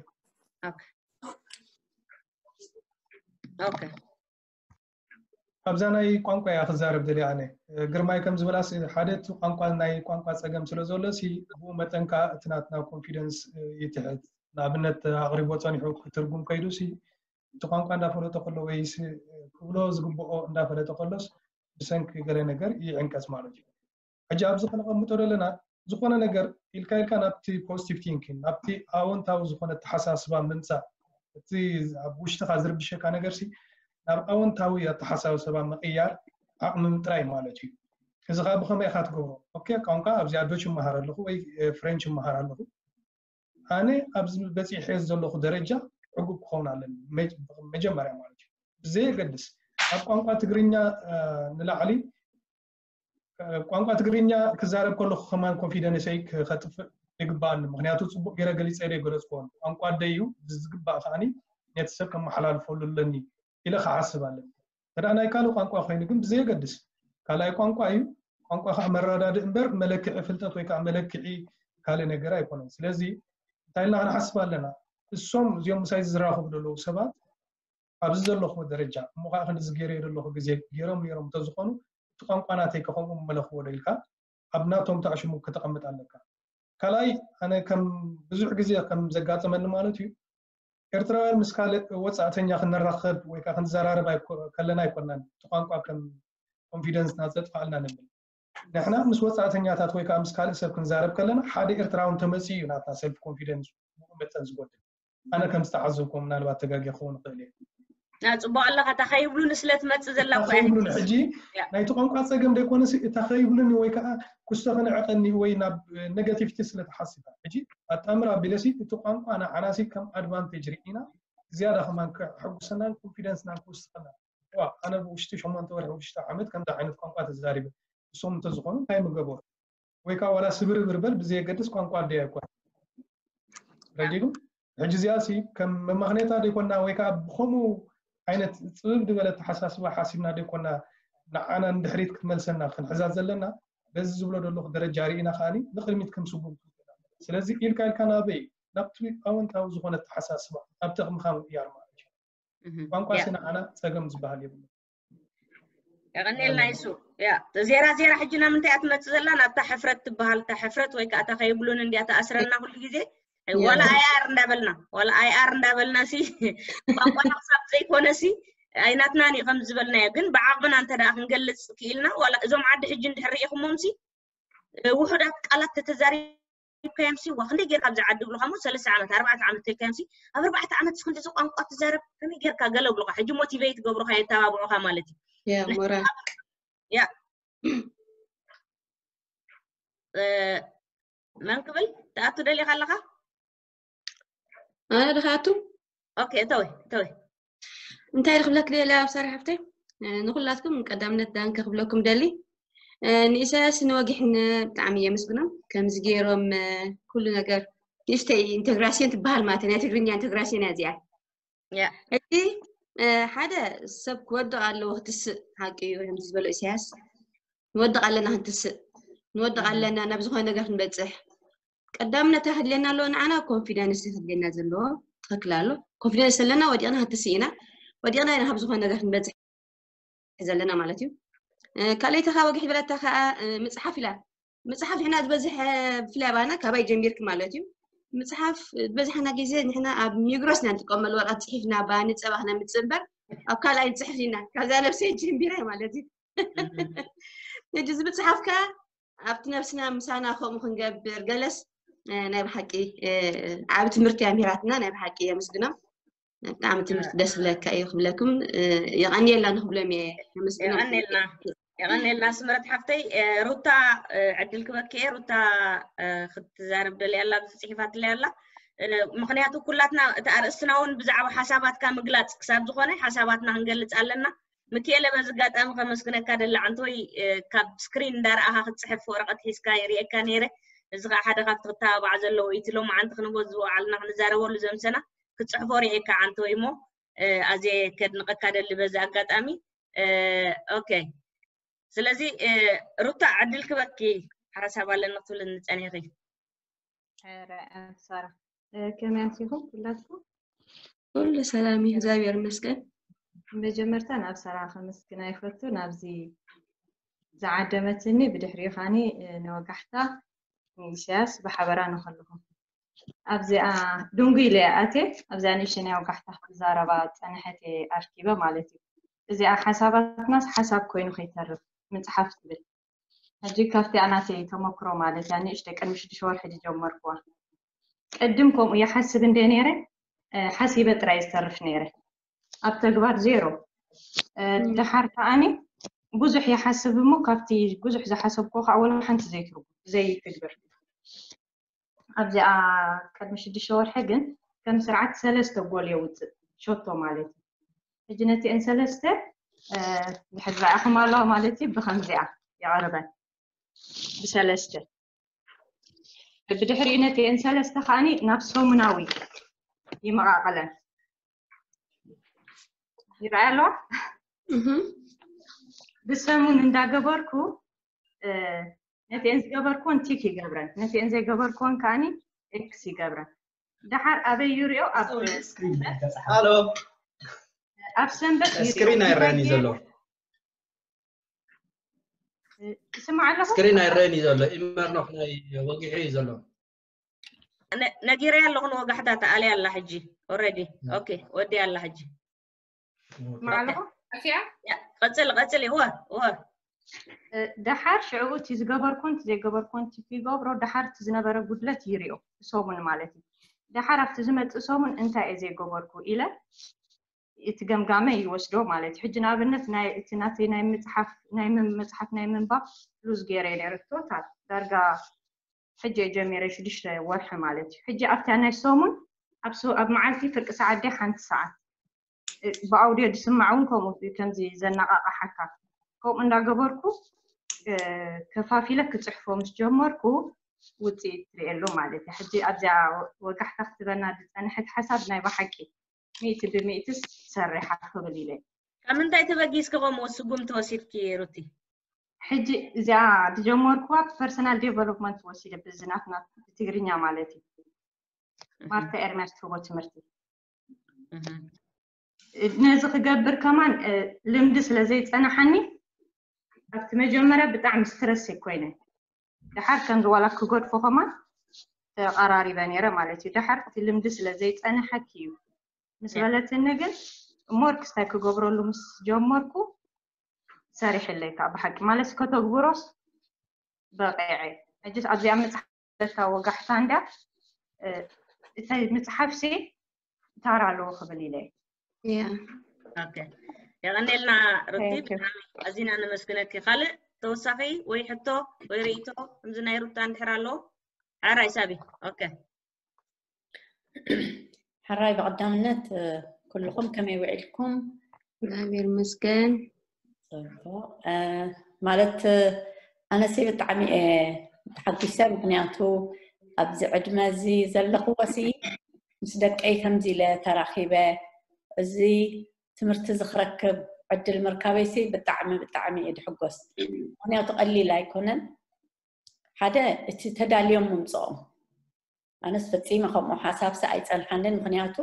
ኦኬ ኣብዛ ናይ ቋንቋ እያ ክዛረብ ደልየ ኣነ። ግርማይ ከም ዝበላስ ሓደ እቲ ቋንቋ ናይ ቋንቋ ጸገም ስለ ዘሎ ሲ ብኡ መጠን ከኣ እቲ ናትና ኮንፊደንስ ይትሕት። ንኣብነት ኣቕሪቦ ጸኒሑ ክትርጉም ከይዱ ሲ እቲ ቋንቋ እንዳፈለጦ ከሎ ወይ ሲ ክብሎ ዝግብኦ እንዳፈለጠ ከሎስ ብሰንኪ ገለ ነገር ይዕንቀጽ ማለት እዩ። ሕጂ ኣብዚ ከነቐምጦ ዘለና ዝኾነ ነገር ኢልካ ኢልካ ናብቲ ፖዚቲቭ ቲንኪንግ ናብቲ ኣወንታዊ ዝኾነ ኣተሓሳስባ ምምፃእ እቲ ኣብ ውሽጥኻ ዝርብሸካ ነገር ሲ ናብ ኣወንታዊ ኣተሓሳስባ ምቕያር ዓቕሚ ምጥራይ ማለት እዩ። እዚ ከዓ ብኸመይ ኢኻ ትገብሮ? ኦኬ ቋንቋ ኣብዚኣ ዶች ይመሃር ኣለኹ ወይ ፍሬንች ይመሃር ኣለኹ። ኣነ ኣብዚ በፂሐ ዘለኹ ደረጃ ዕጉብ ክኸውን ኣለኒ መጀመርያ ማለት እዩ። ብዘየገድስ ካብ ቋንቋ ትግርኛ ንላዕሊ ቋንቋ ትግርኛ ክዛረብ ከለኹ ከማን ኮንፊደንሰይ ከጥፍእ ይግባኣኒ። ምክንያቱ ፅቡቅ ገይረ ገሊፀ ዶ ገለፅክዎን ቋንቋ ኣደይ እዩ ብዝግባእ ከዓኒ ነቲ ሰብ ከመሓላልፈሉ ኣለኒ ኢለ ክሓስብ ኣለኒ። ተዳ ናይ ካልእ ቋንቋ ኮይኑ ግን ብዘየገድስ ካልኣይ ቋንቋ እዩ። ቋንቋ ከዓ መረዳድእ እምበር መለክዒ ፍልጠት ወይ ከዓ መለክዒ ካልእ ነገር ኣይኮነን። ስለዚ እንታይ ኢልና ክንሓስብ ኣለና? እሶም እዚኦም ምሳይ ዝራኸቡ ዘለዉ ሰባት ኣብዚ ዘለኹዎ ደረጃ እሞ ከዓ ክንድዚ ገይረ ዘለኹ ግዜ ገይሮም ነይሮም እንተዝኾኑ እቲ ቋንቋ ናተይ ከከምኡ መለኽዎ ዶ ኢልካ ኣብ ናቶም ተኣሽሙ ከተቐምጥ ኣለካ። ካልኣይ ኣነ ከም ብዙሕ ግዜ ከም ዘጋጠመኒ ማለት እዩ ኤርትራውያን ምስ ካልእ ወፃእተኛ ክንራኸብ ወይ ከዓ ክንዘራረብ ከለና ኣይኮናን እቲ ቋንቋ ከም ኮንፊደንስና ዘጥፋልና ንብል። ንሕና ምስ ወፃእተኛታት ወይ ከዓ ምስ ካልእ ሰብ ክንዛረብ ከለና ሓደ ኤርትራዊ እንተመፅኡ እዩ ናትና ሰልፍ ኮንፊደንስ ብኡ መጠን ዝጎድል። ኣነ ከም ዝተዓዘብኩዎ ምናልባት ተጋጊ ክኸውን ይኽእል እየ። ጽቡቅ ኣለካ እታ ከይብሉኒ ስለ ትመጽእ ዘላ እኮ እያ። ከይብሉኒ ሕጂ ናይቲ ቋንቋ ጸገም ደይኮነሲ እታ ከይብሉኒ ወይ ከዓ ኩስቶ ክንዕቀኒ ወይ ናብ ኔጋቲቪቲ ስለ ትሓስብ ሕጂ ኣጣምር ኣቢለሲ እቲ ቋንቋ ንዓናሲ ከም ኣድቫንቴጅ ርኢና ዝያዳ ከማን ከሐጉሰናን ኮንፊደንስናን ክውስኸና ዋ ኣነ ብውሽጢ ሸሞንተ ወርሒ ውሽጢ ዓመት ከምዚ ዓይነት ቋንቋ ተዛሪበ እሶም እንተዝኾኑ እንታይ ምገበሩ ወይ ከዓ ዋላ ስብርብር በል ብዘየገድስ ቋንቋ ኣደይ ኣይኮነ ረዲጉ ሕጂ እዚኣ ሲ ከም መማኽኔታ ደይኮና ወይ ከዓ ብከምኡ ዓይነት ፅብብ ዝበለ ተሓሳስባ ሓሲብና ደይኮና ንዓና ንድሕሪት ክትመልሰና ክንሕዛ ዘለና በዚ ዝብሎ ዘለኹ ደረጃ ርኢና ከዓኒ ንቅድሚት ከም ስጉምቲ ስለዚ ኢልካ ኢልካ ናበይ ናብቲ ኣወንታዊ ዝኾነ ተሓሳስባ ናብቲ ምኻን ምቅያር ማለት እዩ ቋንቋ ሲ ንዓና ፀገም ዝበሃል የብሉ የቐኒልና ይሱ ያ ዜራ ዜራ ሕጂ ናብ ምንታይ እያ ትመፅእ ዘላ ናብታ ሕፍረት ትበሃል እታ ሕፍረት ወይ ከዓ እታ ከይብሉን እንዲያ ተኣስረና ኩሉ ግዜ ዋላ ኣይኣር እንዳበልና ዋላ ኣይኣር እንዳበልና ሲ ቋንቋና ክሳብ ዘይኮነ ሲ ኣይናትናን እዩ ከም ዝበልናዮ ግን ብዓቕምና እንተ ደኣ ክንገልፅ ክኢልና ዋላ እዞም ዓዲ ሕጂ እንድሕር ርኢኹሞም ሲ ውሑዳት ቃላት ተተዛሪብካዮም ሲ ዋ ክንደይ ጌርካ ኣብዚ ዓዲ ብሉካ ሞ ሰለስተ ዓመት ኣርባዕተ ዓመት ተልካዮም ሲ ኣብ ኣርባዕተ ዓመት ሲ ክንደዚ ቋንቋ ትዛረብ ከመይ ጌርካ ገለ ብሉካ ሕጂ ሞቲቬት ገብሩካ የተባብዑካ ማለት እዩ ያ ሞራል ያ መን ክብል ትኣቱ ደሊኻ ኣለኻ ኣነ ድኻቱ ኦኬ እተወይ እተወይ እንታይ ክብለክ ደለ ኣብሳሪ ሓፍተይ ንኩላትኩም ቀዳምነት ዳንከ ክብለኩም ደሊ ንኢሳያስ ንወጊሕን ብጣዕሚ የመስግኖም ከምዚ ገይሮም ኩሉ ነገር ንእሽተይ ኢንተግራሲዮን ትበሃል ማለት ናይ ትግርኛ ኢንተግራሲዮን እያ እዚኣ ሕጂ ሓደ ሰብ ክወድቕ ኣለዎ ክትስእ ሓቂ እዩ ከምዚ ዝበሎ ኢሳያስ ንወድቕ ኣለና ክንትስእ ንወድቕ ኣለና ናብ ዝኾነ ነገር ክንበፅሕ ቀዳምነት ከድልየና ኣለዎ ንዓና ኮንፊደንስ ከድልየና ዘለዎ ትክክል ኣሎ ኮንፊደንስ ዘለና ወዲቕና ክትስእ ኢና ወዲቕና ኢና ካብ ዝኾነ ነገር ክንበፅሕ ዘለና ማለት እዩ ካልኣይቲ ከዓ ወግሒ ዝበለታ ከዓ ምፅሓፍ ኢላ ምፅሓፍ ንሕና ዝበዝሕ ብፍላይ ኣባና ካባይ ጀሚርክ ማለት እዩ ምፅሓፍ ዝበዝሓና ግዜ ንሕና ኣብ ሚግሮስ ኢና ንጥቀመሉ ወረቀት ፅሒፍና ባኒ ፀባክና ምፅንበር ኣብ ካልኣይ ንፅሕፍ ኢና ካብዛ ነብሰይ ጀሚረ ማለት እዩ ሕጂ እዚ ምፅሓፍ ከዓ ኣብቲ ነብስና ምሳና ከምኡ ክንገብር ገለስ ናይ ብሓቂ ዓብ ትምህርቲ ኣምሂራትና ናይ ብሓቂ የመስግኖም ብጣዕሚ ትምህርቲ ደስ ብለካ እዩ ክብለኩም የቐንየላ ንክብሎም እየ የመስግኖም የቐንየልና የቐንየልና ስምረት ሓፍተይ ሩታ ዕድል ክበክ እየ ሩታ ክትዛረብ ደልያ ኣላ ኣብዚ ፅሒፋትለይ ኣላ ምክንያቱ ኩላትና እቲ ኣርእስትና እውን ብዛዕባ ሓሳባትካ ምግላፅ ክሳብ ዝኾነ ሓሳባትና ክንገልፅ ኣለና ምክኤለ በዚ ኣጋጣሚ ከመስግነካ ደሊ ዓንተወይ ካብ ስክሪን እንዳረኣኻ ክትፅሕፍ ወረቐት ሒዝካ ይርእየካ ነይረ እዚ ከዓ ሓደ ካብቲ ክተባባዕ ዘለዎ እቲ ሎማዓንቲ ክንቦ ዝወዓልና ክንዛረበሉ ዘምሰና ክትፅሕፎ ርእየካ ዓንተወይ እሞ ኣዜ ከድንቐካ ደሊ በዚ ኣጋጣሚ ኦኬ ስለዚ ሩታ ዕድል ክበኪ ሓሳብ ኣለኒ ክትብልኒ ፀኒኺ ሳራ ከመይ ኣምሲኹም ኩላትኩም ኩሉ ሰላም እዩ እግዚኣብሔር ይመስገን መጀመርታ ናብ ሰራ ከመስግና ይፈቱ ናብዚ ዝዓደመትኒ፣ ብድሕሪኡ ኻኒ ንወጋሕታ ንኢሳያስ ብሓበራ ንኸልኹ። ኣብዚኣ ድንጉ ኢለ ኣቴ ኣብዚኣ ንእሽተይ ናይ ወጋሕታ ክዛረባ ጸንሐት ኣርኪበ ማለት እዩ። እዚኣ ሓሳባትናስ ሓሳብ ኮይኑ ከይተርፍ ምጽሓፍ ትብል። ሕጂ ካብቲ ኣናተይ ተመክሮ ማለት እያ፣ ንእሽተይ ቅድሚ ሽዱሽተ ወርሒ ዝጀመርኩዋ። ቅድም ከምኡ ይሓስብ እንደ ነይረ፣ ሓሲበ ጥራይ ዝተርፍ ነይረ። ኣብ ተግባር ዜሮ። ደሓር ከዓኒ ብዙሕ ይሓስብ እሞ ካብቲ ብዙሕ ዝሓሰብኩ ከዓ ወላ ሓንቲ ዘይትርጉ ዘይትግብር። ኣብዚኣ ቅድሚ ሽዱሽተ ወርሒ ግን ከም ስርዓት ሰለስተ ጎል የውፅእ ሸቶ ማለት እዩ። ሕጂ ነቲአን ሰለስተ ድሕር ዛዕኹም ኣለዋ ማለት እዩ። ብከምዚኣ የቕርበን ብሰለስተ ብድሕሪኡ ነቲአን ሰለስተ ከዓኒ ናብ ሰሙናዊ ይመቓቐለን። ይረኣይ ኣለዋ። ብሰሙን እንዳገበርኩ ነቲአን ዝገበርኩን ቲክ ይገብረን፣ ነቲአን ዘይገበርኩን ከዓኒ ኤክስ ይገብረን። ደሓር ኣበይ ይሪኦ? ኣብ ኣሎ ኣብ ሰንበት ስክሪን ኣይረኣን እዩ ዘሎ። ይስማዕ ኣለኹ። ስክሪን ኣይረኣን እዩ ዘሎ። ኢመርኖክ ናይ ወጊሑ እዩ ዘሎ። ነጊረ ኣለኹ ንወጋሕታ ተኣልያ ኣላ ሕጂ። ኦልሬዲ ኦኬ ወዲ ኣላ ሕጂ። ማዕለኹ ቀጽል ቀጽል እወ እወ ደሓር ሽዕኡ እቲ ዝገበርኩን እቲ ዘይገበርኩን እቲ ይገብሮ ደሓር እቲ ዝነበረ ጉድለት ይሪኦ ብሰሙን ማለት እዩ። ደሓር ኣብቲ ዝመፅእ ሰሙን እንታይ እየ ዘይገበርኩ ኢለ እቲ ገምጋመ ይወስዶ ማለት እዩ። ሕጂ ንኣብነት ናይ እቲ ናተይ ናይ ምፅሓፍ ናይ ምን- መፅሓፍ ናይ ምንባብ ሉዝ ገይረ ነይረ ቶታል ዳርጋ ሕጂ እየ ጀሚረ ሽዱሽተ ወርሒ ማለት እዩ። ሕጂ ኣብታ ናይ ሰሙን ኣብ ሶ- ኣብ መዓልቲ ፍርቂ ሰዓት ድያ ሓንቲ ሰዓት ብኣውድዮ ዝስማዕ እውን ከምኡ ከምዚ ዘነቃቃሓካ ከምኡ እንዳገበርኩ ከፋፊለ ክፅሕፎ ምስ ጀመርኩ ውፅኢት ትርእየሉ ማለት እዩ። ሕጂ ኣብዚኣ ወጋሕታ ክትበና ዝፀንሐት ሓሳብ ናይ ብሓቂ ሚእቲ ብሚእቲ ትሰርሓ ክብል ኢለ። ካብ ምንታይ ተበጊስኪ ከምኡ ስጉምቲ ወሲድኪ ሩቲ? ሕጂ እዚኣ ዝጀመርኩዋ ፐርሰናል ዴቨሎፕመንት ወሲደ ብዝናትና ብትግርኛ ማለት እዩ። ማርታ ኤርሚያስ ትህቦ ትምህርቲ ነዚ ክገብር ከማን ልምዲ ስለ ዘይፀናሓኒ ኣብቲ መጀመርያ ብጣዕሚ ስትረስ ኮይነ ደሓር ከምዚ ዋላ ክገድፎ ከማን ተቐራሪበ ነይረ ማለት እዩ። ደሓር እቲ ልምዲ ስለ ዘይፀናሓኪ እዩ ምስ በለትኒ ግን እሞ ርክስታይ ክገብረሉ ምስ ጀመርኩ ሰሪሕለይ ከዓ ብሓቂ ማለት ከተግብሮስ በቂዐ ሕጅስ ኣብዚኣ መፅሓፍ ዘታ ወጋሕታ እንዳ እታይ ምፅሓፍሲ ታራ ኣለዎ ክብል ኢለ የቐኔልና ሩቲ ብጣዕሚ ኣዚና ነመስግነኪ። ካልእ ተወሳኺ ወይ ሕቶ ወይ ርኢቶ ከምዚ ናይ ሩታ እንድሕር ኣለዎ ሓራይ ሳቢ ኦኬ ሕራይ ብቐዳምነት ኩልኹም ከመይ ውዒልኩም? እግዚኣብሔር ይመስገን። ማለት ኣነሲ ብጣዕሚ እየ ተሓጒሰ። ምክንያቱ ኣብዚ ዕድመ እዚ ዘለኽዎሲ ምስ ደቀይ ከምዚ ኢለ ተራኺበ እዚ ትምህርቲ እዚ ክረክብ ዕድል ምርካበይሲ ብጣዕሚ ብጣዕሚ እየ ድሕጎስ። ምክንያቱ ቀሊል ኣይኮነን። ሓደ እቲ ተዳልዮም ምምፅኦም ኣነስ ፈፂመ ከምኡ ሓሳብሲ ኣይፀንሓንን። ምክንያቱ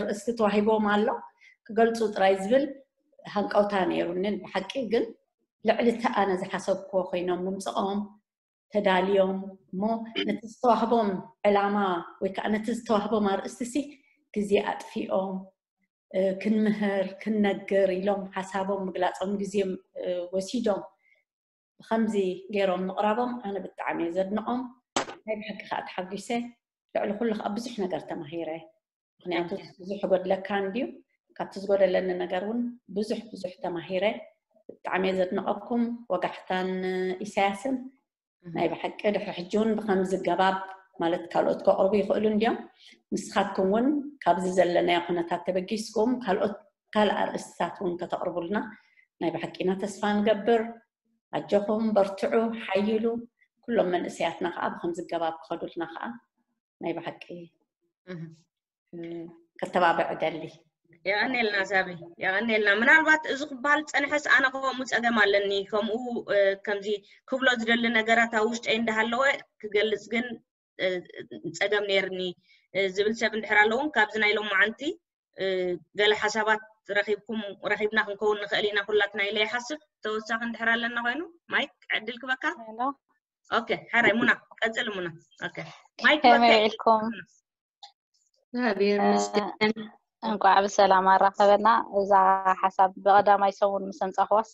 ርእስቲ ተዋሂቦም ኣሎ ክገልፁ ጥራይ ዝብል ሃንቀውታ ነይሩንን ብሓቂ ግን ልዕሊ እቲ ኣነ ዝሓሰብክዎ ኮይኖም ምምፅኦም ተዳልዮም እሞ ነቲ ዝተዋህቦም ዕላማ ወይ ከዓ ነቲ ዝተዋህቦም ኣርእስቲ ሲ ግዜ ኣጥፊኦም ክንምህር ክንነግር ኢሎም ሓሳቦም ምግላፆም ግዜ ወሲዶም ብከምዚ ገይሮም ምቕራቦም ኣነ ብጣዕሚ እየ ዘድንቖም። ናይ ብሓቂ ከዓ ተሓጒሰ። ልዕሊ ኩሉ ከዓ ብዙሕ ነገር ተማሂረ። ምክንያቱ ብዙሕ ይጎድለካ እንድዩ። ካብቲ ዝጎደለኒ ነገር እውን ብዙሕ ብዙሕ ተማሂረ። ብጣዕሚ እየ ዘድንቐኩም ወጋሕታን ኢሳያስን። ናይ ብሓቂ ድሕሪ ሕጂ እውን ብከምዚ ገባብ ማለት ካልኦት ከቕርቡ ይኽእሉ እንድዮም። ንስኻትኩም እውን ካብዚ ዘለናዮ ኩነታት ተበጊስኩም ካልኦት ካልእ ኣርእስትታት እውን ከተቕርቡልና ናይ ብሓቂ ኢና ተስፋ ንገብር። ኣጆኹም በርትዑ ሓይሉ ኩሎም መንእሰያትና ከዓ ብከምዚ ገባብ ክኸዱልና ከዓ ናይ ብሓቂ ከተባብዕ እደሊ። የቐኔልና ሳቢ የቐኔልና። ምናልባት እዚ ክበሃል ዝፀንሐስ ኣነ ከምኡ ፀገም ኣለኒ ከምኡ ከምዚ ክብሎ ዝደሊ ነገራት ኣብ ውሽጠይ እንዳሃለወ ክገልፅ ግን ፀገም ነይርኒ ዝብል ሰብ እንድሕር ኣለውን ካብዚ ናይ ሎማዓንቲ ገለ ሓሳባት ረኺብኩም ረኺብና ክንከውን ንኽእል ኢና ኩላትና ኢለ ይሓስብ። ተወሳኺ እንድሕር ኣለና ኮይኑ ማይክ ዕድል ክበካ። ሄሎ ኦኬ፣ ሕራይ ሙና ቀጽል ሙና። ኦኬ፣ ማይክ ከመይ ክበካ። ውዒልኩም? እግዚኣብሔር ይመስገን። እንኳዕ ብሰላም ኣራኸበና። እዛ ሓሳብ ብቐዳማይ ሰሙን ምስ ኣምጻኽዋስ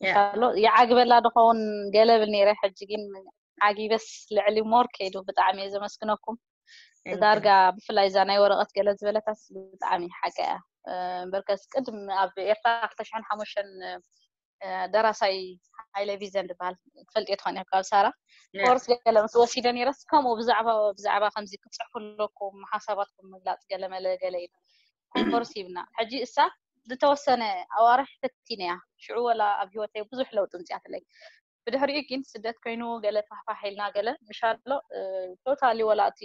ያ እንሻሎ ይዓግበላ ድኸውን ገለ ብል ነይረ፣ ሕጂ ግን ዓጊበስ ልዕሊ ሞር ከይዱ። ብጣዕሚ እየ ዘመስግነኩም። thank you። ዳርጋ ብፍላይ እዛ ናይ ወረቐት ገለ ዝበለታስ ብጣዕሚ ሓቂ እያ። እ፣ እምበርከስ ቅድም ኣብ ኤርትራ ክልተ ሽሕን ሓሙሽተን እ፣ ደራሳይ ሃይለ ቪዘን ዝበሃል ትፈልጥዮ ትኾን ኢኻ ካብ ሳራ ያ ኮርስ ገለ ምስ ወሲደ ነይረስ ከምኡ ብዛዕባ ብዛዕባ ከምዚ ክትፅሕፉ ኣለኩም ሓሳባትኩም ምግላፅ ገለ መለ ገለ ኢሉ ኮርስ ሂብና። ሕጂ እሳ ዝተወሰነ ኣዋርሕ ፈቲነያ ሽዑ ወላ ኣብ ህይወተይ ብዙሕ ለውጢ ምፅያትለይ። ብድሕሪኡ ግን ስደት ኮይኑ ገለ ፋሕፋሕ ኢልና ገለ ምሻሎ ቶታሊ ወላ እቲ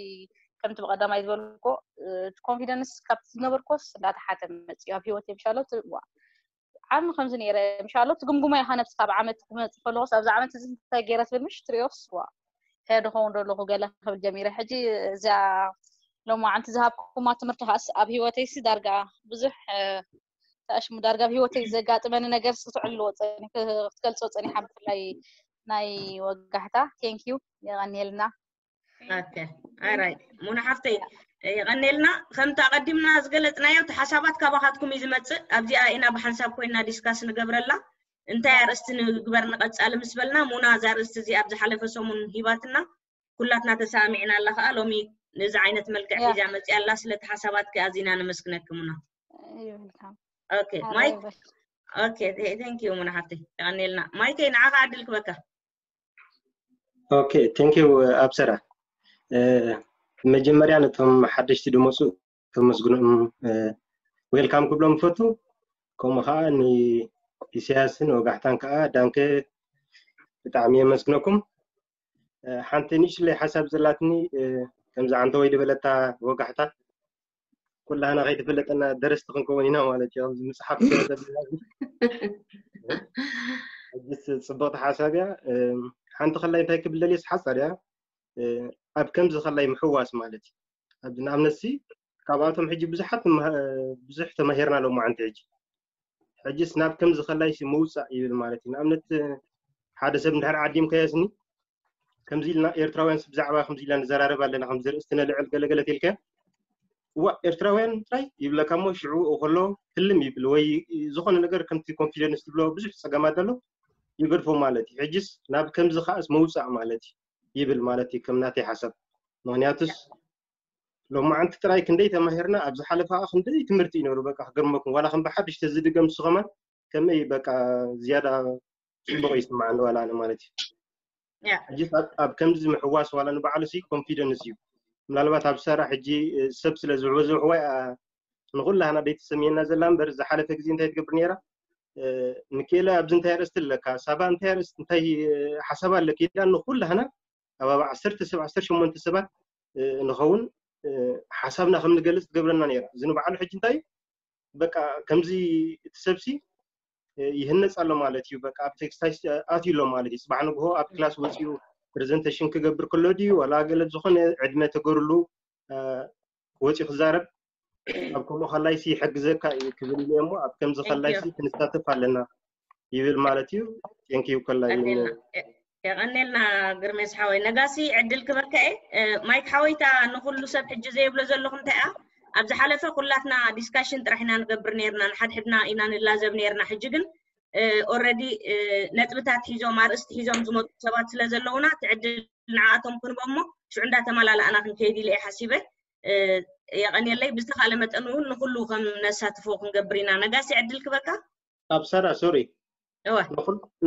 ከምቲ ብቐዳማይ ዝበልኮ እቲ ኮንፊደንስ ካብቲ ዝነበርኮስ እንዳተሓተ መፅዩ ኣብ ህይወተይ ምሻሎ ዓሚ ከምዚ ነይረ ምሻሎ ትግምግሞ ኢኻ ነብስካ ኣብ ዓመት ክመፅእ ከለኩስ ኣብዚ ዓመት እዚ እንታይ ገይረ ትብል ምሽ ትሪኦስ ዋ እንታይ ድኸውን ዘለኹ ገለ ክብል ጀሚረ። ሕጂ እዚኣ ሎማዓንቲ ዝሃብኩማ ትምህርቲ ከኣስ ኣብ ህይወተይሲ ዳርጋ ብዙሕ ተኣሽሙ ዳርጋ ኣብ ህይወተይ ዘጋጥመኒ ነገር ክትዕልዎ ክትገልፆ ፀኒሓ ብፍላይ ናይ ወጋሕታ thank you የቐንየልና። okay all right ሙና ሓፍተይ የቐንየልና። ከምቲ ኣቐዲምና ዝገለፅናዮ እቲ ሓሳባት ካባኻትኩም እዩ ዝመፅእ። ኣብዚኣ ኢና ብሓንሳብ ኮይና ዲስካስ ንገብረላ። እንታይ ኣርእስቲ ንግበር ንቐፃሊ ምስ በልና ሙና እዛ ኣርእስቲ እዚኣ ኣብ ዝሓለፈ ሰሙን ሂባትና ኩላትና ተሰማሚዕናላ። ከዓ ሎሚ ነዚ ዓይነት መልክዕ ሒዛ መፅያላ። ስለቲ ሓሳባትኪ ኣዚና ነመስግነኪ ሙና። ይብልካ okay ማይክ okay thank you ሙና ሓፍተይ የቐንየልና። ማይከይ ንዓኻ ዕድል ክበካ። okay thank you ኣብሰራ። መጀመርያ ነቶም ሓደሽቲ ድመፁ ከመስግኖም ዌልካም ክብሎም ይፈቱ። ከምኡ ከዓ ንኢሳያስን ወጋሕታን ከዓ ዳንከ ብጣዕሚ የመስግነኩም። ሓንቲ ንእሽለይ ሓሳብ ዘላትኒ ከምዚ ዓንተ ወይ ድበለታ ወጋሕታ ኩላህና ከይተፈለጠና ደረስቲ ክንከውን ኢና ማለት እዩ ኣብዚ መፅሓፍ። ሕጅስ ፅብቕቲ ሓሳብ እያ። ሓንቲ ከላይ እንታይ ክብል ደልየስ ሓፃር እያ ኣብ ከምዚ ከላይ ምሕዋስ ማለት እዩ። ንኣብነት ሲ ካብኣቶም ሕጂ ብዙሓት ብዙሕ ተማሂርና ሎማዓንቲ ሕጂ ሕጂስ ናብ ከምዚ ከላይ ሲ ምውፃእ ይብል ማለት እዩ። ንኣብነት ሓደ ሰብ እንድሕር ዓዲምካዮስኒ ከምዚ ኢልና ኤርትራውያን ብዛዕባ ከምዚ ኢልና ንዘራረብ ኣለና ከምዚ ርእስቲ ነልዕል ገለገለ ተልካ ዋ ኤርትራውያን ጥራይ ይብለካ እሞ ሽዑ ከሎ ህልም ይብል ወይ ዝኾነ ነገር ከምቲ ኮንፊደንስ ትብሎ ብዙሕ ፀገማት ኣሎ ይገድፎ ማለት እዩ። ሕጅስ ናብ ከምዚ ከኣስ መውፃእ ማለት እዩ ይብል ማለት እዩ ከም ናተይ ሓሳብ። ምክንያቱስ ሎማዓንቲ ጥራይ ክንደይ ተማሂርና ኣብ ዝሓለፈ ከዓ ክንደይ ትምህርቲ ይነብሩ በቃ ክገርመኩም ዋላ ከም ብሓድሽ ተዝድገም ንሱ ከማን ከመይ በቃ ዝያዳ ፅቡቅ ይስማዓኒ ዋላ ኣነ ማለት እዩ። ሕጂ ኣብ ከምዚ ምሕዋስ ዋላ ንባዕሉ ሲ ኮንፊደንስ እዩ። ምናልባት ኣብ ሰራ ሕጂ ሰብ ስለ ዝበዝሑ ወይ ንኩላህና ደይተሰምየና ዘላ እምበር ዝሓለፈ ግዜ እንታይ ትገብር ነይራ ንክእለ ኣብዚ እንታይ ኣርእስቲ ኣለካ ሳባ እንታይ ኣርእስቲ እንታይ ሓሳብ ኣለካ ኢላ ንኩላህና ኣባብ ዓሰርተ ሰብ ዓሰርተ ሸሞንተ ሰባት ንኸውን ሓሳብና ከም ንገልፅ ትገብረና ነይራ። እዚ ንባዕሉ ሕጂ እንታይ በቃ ከምዚ እቲ ሰብሲ ይህነፅ ኣሎ ማለት እዩ። በቃ ኣብ ቴክስታይ ኣትዩ ኣሎ ማለት እዩ። ፅባሕ ንግሆ ኣብ ክላስ ወፂኡ ፕሬዘንቴሽን ክገብር ከሎ ድዩ ዋላ ገለ ዝኾነ ዕድመ ተገሩሉ ወፂኡ ክዛረብ ኣብ ከምኡ ከላይሲ ይሕግዘካ እዩ ክብል ኢለ እሞ ኣብ ከምዚ ከላይሲ ክንሳተፍ ኣለና ይብል ማለት እዩ። ቴንኪዩ ከላይ የቐኔልና ግርሜስ ሓወይ። ነጋሲ ዕድል ክበካ እየ። ማይክ ሓወይታ ንኩሉ ሰብ ሕጂ ዘይብሎ ዘለኹ እንታይ እያ ኣብ ዝሓለፈ ኩላትና ዲስካሽን ጥራሕ ኢና ንገብር ነርና ንሓድሕድና ኢና ንላዘብ ነርና። ሕጂ ግን ኦረዲ ነጥብታት ሒዞም ኣርእስቲ ሒዞም ዝመፁ ሰባት ስለ ዘለውና እቲ ዕድል ንዓኣቶም ክንቦ እሞ ሽዑ እንዳተመላለኣና ክንከይድ ኢለ እየ ሓሲበ። የቐንየለይ ብዝተኻለ መጠን እውን ንኩሉ ከም ነሳትፎ ክንገብር ኢና። ነጋሲ ዕድል ክበካ። ኣብ ሰራ ሶሪ እወ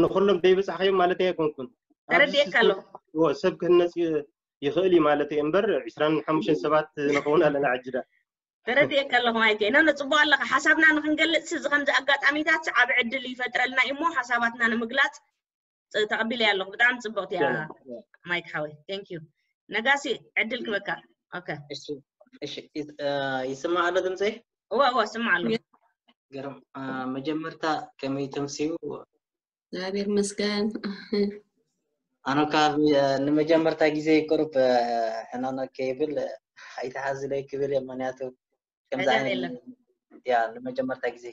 ንኩሎም ዘይበፃሕካዮም ማለት ኣይኮንኩን። ኣብዚ ተረዲኤካ ኣለኹ። እወ ሰብ ክህነፅ ይኽእል እዩ ማለት እየ እምበር ዒስራን ሓሙሽተን ሰባት ንኸውን ኣለና ዕጅዳ ተረዲኤካ ኣለኹ ማይከይ። ኖ ኖ ፅቡቅ ኣለኻ። ሓሳብና ንክንገልፅ እዚ ከምዚ ኣጋጣሚታት ዓብ ዕድል ይፈጥረልና እዩ እሞ ሓሳባትና ንምግላፅ ፅ- ተቐቢለ ኣለኹ። ብጣዕሚ ፅብቅቲ እያ ማይክ ሓወይ። ቴንክ ዩ። ነጋሲ ዕድል ክበካ። ኦኬ እሺ እሺ ይስ- እ፣ ይስማዕ ኣሎ ድምፀይ? እወ እወ ስማዕ ኣለኹ። ገርም እ፣ መጀመርታ ከመይ ተምስዩ? እግዚኣብሔር ይመስገን። ኣነ ካብ እ፣ ንመጀመርታ ግዜ ቁሩብ እ፣ ሕናነ ከይብል እ፣ ኣይተሓዝለይ ክብል እየ። ምክንያቱ ከምዚ ሕዘን ዓይነት የለን። ያ ንመጀመርታ ግዜ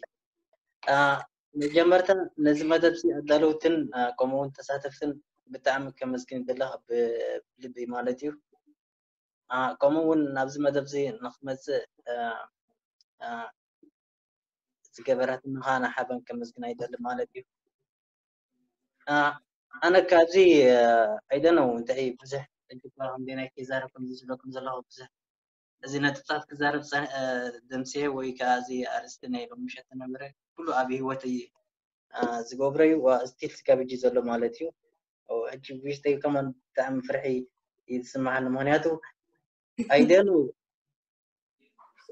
መጀመርታ ነዚ መደብ ዚ ኣዳለውትን ከምኡ እውን ተሳተፍትን ብጣዕሚ ከመስግን ይደለኻ ብልቢ ማለት እዩ። ከምኡ እውን ናብዚ መደብ ዚ ንክትመፅእ ዝገበረትንኻ ንሓበን ከመስግና ይደሊ ማለት እዩ። ኣነ ካብዚ ኣይደነው እንታይ ብዙሕ ሕጂ እኳ ከምዚ ናይ ከይዛረብ ከምዚ ዝብለኩም ዘለኹ ብዙሕ እዚ ነጥብታት ክዛረብ ደምስየ ወይ ከዓ እዚ ኣርእስቲ ናይ ሎም ምሸት ነበረ ኩሉ ኣብ ህይወት ዝገብሮ እዩ ስቲል ስጋብ ሕጂ ዘሎ ማለት እዩ። ሕጂ ውሽጠይ ከማን ብጣዕሚ ፍርሒ እዩ ዝስምዓኒ ምክንያቱ ኣይደኑ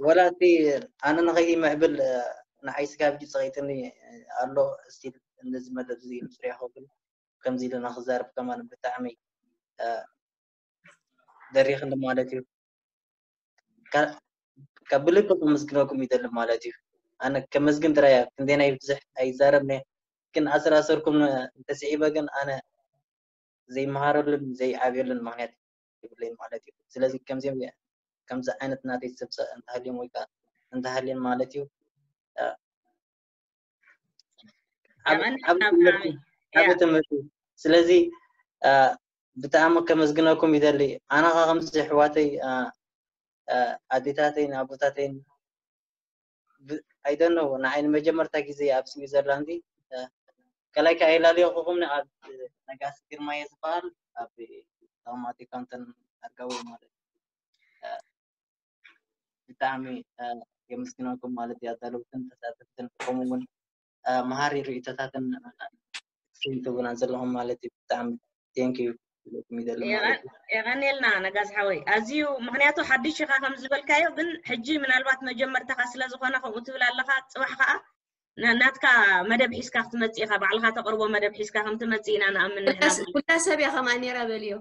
ወላ እቲ ኣነ ንኸይዲ ምዕብል ንዓይ ስጋብ ሕጂ ፀቂጥኒ ኣሎ ስቲል ነዚ መደብ እዚ ንፍርያ ክብል ከምዚ ኢለ ንክዛረብ ከማን ብጣዕሚ ደሪኽኒ ማለት እዩ። ካብ ብልቢ ከመስግነኩም ይደሊ ማለት እዩ። ኣነ ከመስግን ጥራይ እያ ክንደይ ናይ ብዙሕ ኣይዛረብን እየ ግን ኣሰር ኣሰርኩም እንተስዒበ ግን ኣነ ዘይመሃረሉን ዘይዓብየሉን ምክንያት የብለይን ማለት እዩ። ስለዚ ከምዚኦም ከምዚ ዓይነት ናተይ ሰብ እንተሃልዮም ወይ ከዓ እንተሃልየን ማለት እዩ ዓብ ትምህርቲ። ስለዚ ብጣዕሚ ከመስግነኩም ይደሊ። ኣነ ከዓ ከምዚ ኣሕዋተይ ኣዴታተይን ኣቦታተይን ኣይደኖ ንዓይ ንመጀመርታ ግዜ ኣብ ስዊዘርላንድ ከላይ ከዓ ይላለየኹኹም ኣብ ነጋሲ ግርማየ ዝበሃል ኣብ ተቐማጢ ካንተን ኣርጋዊ ማለት ብጣዕሚ የመስግነኩም ማለት እዩ። ኣዳለውትን ተሳተፍትን ከምኡ እውን መሃሪ ርእይቶታትን ትህቡና ዘለኹም ማለት እዩ። ብጣዕሚ ቴንክ ዩ ክብለኩም ይደሊ ማለት እዩ። የቐኔልና ነጋስ ሓወይ ኣዝዩ ምክንያቱ ሓድሽ ኢኻ ከም ዝበልካዮ ግን ሕጂ ምናልባት መጀመርታኻ ስለ ዝኾነ ከምኡ ትብል ኣለኻ ጽባሕ ከዓ ናትካ መደብ ሒዝካ ክትመጽእ ኢኻ ባዕልኻ ተቕርቦ መደብ ሒዝካ ከም ትመጽእ ኢና ንኣምን ንሕና ኩላ ሰብ እያ ከማ ነራ በልዮ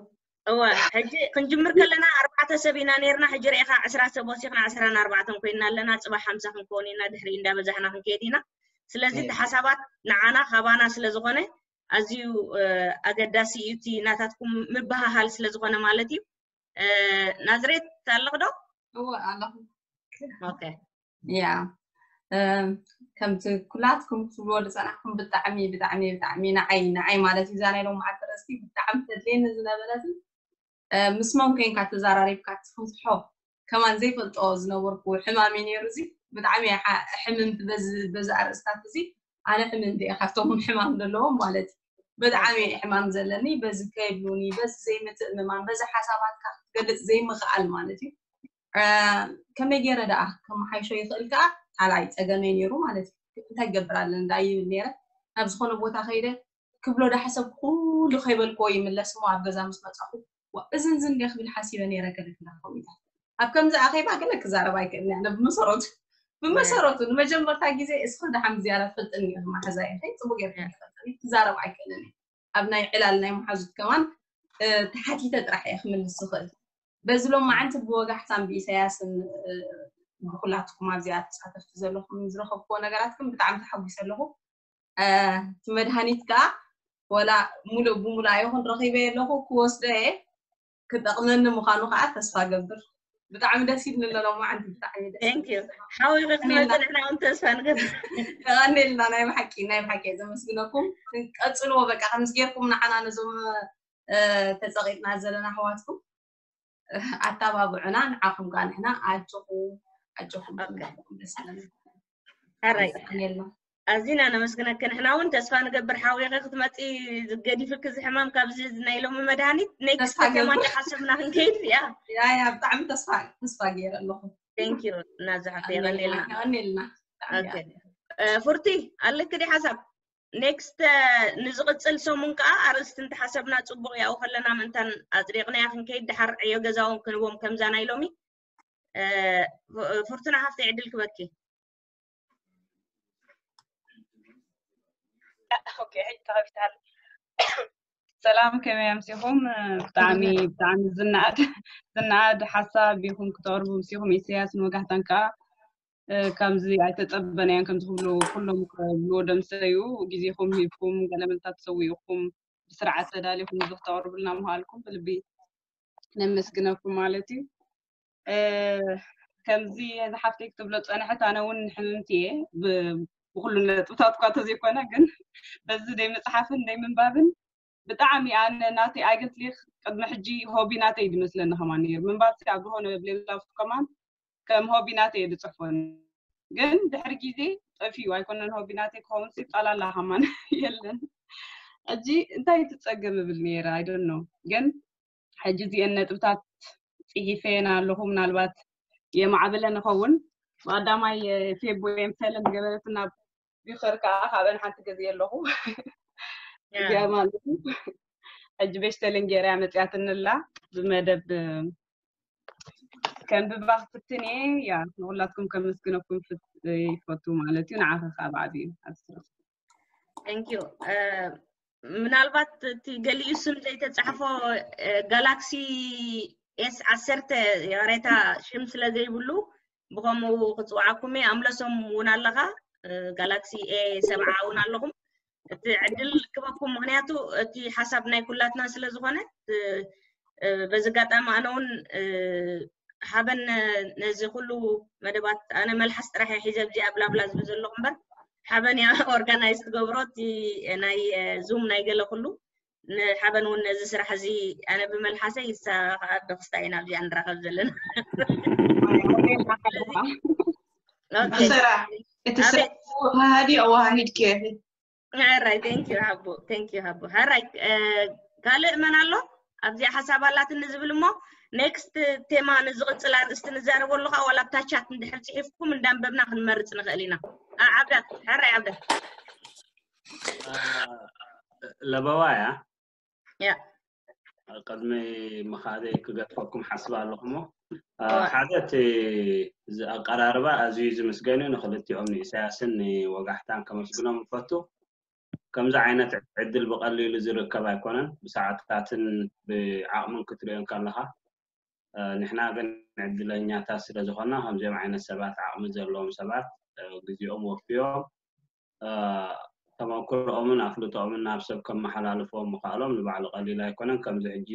እወ ሕጂ ክንጅምር ከለና ኣርባዕተ ሰብ ኢና ነርና ሕጂ ርኢኻ ዕስራ ሰብ ወሲኽና ዕስራን ኣርባዕተን ኮይና ኣለና ጽባሕ ሓምሳ ክንከውን ኢና ድሕሪ እንዳበዛሕና ክንከይድ ኢና ስለዚ እቲ ሓሳባት ንዓና ካባና ስለ ዝኾነ ኣዝዩ ኣገዳሲ እዩ እቲ ናታትኩም ምብሃሃል ስለ ዝኾነ ማለት እዩ ናዝሬት ኣለኽ ዶ እወ ኣለኹ ኦኬ ያ ከምቲ ኩላትኩም ክትብልዎ ዝፀናሕኩም ብጣዕሚ ብጣዕሚ ብጣዕሚ ንዓይ ንዓይ ማለት እዩ እዛ ናይ ሎምዓልቲ ርእስቲ ብጣዕሚ ተድልየኒ ዝነበረትን ምስሞም ኮይንካ ተዛራሪብካ ትፍትሖ ከማን ዘይፈልጦ ዝነበርኩ ሕማም እዩ ነይሩ እዚ ብጣዕሚ ሕምምቲ በዚ ኣርእስታት እዚ ኣነ ሕምምቲ እየ ካብቶም ሕማም ዘለዎም ማለት እዩ ብጣዕሚ ሕማም ዘለኒ በዚ ከይብሉኒ በዚ ዘይምትእምማን በዚ ሓሳባትካ ክትገልፅ ዘይምኽኣል ማለት እዩ ከመይ ገይረ ደኣ ከመሓይሾ ይኽእል ከዓ ካልኣይ ፀገመይ ነይሩ ማለት እዩ እንታይ ክገብር ኣለኒ ደኣ ይብል ነይረ ናብ ዝኾነ ቦታ ከይደ ክብሎ ዳሓሰብ ኩሉ ከይበልክዎ ይምለስ እሞ ኣብ ገዛ ምስ መፃኹ እዝን ዝን ደ ክብል ሓሲበ ነይረ ገለ ክላ ከዊታት ኣብ ከምዚ ኣኼባ ገለ ክዛረብ ኣይክእልን እያ ብመሰረቱ ብመሰረቱ ንመጀመርታ ግዜ እስኺ ደሓን ዝያዳ ትፈልጥኒ ኢኺ ማሓዛ ኢኺ ፅቡቅ ጌርኪ ትፈልጥኒ ክዛረብ ኣይክእልን እየ ኣብ ናይ ዕላል ናይ መሓዙት ከማን ተሓቲተ ጥራሕ እየ ክምልስ ዝኽእል በዚ ሎማዓንቲ ብወጋሕታን ብኢሳያስን ብኩላትኩም ኣብዚኣ ተሳተፍቲ ዘለኹም ዝረኸብክዎ ነገራት ግን ብጣዕሚ ተሓጒሰ ኣለኹ እቲ መድሃኒት ከዓ ወላ ሙሉእ ብሙሉእ ኣይኹን ረኺበ ኣለኹ ክወስዶ እየ ክጠቕመኒ ምዃኑ ከዓ ተስፋ ገብር ብጣዕሚ ደስ ይብል ኣሎ መዓንቲ ብጣዕሚ ደስ Thank you ሓዊኺ ክትመፅእ ንሕና እውን ተስፋ ንገብር ቀኒልና ናይ ብሓቂ ናይ ብሓቂ እየ ዘመስግነኩም ቀፅልዎ በቃ ከምዚ ጌርኩም ንዓና ነዞም ተፀቂጥና ዘለና ኣሕዋትኩም ኣተባብዑና ንዓኹም ከዓ ንሕና ኣጆኹም ኣጆኹም ደስ ይለና ሕራይ ኣዚና ነመስግነኪ ንሕና እውን ተስፋ ንገብር ሓዊኺ ክትመፂ ገዲፍኪ እዚ ሕማም ካብዚ ናይ ሎሚ መድሃኒት ኔክስት ከማን ሓሰብና ክንከይድ እያ ያያ ብጣዕሚ ተስፋ ተስፋ ገይረ ኣለኹ ቴንኪዩ እናዝሓፍ የቐኒልና ቀኒልና ፉርቲ ኣለኪ ዲ ሓሳብ ኔክስት ንዝቕፅል ሰሙን ከዓ ኣርእስቲ እንተሓሰብና ፅቡቕ ያው ከለና ምእንታን ኣፅዲቕናያ ክንከይድ ድሓር ዕዮ ገዛውን ክንዎም ከምዛ ናይ ሎሚ ፍርቱና ሃፍቲ ዕድል ክበኪ ሰላም ከመይ ኣምሲኹም ብጣዕሚ ብጣዕሚ ዝናኣድ ዝናኣድ ሓሳብ ኢኹም ክተቕርቡ ምሲኹም ኢሳያስ ንወጋሕታን ከዓ ከምዚ ኣይተፀበናዮን ከምዚ ክብሉ ኩሎም ክብልዎ ደምሰዩ ግዜኹም ሂብኩም ገለመልታት ተሰዊእኩም ብስርዓት ተዳሊኹም እዚ ክተቕርቡልና ምሃልኩም ብልቢ ነመስግነኩም ማለት እዩ ከምዚ እዛ ሓፍተይ ክትብሎ ዝጸንሐት፣ ኣነ እውን ሕምምቲ እየ ብ- ብኩሉ ነጥብታት እኳ ተዘይኮነ፣ ግን በዚ ደይ ምጽሓፍን ደይ ምንባብን ብጣዕሚ ኣነ ናተይ ኣይገንትሊኽ ቅድሚ ሕጂ ሆቢ ናተይ ዝመስለኒ ከማን ነይሩ። ምንባብ ኣብ ዝኾነ ብሌላ ከማን ከም ሆቢ ናተይ እየ ዝጽሕፎ። ግን ድሕሪ ግዜ ጠፊኡ ኣይኮነን ሆቢ ናተይ ክኸውን ሲ ጠላላ ከማን የለን። ሕጂ እንታይ ትጸገም እብል ነይረ፣ I don't know። ግን ሕጂ እዚአን ነጥብታት ጽሒፈየን ኣለኹ። ምናልባት የማዕብለን እኸውን። ብቐዳማይ ፌብ ወይም ፈለን ገበረትና ቢኸር ከዓ ካብአን ሓንቲ ገዜ ኣለኹ። እዚኣ ማለት እዩ። ሕጂ ቤሽተልን ገይራ መፅያትንላ ብመደብ ከንብባ ክፍትን እየ። ያ ንኩላትኩም ከመስግነኩም ፍት- ይፈቱ ማለት እዩ። ንዓኸ ከዓ ብዓብዩ ኣብ ስራሕ Thank you። ምናልባት እቲ ገሊኡ ስም ዘይተፃሕፎ ጋላክሲ ኤስ ዓሰርተ የሬታ ሽም ስለ ዘይብሉ ብከምኡ ክፅውዓኩም እየ። ኣምለሶም እውን ኣለኻ፣ ጋላክሲ ኤ ሰብዓ እውን ኣለኹም። እቲ ዕድል ክበኩም፣ ምክንያቱ እቲ ሓሳብ ናይ ኩላትና ስለ ዝኾነ። በዚ ኣጋጣሚ ኣነ እውን ሓበን ነዚ ኩሉ መደባት፣ ኣነ መልሓስ ጥራሕ እየ ሒዘ ኣብዚ ኣብ ላብላ ዝብል ዘለኹ እምበር፣ ሓበን እያ ኦርጋናይዝ ትገብሮ እቲ ናይ ዙም ናይ ገለ ኩሉ። ንሓበን እውን ነዚ ስራሕ እዚ ኣነ ብመልሓሰይ፣ እሳ ከዓ ብክስታይ ኢና ኣብዚኣ ንራኸብ ዘለና። እቲ ስራሕ እቲ ስራሕ ኣወሃሃዲ ኣወሃሂድክዮ። ሕራይ፣ thank you ሓቡ፣ thank you ሓቡ። ሕራይ፣ ካልእ መን ኣሎ ኣብዚኣ ሓሳብ ኣላትኒ ዝብል? እሞ ኔክስት ቴማ ንዝቕፅል ኣርእስቲ ንዛረበሉ ከዓ ዋላ ኣብታ ቻት እንድሕር ፅሒፍኩም እንዳንበብና ክንመርፅ ንኽእል ኢና። ዓብዳት፣ ሕራይ ዓብዳት። ለበዋ እያ። ያ ቅድሚ ምኻደይ ክገድፈኩም ሓስብ ኣለኹ። እሞ ሓደ እቲ ኣቀራርባ ኣዝዩ ዝምስገን እዩ። ንክልቲኦም ንኢሳያስን ንወጋሕታን ከመስግኖም እፈቱ። ከምዚ ዓይነት ዕድል ብቐሊሉ ዝርከብ ኣይኮነን። ብሰዓታትን ብዓቕምን ክትሪኦ ከለኻ፣ ንሕና ግን ዕድለኛታት ስለ ዝኾንና ከምዚኦም ዓይነት ሰባት፣ ዓቕሚ ዘለዎም ሰባት ግዜኦም ወፍዮም ተመክሮኦምን ኣፍልጦኦምን ናብ ሰብ ከመሓላልፍዎም ምኽኣሎም ንባዕሉ ቀሊል ኣይኮነን። ከምዚ ሕጂ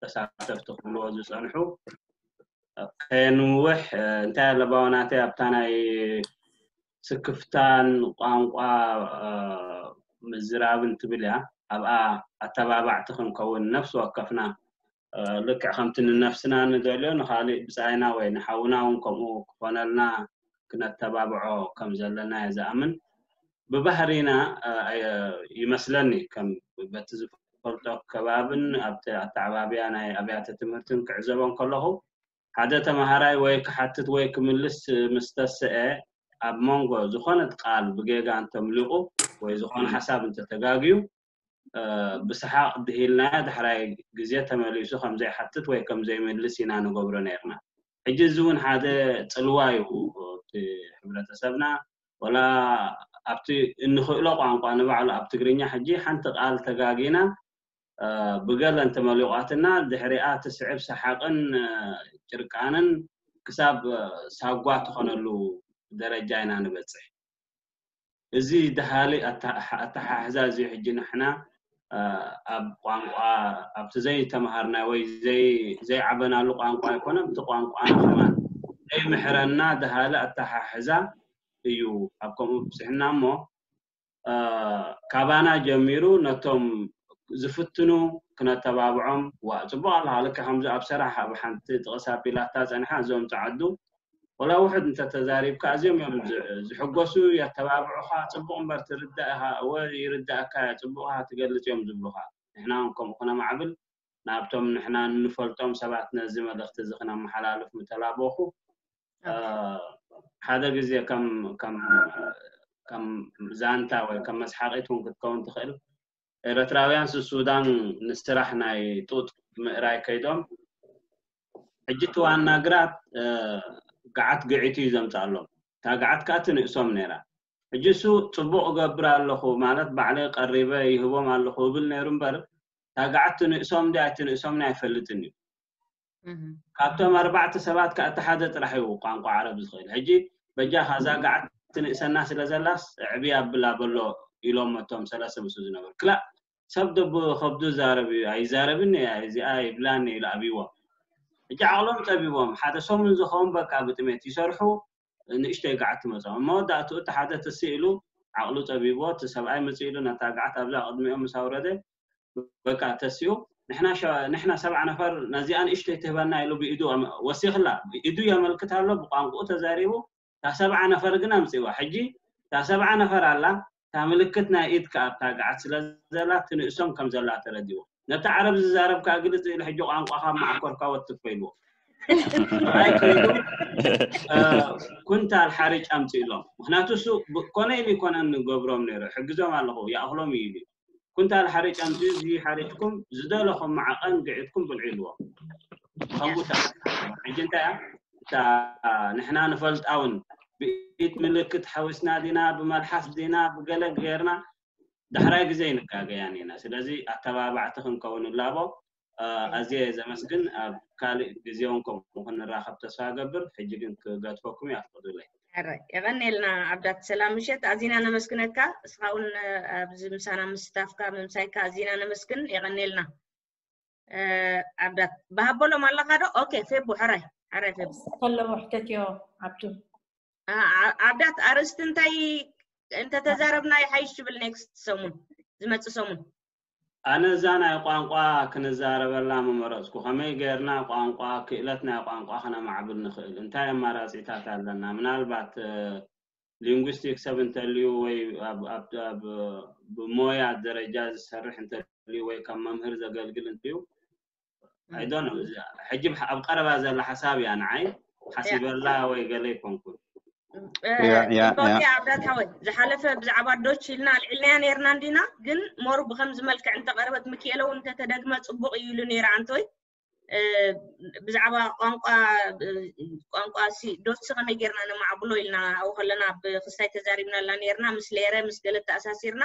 ተሳተፍቲ ክብልዎ ዝፀንሑ ከየንውሕ፣ እንታይ ኣለባው ናተይ ኣብታ ናይ ስክፍታን ቋንቋ ምዝራብን ትብል እያ። ኣብኣ ኣተባባዕቲ ክንከውን ነፍሲ ወከፍና ልክዕ ከምቲ ንነፍስና ንደልዮ ንካሊእ ብፃይና ወይ ንሓውና እውን ከምኡ ክኾነልና ክነተባብዖ ከም ዘለና እየ ዝኣምን። ብባህሪና ይመስለኒ ከም በቲ ዝፈልጦ ከባብን ኣብቲ ኣተዓባብያ ናይ ኣብያተ ትምህርትን ክዕዘቦ ከለኹ ሓደ ተምሃራይ ወይ ክሓትት ወይ ክምልስ ምስ ተስአ ኣብ መንጎ ዝኾነት ቃል ብጌጋ እንተምሊቑ ወይ ዝኾነ ሓሳብ እንተተጋግዩ ብሰሓቕ ድሂልናዮ ዳሕራይ ግዜ ተመሊሱ ከምዘይሓትት ወይ ከምዘይምልስ ኢና ንገብሮ ነይርና። ሕጂ እዚ እውን ሓደ ፅልዋ እዩ እቲ ሕብረተሰብና። ወላ ኣብቲ እንኽእሎ ቋንቋ ንባዕሉ ኣብ ትግርኛ ሕጂ ሓንቲ ቃል ተጋጊና ብገለ እንተመሊቋትና ድሕሪኣ ትስዕብ ሰሓቕን ጭርቃንን ክሳብ ሳጓ ትኾነሉ ደረጃ ኢና ንበፅሕ። እዚ ደሃሊ ኣተሓሕዛ እዚ ሕጂ ንሕና ኣብ ቋንቋ ኣብቲ ዘይተምሃርና ወይ ዘይዓበናሉ ቋንቋ ኣይኮነ እቲ ቋንቋና ከማን ዘይምሕረና ደሃሊ ኣተሓሕዛ እዩ። ኣብ ከምኡ ብፅሕና እሞ ካባና ጀሚሩ ነቶም ዝፍትኑ ክነተባብዖም። ዋ ፅቡቅ ኣለካ ልክ ከምዚ ኣብ ሰራሕ ኣብ ሓንቲ ጥቕስ ኣቢላታ ፀኒሓ እዞም ፀዓዱ ወላ ውሕድ እንተተዛሪብካ እዚኦም እዮም ዝሕጎሱ፣ የተባብዑኻ። ፅቡቕ እምበር ትርዳእ ኢኻ፣ እወ ይርዳእካ፣ ፅቡቕ ኢኻ ትገልፅ እዮም ዝብሉኻ። ንሕና እውን ከምኡ ክነማዕብል ናብቶም ንሕና እንፈልጦም ሰባት ነዚ መልእኽቲ እዚ ክነመሓላልፍ ምተላበኹ። ሓደ ግዜ ከም ከም ከም ዛንታ ወይ ከም መስሓቂት እውን ክትከውን ትኽእል። ኤረትራውያን ሱዳን ንስራሕ ናይ ጡጥ ምእራይ ከይዶም ሕጂ እቲ ዋና ግራት ገዓት ግዒቱ እዩ ዘምፅኣሎም። እታ ገዓት ከዓ ትንእሶም ነይራ። ሕጂ እሱ ፅቡቕ እገብር ኣለኹ ማለት ባዕለይ ቀሪበ ይህቦም ኣለኹ እብል ነይሩ እምበር እታ ገዓት ትንእሶም ድያ ኣይትንእሶምን ኣይፈልጥን እዩ። ካብቶም ኣርባዕተ ሰባት ከዓ እቲ ሓደ ጥራሕ እዩ ቋንቋ ዓረብ ዝኽእል። ሕጂ በጃኻ እዛ ገዓት ትንእሰና ስለ ዘላስ ዕብይ ኣብላ በሎ ኢሎም እቶም ሰለስተ ምስኡ ዝነበሩ። ክላእ ሰብ ዶ ብኸብዱ ዛረብ እዩ ኣይዛረብን እያ እዚኣ ይብላን ኢሉ ኣብይዎም። ሕጂ ዓቕሎም ጸቢቦም ሓደ ሰሙን ዝኸውን በቃ ብጥሜት ይሰርሑ። ንእሽተይ ገዓት ትመጽኦም መወዳእትኡ እቲ ሓደ ትስእ ኢሉ ዓቕሉ ጸቢብዎ እቲ ሰብኣይ መጽእ ኢሉ ነታ ገዓት ኣብዛ ቅድሚኦም ምስ ኣውረደ በቃ ተሲኡ ንሕና ሸ- ንሕና ሰብዓ ነፈር ነዚኣ ንእሽተይ ትህበና ኢሉ ብኢዱ ኣመ- ወሲኽላ ኢዱ የመልክት ኣሎ ብቋንቋኡ ተዛሪቡ እታ ሰብዓ ነፈር ግን ኣምጽእዋ ሕጂ እታ ሰብዓ ነፈር ኣላ እታ ምልክት ናይ ኢድ ከኣ ኣብታ ገዓት ስለ ዘላ ትንእሶም ከም ዘላ ተረዲዎ ነቲ ዓረብ ዝዛረብ ከኣ ግልጽ ኢሉ ሕጂ ቋንቋኻ ማዕኮርካ ወትፎ ኢልዎ ሰብኣይ ከይዱ እ፣ ኩንታል ሓርጭ ኣምፅእሎም ምክንያቱ እሱ ብ- ኮነ ኢሉ ይኮነን ንገብሮም ነይሩ ሕግዞም ኣለኹ ይኣኽሎም እዩ ኢሉ ኩንታል ሓርጭ ኣምፅኡ እዚ ሓርጭኩም ዝደለኹም መዓቐን ግዒትኩም ብልዑ ኢልዎም ከምኡ ተ- ሕጂ እንታይ እያ እታ ንሕና ንፈልጣ እውን ብኢድ ምልክት ሓዊስና ዲና ብመልሓስ ዲና ብገለ ገይርና ዳሕራይ ግዜ ይንጋገያን ኢና ስለዚ ኣተባባዕቲ ክንከውን ንላቦ ኣዝየ ዘመስግን ኣብ ካልእ ግዜ እውን ከምኡ ክንራኸብ ተስፋ ገብር ሕጂ ግን ክገድፈኩም እዩ ኣፍቅዱለይ ሕራይ የቐኔልና ዓብዳት ሰላም ምሸት ኣዚና ነመስግነካ እስኻ እውን ኣብዚ ምሳና ምስታፍካ ምምሳይካ ኣዚና ነመስግን የቐኔልና ዓብዳት በሃበሎም ኣለኻ ዶ ኦኬ ፌቡ ሕራይ ሕራይ ፌቡ ከለዎ ሕተትዮ ዓብዱ ዓብዳት ኣርእስቲ እንታይ እንተተዛረብና ይሓይሽ ትብል ኔክስት ሰሙን ዝመፅእ ሰሙን ኣነ እዛ ናይ ቋንቋ ክንዛረበላ ምመረፅኩ ከመይ ገይርና ቋንቋ ክእለት ናይ ቋንቋ ከነማዕብል ንኽእል እንታይ ኣማራፂታት ኣለና ምናልባት ሊንጉስቲክ ሰብ እንተልዩ ወይ ብሞያ ደረጃ ዝሰርሕ እንተልዩ ወይ ከም መምህር ዘገልግል እንተዩ ኣይዶን ሕጂ ኣብ ቀረባ ዘላ ሓሳብ እያ ንዓይ ሓሲበላ ወይ ገለ ይኮንኩን ጽቡቅ ዓብዳት ሓወይ ዝሓለፈ ብዛዕባ ዶች ኢልና ኣልዒልናያ ነርና እንዲና ግን ሞር ብከምዚ መልክዕ እንተቀረበት ምክኤለ እውን እንተተደግመ ጽቡቅ እዩ ኢሉ ነይረ ኣንቶይ ብዛዕባ ቋንቋ ቋንቋ ዶች ከመይ ጌርና ነማዕብሎ ኢልና ኣብኡ ከለና ብክስታይ ተዛሪብናላ ነርና ምስ ሌረ ምስ ገለ ተኣሳሲርና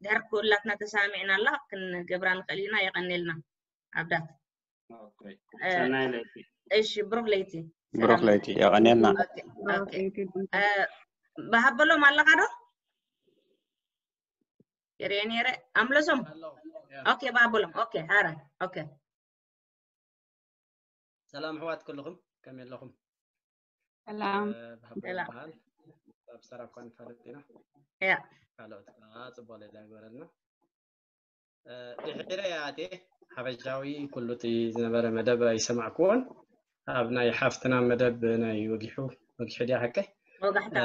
ድሕር ኩላትና ተሳሚዕናላ ክንገብራ ንኽእል ኢና የቀኔልና ኣብዳት ሰናይ ለይቲ እሺ ብሩክ ለይቲ ብሩክ ለይቲ የቀኔልና በሃበሎም ኣለካ ዶ የርየ ነረ ኣምለሶም ኦኬ በሃበሎም ኦኬ ኣረ ኦኬ ሰላም ኣሕዋት ኩልኹም ከመይ ኣለኹም ሰላም በሃል ኣብ ሰራ እኳ ንፋለጥ ኢና ያ ካልኦት ከዓ ፅቡቅ ሌላ ይግበረልና ድሕረ ያቴ ሓበሻዊ ኩሉ እቲ ዝነበረ መደብ ኣይሰማዕክዎን ኣብ ናይ ሓፍትና መደብ ናይ ወጊሑ ወጊሑ ድያ ሓቀይ ወጋሕታ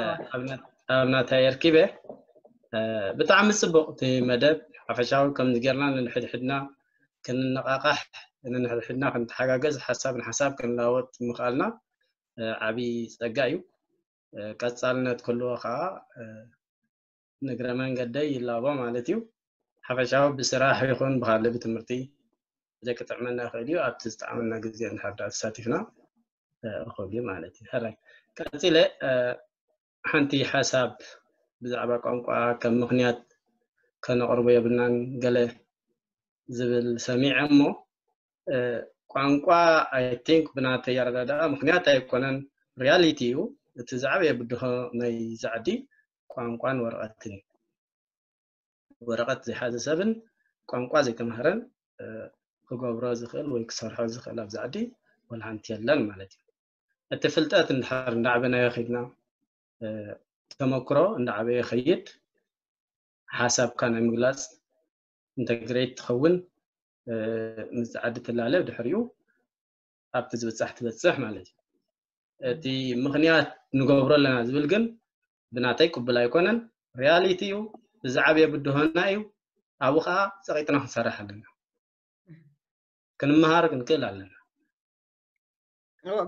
ኣብ ናታይ ኣርኪበ ብጣዕሚ ፅቡቅ እቲ መደብ ሓፈሻዊ ከምዚ ጌርና ንንሕድሕድና ክንነቃቃሕ ንንሕድሕድና ክንተሓጋገዝ ሓሳብ ንሓሳብ ክንለዋወጥ ምኽኣልና ዓብዪ ፀጋ እዩ ቀፃልነት ክህልዎ ከዓ ንእግረ መንገደይ ይላቦ ማለት እዩ ሓፈሻዊ ብስራሕ ይኹን ብካልእ ብትምህርቲ ደቂ ጥዕመና ይኽእል እዩ ኣብቲ ዝጠዓመና ግዜ እንድሕር ዳ ተሳቲፍና እኹል እዩ ማለት እዩ ሕራይ ቀፂለ ሓንቲ ሓሳብ ብዛዕባ ቋንቋ ከም ምክንያት ከነቕርቦ የብልናን ገለ ዝብል ሰሚዐ እሞ ቋንቋ I think ብናተይ ኣረዳድኣ ምክንያት ኣይኮነን reality እዩ እቲ ዝዓበየ ብድሆ ናይ ዛዕዲ ቋንቋን ወረቐትን እዩ ወረቐት ዘይሓዘ ሰብን ቋንቋ ዘይተማህረን ክገብሮ ዝኽእል ወይ ክሰርሖ ዝኽእል ኣብ ዛዕዲ ወላ ሓንቲ የለን ማለት እዩ እቲ ፍልጠት እንድሕር እንዳዕበናዮ ኸድና ተመክሮ እንዳዓበየ ኸይድ ሓሳብካ ናይ ምግላፅ integrate ትኸውን ምስ ዓዲ ትላለ ድሕሪኡ ኣብቲ ዝበፅሕ ትበፅሕ ማለት እዩ እቲ ምክንያት ንገብሮ ኣለና ዝብል ግን ብናተይ ቅቡል ኣይኮነን reality እዩ ብዛዕበየ ብድሆና እዩ ኣብኡ ከዓ ፀቂጥና ክንሰርሕ ኣለና ክንመሃር ክንክእል ኣለና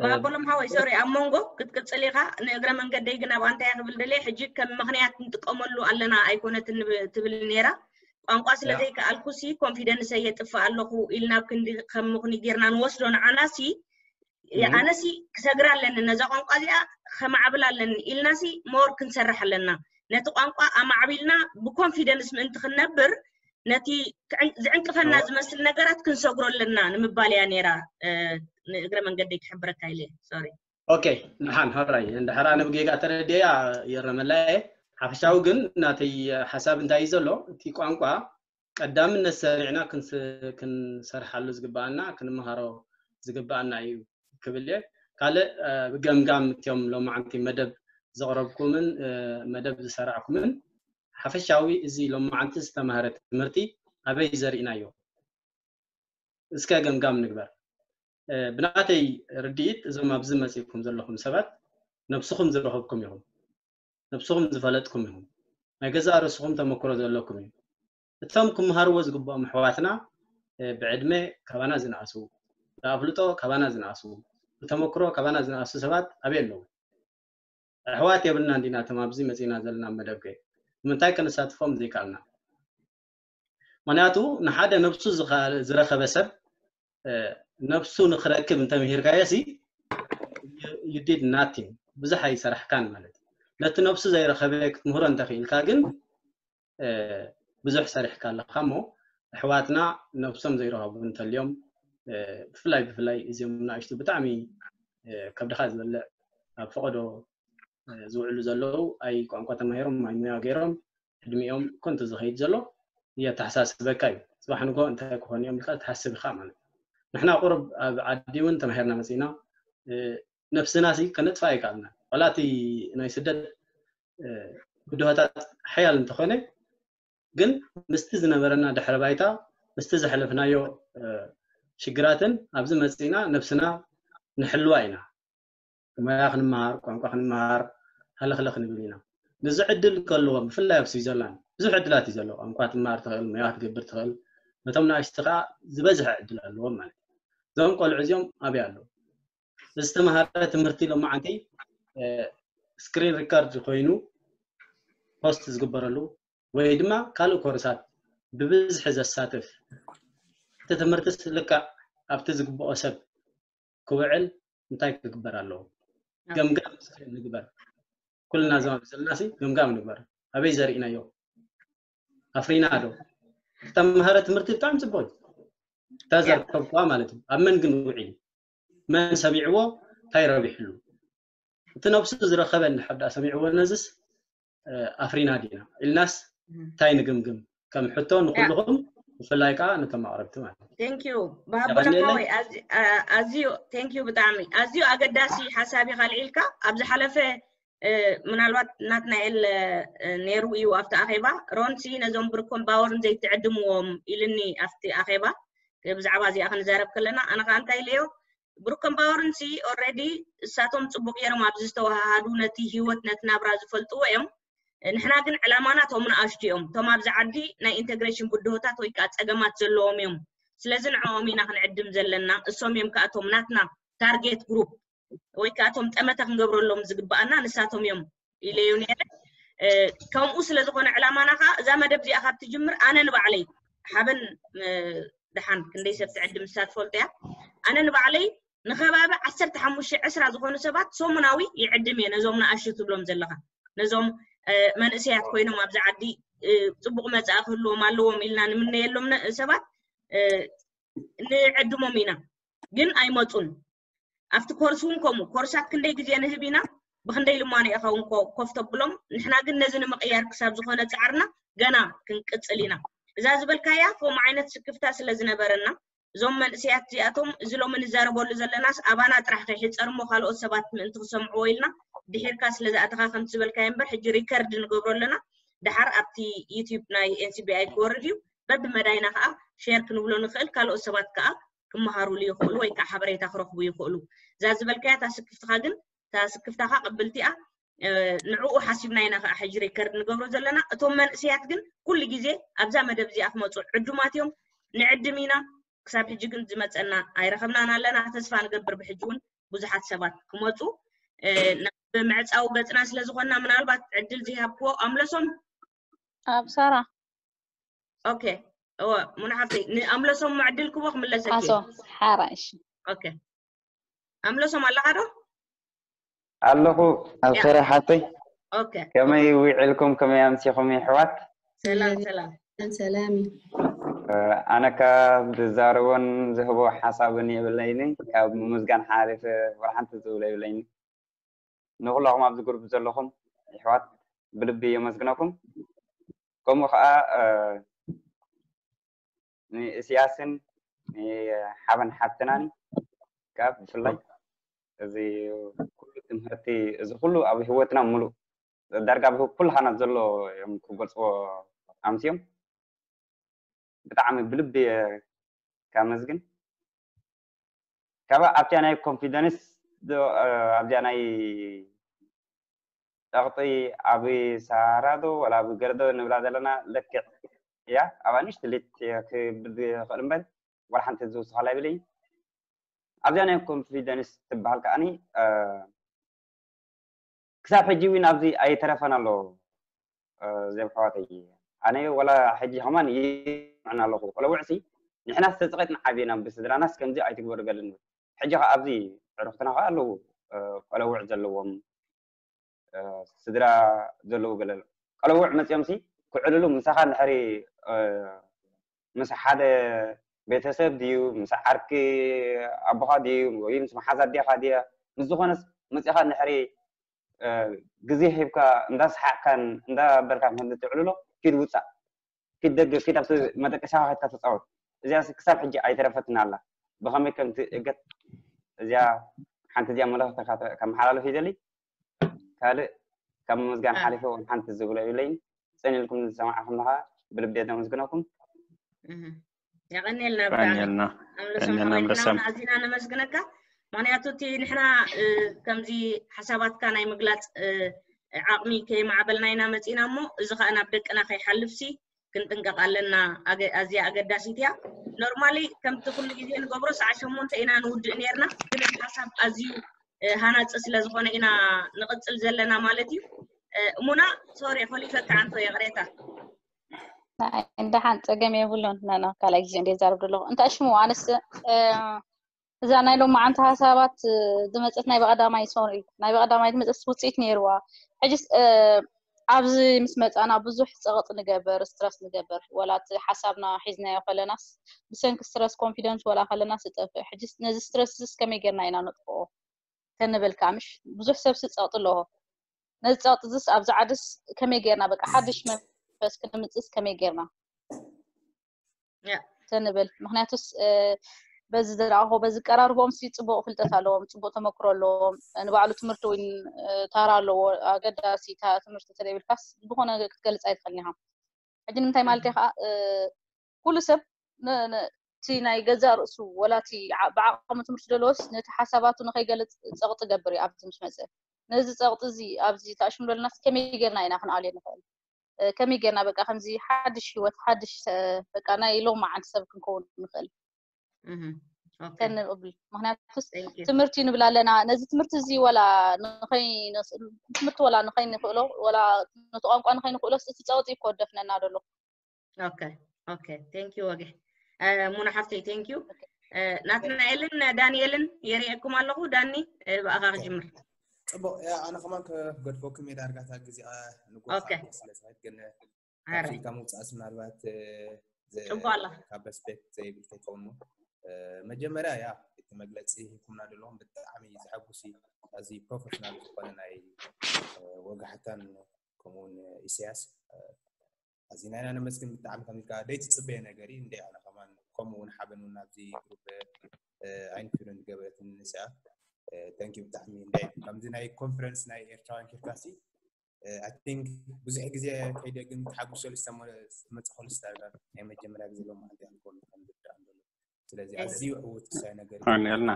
ባቦሎም ሓወይ ሶሪ ኣብ መንጎ ክትቅፅል ኢኻ ንእግረ መንገደይ ግን ኣብ ኣንታይ ክብል ደለ ሕጂ ከም ምክንያት ንጥቀመሉ ኣለና ኣይኮነትን ትብል ነራ ቋንቋ ስለ ዘይከኣልኩ ሲ ኮንፊደንስ የጥፍእ ኣለኹ ኢልና ኣብ ክንዲ ከም ምኽኒ ጌርና ንወስዶ ንዓና ሲ ኣነ ሲ ክሰግር ኣለኒ ነዛ ቋንቋ እዚኣ ከማዕብል ኣለኒ ኢልና ሲ ሞር ክንሰርሕ ኣለና ነቲ ቋንቋ ኣማዕቢልና ብኮንፊደንስ ምእንቲ ክንነብር ነቲ ዝዕንቅፈና ዝመስል ነገራት ክንሰግሮ ኣለና ንምባል እያ ነራ ንእግረ መንገደይ ክሕብረካ ኢለ ሶሪ ኦኬ ንሓን ሕራይ እንድሕር ኣነ ብጌጋ ተረድያ የረመላየ ሓፈሻዊ ግን ናተይ ሓሳብ እንታይ እዩ ዘሎ እቲ ቋንቋ ቀዳምነት ሰሪዕና ክንሰርሓሉ ዝግባኣና ክንመሃሮ ዝግባኣና እዩ ክብል እየ። ካልእ ብገምጋም እትዮም ሎማዓንቲ መደብ ዘቕረብኩምን መደብ ዝሰራዕኩምን ሓፈሻዊ እዚ ሎማዓንቲ ዝተማህረ ትምህርቲ ኣበይ ዘርኢናዮ? እስከ ገምጋም ንግበር። ብናተይ ርድኢት እዞም ኣብዚ መፂእኩም ዘለኹም ሰባት ነብስኹም ዝረኸብኩም ኢኹም። ነብስኹም ዝፈለጥኩም ኢኹም። ናይ ገዛእ ርእስኹም ተመክሮ ዘለኩም እዩ። እቶም ክመሃርዎ ዝግብኦም ኣሕዋትና ብዕድመ ካባና ዝነኣሱ፣ ብኣፍልጦ ካባና ዝነኣሱ፣ ብተመክሮ ካባና ዝነኣሱ ሰባት ኣበይ ኣለዉ? ኣሕዋት የብልና እንዲና እቶም ኣብዚ መፂና ዘለና መደብ ከ ንምንታይ ከነሳትፎም ዘይከኣልና? ምክንያቱ ንሓደ ነብሱ ዝረኸበ ሰብ ነብሱ ንክረክብ እንተምሂርካዮ ሲ you did nothing፣ ብዙሕ ኣይሰራሕካን ማለት እዩ። ነቲ ነብሱ ዘይረኸበ ክትምህሮ እንተኽኢልካ ግን ብዙሕ ሰሪሕካ ኣለካ እሞ ኣሕዋትና ነብሶም ዘይረኸቡ እንተልዮም ብፍላይ ብፍላይ እዚኦም ናእሽቱ ብጣዕሚ ከብድኻ ዝበልዕ ኣብ ፈቐዶ ዝውዕሉ ዘለዉ ኣይ ቋንቋ ተማሂሮም ኣይ ሙያ ገይሮም ዕድሚኦም ኮንቱ ዝኸይድ ዘሎ የተሓሳስበካ እዩ። ፅባሕ ንጎ እንታይ ክኾኑ እዮም ኢልካ ትሓስብ ኢኻ ማለት እዩ። ንሕና ቁሩብ ኣብ ዓዲ እውን ተማሂርና መፂና ነብስና ሲ ከነጥፋ ኣይከኣልና። ዋላ እቲ ናይ ስደት ብድሆታት ሓያል እንተኾነ ግን ምስቲ ዝነበረና ድሕረ ባይታ ምስቲ ዘሕለፍናዮ ሽግራትን ኣብዚ መፂና ነብስና ንሕልዋ ኢና። ሞያ ክንመሃር፣ ቋንቋ ክንመሃር ሃለኽለኽ ንብል ኢና። ንዚ ዕድል ከለዎም ብፍላይ ኣብ ስዊዘርላንድ ብዙሕ ዕድላት እዩ ዘሎ። ቋንቋ ትመሃር ትኽእል፣ ሞያ ክትገብር ትኽእል። ነቶም ንኣሽቱ ከዓ ዝበዝሐ ዕድል ኣለዎም ማለት እዩ። እዞም ቆልዑ እዚኦም ኣበይ ኣለዉ? ዝተምሃረ ትምህርቲ ሎማዓንቲ ስክሪን ሪካርድ ኮይኑ ፖስት ዝግበረሉ ወይ ድማ ካልእ ኮርሳት ብብዝሒ ዘሳትፍ እቲ ትምህርትስ ልክዕ ኣብቲ ዝግብኦ ሰብ ክውዕል እንታይ ክግበር ኣለዎ? ገምጋም ንግበር። ኩልና ዘማብ ዘለና ሲ ገምጋም ንግበር። ኣበይ ዘርኢናዮ? ኣፍሪና ዶ? ዝተምሃረ ትምህርቲ ብጣዕሚ ፅቡቅ እዩ። እታ ዘርከብኩዋ ማለት እዩ። ኣብ መን ግን ውዒሉ? መን ሰሚዕዎ? እንታይ ረቢሕሉ? እቲ ነብሱ ዝረኸበ እንድሕር ደኣ ሰሚዕዎ ነዝስ ኣፍሪና ዲና ኢልናስ እንታይ ንግምግም? ከም ሕቶ ንኩልኹም ብፍላይ ከዓ ነቶም ኣቕረብቲ ማለት እዩ። Thank you ባቡላ ሓወይ ኣዝዩ thank you ብጣዕሚ ኣዝዩ ኣገዳሲ ሓሳብ ኢኻ ኣልዒልካ። ኣብ ዝሓለፈ ምናልባት ናትናኤል ነይሩ እዩ ኣብቲ ኣኼባ ሮንሲ ነዞም ብሩኮም ባወርን ዘይትዕድምዎም ኢልኒ ኣብቲ ኣኼባ። ብዛዕባ እዚኣ ክንዛረብ ከለና ኣነ ከዓ እንታይ ኢለዮ ብሩኮም ባወርን ሲ already እሳቶም ፅቡቅ ገይሮም ኣብዚ ዝተወሃሃዱ ነቲ ሂወት ነቲ ናብራ ዝፈልጥዎ እዮም። ንሕና ግን ዕላማና እቶም ንኣሽቱ እዮም። እቶም ኣብዚ ዓዲ ናይ ኢንተግሬሽን ብድሆታት ወይ ከዓ ፀገማት ዘለዎም እዮም። ስለዚ ንዕኦም ኢና ክንዕድም ዘለና። እሶም እዮም ከዓ እቶም ናትና ታርጌት ግሩፕ ወይ ከዓ እቶም ጠመተ ክንገብረሎም ዝግበኣና ንሳቶም እዮም ኢለዮ ነይረ። ከምኡ ስለ ዝኾነ ዕላማና ከዓ እዛ መደብ እዚኣ ካብ ትጅምር ኣነ ንባዕለይ ሓበን ደሓን ክንደይ ሰብ ትዕድም ንሳ ትፈልጦ እያ። ኣነ ንባዕለይ ንኸባቢ ዓሰርተ ሓሙሽተ ዕስራ ዝኾኑ ሰባት ሰሙናዊ ይዕድም እየ ነዞም ንኣሽቱ ትብሎም ዘለኻ ነዞም መንእሰያት ኮይኖም ኣብዚ ዓዲ ፅቡቕ መፅኣ ክህልዎም ኣለዎም ኢልና ንምነየሎም ሰባት ንዕድሞም ኢና ግን ኣይመፁን። ኣብቲ ኮርስ እውን ከምኡ ኮርሳት ክንደይ ግዜ ንህብ ኢና ብክንደይ ልማኖ ኢኻ እውን ኮፍ ተብሎም ንሕና ግን ነዚ ንምቕያር ክሳብ ዝኾነ ፃዕርና ገና ክንቅፅል ኢና። እዛ ዝበልካያ ከምኡ ዓይነት ስክፍታ ስለ ዝነበረና እዞም መንእሰያት እዚኣቶም እዚ ሎሚ ንዛረበሉ ዘለናስ ኣባና ጥራሕ ከይሕፀር እሞ ካልኦት ሰባት ምእንቲ ክሰምዕዎ ኢልና ድሒርካ ስለ ዝኣተኻ ከምቲ ዝበልካዮ እምበር ሕጂ ሪከርድ ንገብሮ ኣለና። ደሓር ኣብቲ ዩቲዩብ ናይ NCBI ክወርድ እዩ። በብመዳይና ከዓ ሼር ክንብሎ ንኽእል ካልኦት ሰባት ከዓ ክመሃሩሉ ይኽእሉ ወይ ከዓ ሓበሬታ ክረኽቡ ይኽእሉ። እዛ ዝበልካያ እታ ስክፍትኻ ግን እታ ስክፍታኻ ቅብልቲ እያ። ንዕኡ ሓሲብና ኢና ከዓ ሕጂ ሪከርድ ንገብሮ ዘለና። እቶም መንእሰያት ግን ኩሉ ግዜ ኣብዛ መደብ እዚኣ ክመፁ ዕዱማት እዮም። ንዕድም ኢና። ክሳብ ሕጂ ግን ዝመፀና ኣይረኸብናን ኣለና። ተስፋ ንገብር ብሕጂ እውን ብዙሓት ሰባት ክመፁ ናብ ምዕፃው ገፅና ስለ ዝኾንና ምናልባት ዕድል ዘይሃብክዎ ኣምለሶም ኣብ ሳራ ኦኬ እወ ሙና ሓፍተይ ንኣምለሶም ዕድል ክቦ ክምለሰኪ ኣሶ ሓራ እሺ ኦኬ ኣምለሶም ኣለኻ ዶ ኣለኹ ኣብ ሰራ ሓተይ ኦኬ ከመይ ውዕልኩም ከመይ ኣምሲኹም ይሕዋት ሰላም ሰላም ሰላም ኣነ ካብ ዝዛረቦን ዝህቦ ሓሳብን የብለይኒ ካብ ምምዝጋን ሓሪፍ ወላ ሓንቲ ዝብሎ የብለይኒ ንኩላኹም ኣብዚ ግሩፕ ዘለኹም ይሕዋት ብልቢ የመስግነኩም ከምኡ ከዓ ንእስያስን ንሓበን ሓብትናን ካብ ብፍላይ እዚ ኩሉ ትምህርቲ፣ እዚ ኩሉ ኣብ ህይወትና ሙሉእ ዳርጋ ኣብ ኩሉ ሃናት ዘሎ እዮም ክገልፅዎ ኣምስዮም። ብጣዕሚ ብልቢ እየ ካመስግን። ካብ ኣብቲያ ናይ ኮንፊደንስ ዶ፣ እ፣ ኣብዚኣ ናይ ጸቕጢ ኣብ ሰሃራ ዶ ወላ ኣብ ገርዶ ንብላ ዘለና ልክዕ እያ። ኣብኣ ንእሽቶ ሌት እየ ክብል ዝኽእል እምበር፣ ዋላ ሓንቲ ዝውስኻላ ኣይብለይን። ኣብዚኣ ናይ ኮንፊደንስ ትበሃል ከኣኒ፣ እ፣ ክሳብ ሕጂ እውን ኣብዚ ኣይተረፈን ኣሎ። እ፣ ዜብ ኣሕዋተይ፣ ኣነ ወላ ሕጂ ከማን ይስምዐና ኣለኹ። ቆለውዕሲ ንሕናስ ተጸቒጥና ዓቢና ብስድራናስ ከምዚ ኣይትግበሩ ገለ ንብል። ሕጂ ከኣ ኣብዚ ዕሩኽትና ከኣ ኣለዉ፣ እ፣ ቆለውዕ ዘለዎም፣ እ፣ ስድራ ዘለዉ ገለ ኣለዉ። ቆለውዕ መጺኦምሲ ክዕልሉ ምሳኻ እንድሕሪ፣ እ፣ ምስ ሓደ ቤተሰብ ድዩ፣ ምስ ዓርኪ ኣቦኻ ድዩ፣ ወይ ምስ መሓዛ ኣዴኻ ድያ፣ ምስ ዝኾነስ መጺኻ እንድሕሪ፣ እ፣ ግዜ ሂብካ እንዳሰሓቕካን እንዳበልካን ከም ትዕልሎ፣ ኪድ ውጻእ፣ ኪድ ደገ፣ ኪድ ኣብቲ መደቀሻኻ ከድካ ተጻወት። እዚኣ ክሳብ ሕጂ ኣይተረፈትን ኣላ። ብኸመይ ከም ትእገት እዚኣ ሓንቲ እዚኣ መልእኽቲ ከመሓላልፍ ይደሊ። ካልእ ካብ ምምስጋን ሓሊፈ እውን ሓንቲ ዝብሎ የብለይን። ጽን ኢልኩም ዝሰማዕኹም ከዓ ብልቢ የመስግነኩም። እህ፣ የቐንየልና ብጣዕሚ። የቐንየልና። ኣምለሶም የቐንየልና ሓወይ፣ ኣንበሳ። ንሕና ኣዚና ነመስግነካ። ምኽንያቱ እቲ ንሕና፣ እ፣ ከምዚ ሓሳባትካ ናይ ምግላጽ፣ እ፣ ዓቕሚ ከየማዕበልና ኢና መጺና እሞ፣ እዚ ኸኣ ናብ ደቅና ከይሓልፍሲ ክንጥንቀቕ ኣለና። ኣገ-፣ ኣዝያ ኣገዳሲት እያ። ኖርማሊ ከምቲ ኩሉ ግዜ ንገብሮ ሰዓት ሸሞንተ ኢና ንውድእ ኔርና፣ ግን እቲ ሓሳብ ኣዝዩ፣ እ፣ ሃናጺ ስለ ዝኾነ ኢና ንቕጽል ዘለና ማለት እዩ። እ፣ እሙና፣ ሶሪ፣ ኮሊፈካ ኣንቶ፣ ይቕሬታ። ናይ ደሓን፣ ጸገም የብሉን። ኖ፣ ኖ፣ ካልኣይ ግዜ እንደ ዛረብ ዘለኹ። እንታይ ሽሙ ኣነስ፣ እ፣ እዛ ናይ ሎማዓንቲ ሓሳባት፣ እ፣ ዝመጸት ናይ ብቐዳማይ፣ ሶሪ፣ ናይ ብቐዳማይ ዝመጸት ውጽኢት ነይርዋ። ሕጅስ፣ እ፣ ኣብዚ ምስ መጻና ብዙሕ ጸቕጥ ንገብር፣ ስትረስ ንገብር። ወላ እቲ ሓሳብና ሒዝናዮ ከለናስ፣ ብሰንኪ ስትረስ ኮንፊደንስ ወላ ከለናስ ይጠፍእ። ሕጅስ ነዚ ስትረስ እዚስ ከመይ ጌርና ኢና ነጥፍኦ? ተንብል ከኣ ምሽ ብዙሕ ሰብሲ ጸቕጢ ኣለዎ። ነዚ ጸቕጢ እዚስ ኣብዚ ዓድስ ከመይ ጌርና በቃ ሓድሽ መንፈስ ክነምጽእስ ከመይ ጌርና? ያ። ተንብል። ምኽንያቱስ፣ እ፣ በዚ ዝረኣኹ፣ በዚ ቀራርቦም ሲ ጽቡቕ ፍልጠት ኣለዎም፣ ጽቡቕ ተመክሮ ኣለዎም። ንባዕሉ ትምህርቲ እውን፣ እ፣ ታራ ኣለዎ፣ ኣገዳሲ ታ-፣ ትምህርቲ ተደይብልካስ ዝኾነ ክትገልጽ ኣይትኽእልን ኢኻ። ሕጂ ንምንታይ ማለት እየ ከዓ፣ እ፣ ኩሉ ሰብ ን-፣ ን-፣ እቲ ናይ ገዛእ ርእሱ ወላ እቲ ዓ-፣ ብዓቕሙ ትምህርቲ ዘለዎስ ነቲ ሓሳባቱ ንኸይገልጽ ጸቕጢ ገብር እዩ ኣብዚ ምስ መጸ። ነዚ ጸቕጢ እዚ ኣብዚ ተኣሽሙ ዘለናስ ከመይ ጌርና ኢና ክንኣልዮ ንኽእል? እ፣ ከመይ ጌርና በቃ ከምዚ ሓድሽ ህይወት፣ ሓድሽ ሰ-፣ በቃ ናይ ሎማዓንቲ ሰብ ክንከውን ንኽእል? እህ፣ ኦኬ። ተንብል። ምኽንያቱስ Thank you። ትምህርቲ ንብል ኣለና። ነዚ ትምህርቲ እዚ ወላ ንኸይነስ-፣ ትምህርቲ ወላ ንኸይንኽእሎ፣ ወላ ነቲ ቋንቋ ንኸይንኽእሎስ እቲ ጸቕጢ እዩ ክወደፍነና ዘሎ። ኦኬ፣ ኦኬ። Thank you ወግሕ። እ፣ ሙና ሓፍተይ፣ thank you። እ፣ ናትናኤልን ዳንኤልን የርእየኩም ኣለኹ። ዳኒ፣ እ፣ ብኣኻ ክጅምር። ጽቡቕ፣ ያ፣ ኣነ ከማን ክገድፈኩም እየ፣ ዳርጋ እታ ግዜ፣ እ፣ ንጎፋ ኦኬ። ስለ ዝኸድ ግን ካብ ኣረ። ፊልካ ምውጻእስ ምናልባት፣ እ፣ ዘ-፣ ጽቡቕ ኣላ። ካብ ሬስፔክት ዘይብል ከይከውን እሞ፣ እ፣ መጀመርያ ያ እቲ መግለጺ ሂብኩምና ዘለኹም ብጣዕሚ ዘሐጉስ እዩ። ኣዝዩ ፕሮፌሽናል ዝኾነ ናይ፣ እ፣ ወጋሕታን ከምኡውን ኢሳያስ፣ እ፣ ኣዚና ኢና ነመስግን። ብጣዕሚ ከም ኢልካ ዘይትጽበዮ ነገር እዩ። እንደ ኣነ ከማን ከምኡ እውን ሓበን እውን ኣብዚ ግሩፕ፣ እ፣ ኣይንፊርን ዝገበረትኒ ንስኣ፣ እ፣ thank you ብጣዕሚ። እንደ ከምዚ ናይ ኮንፈረንስ ናይ ኤርትራውያን ኬድካሲ፣ እ፣ I think ብዙሕ ግዜ ከይደ ግን ተሓጉሰሉ ዝተመ-፣ ዝተመጸኸሉ ስታርዳር ናይ መጀመርያ ግዜ ሎማዓንቲ ኣልኮል ከም ዝርዳእ ዘሎ። ስለዚ ኣዝዩ ዕዉት ክሳይ ነገር እዩ። ኣሜልና።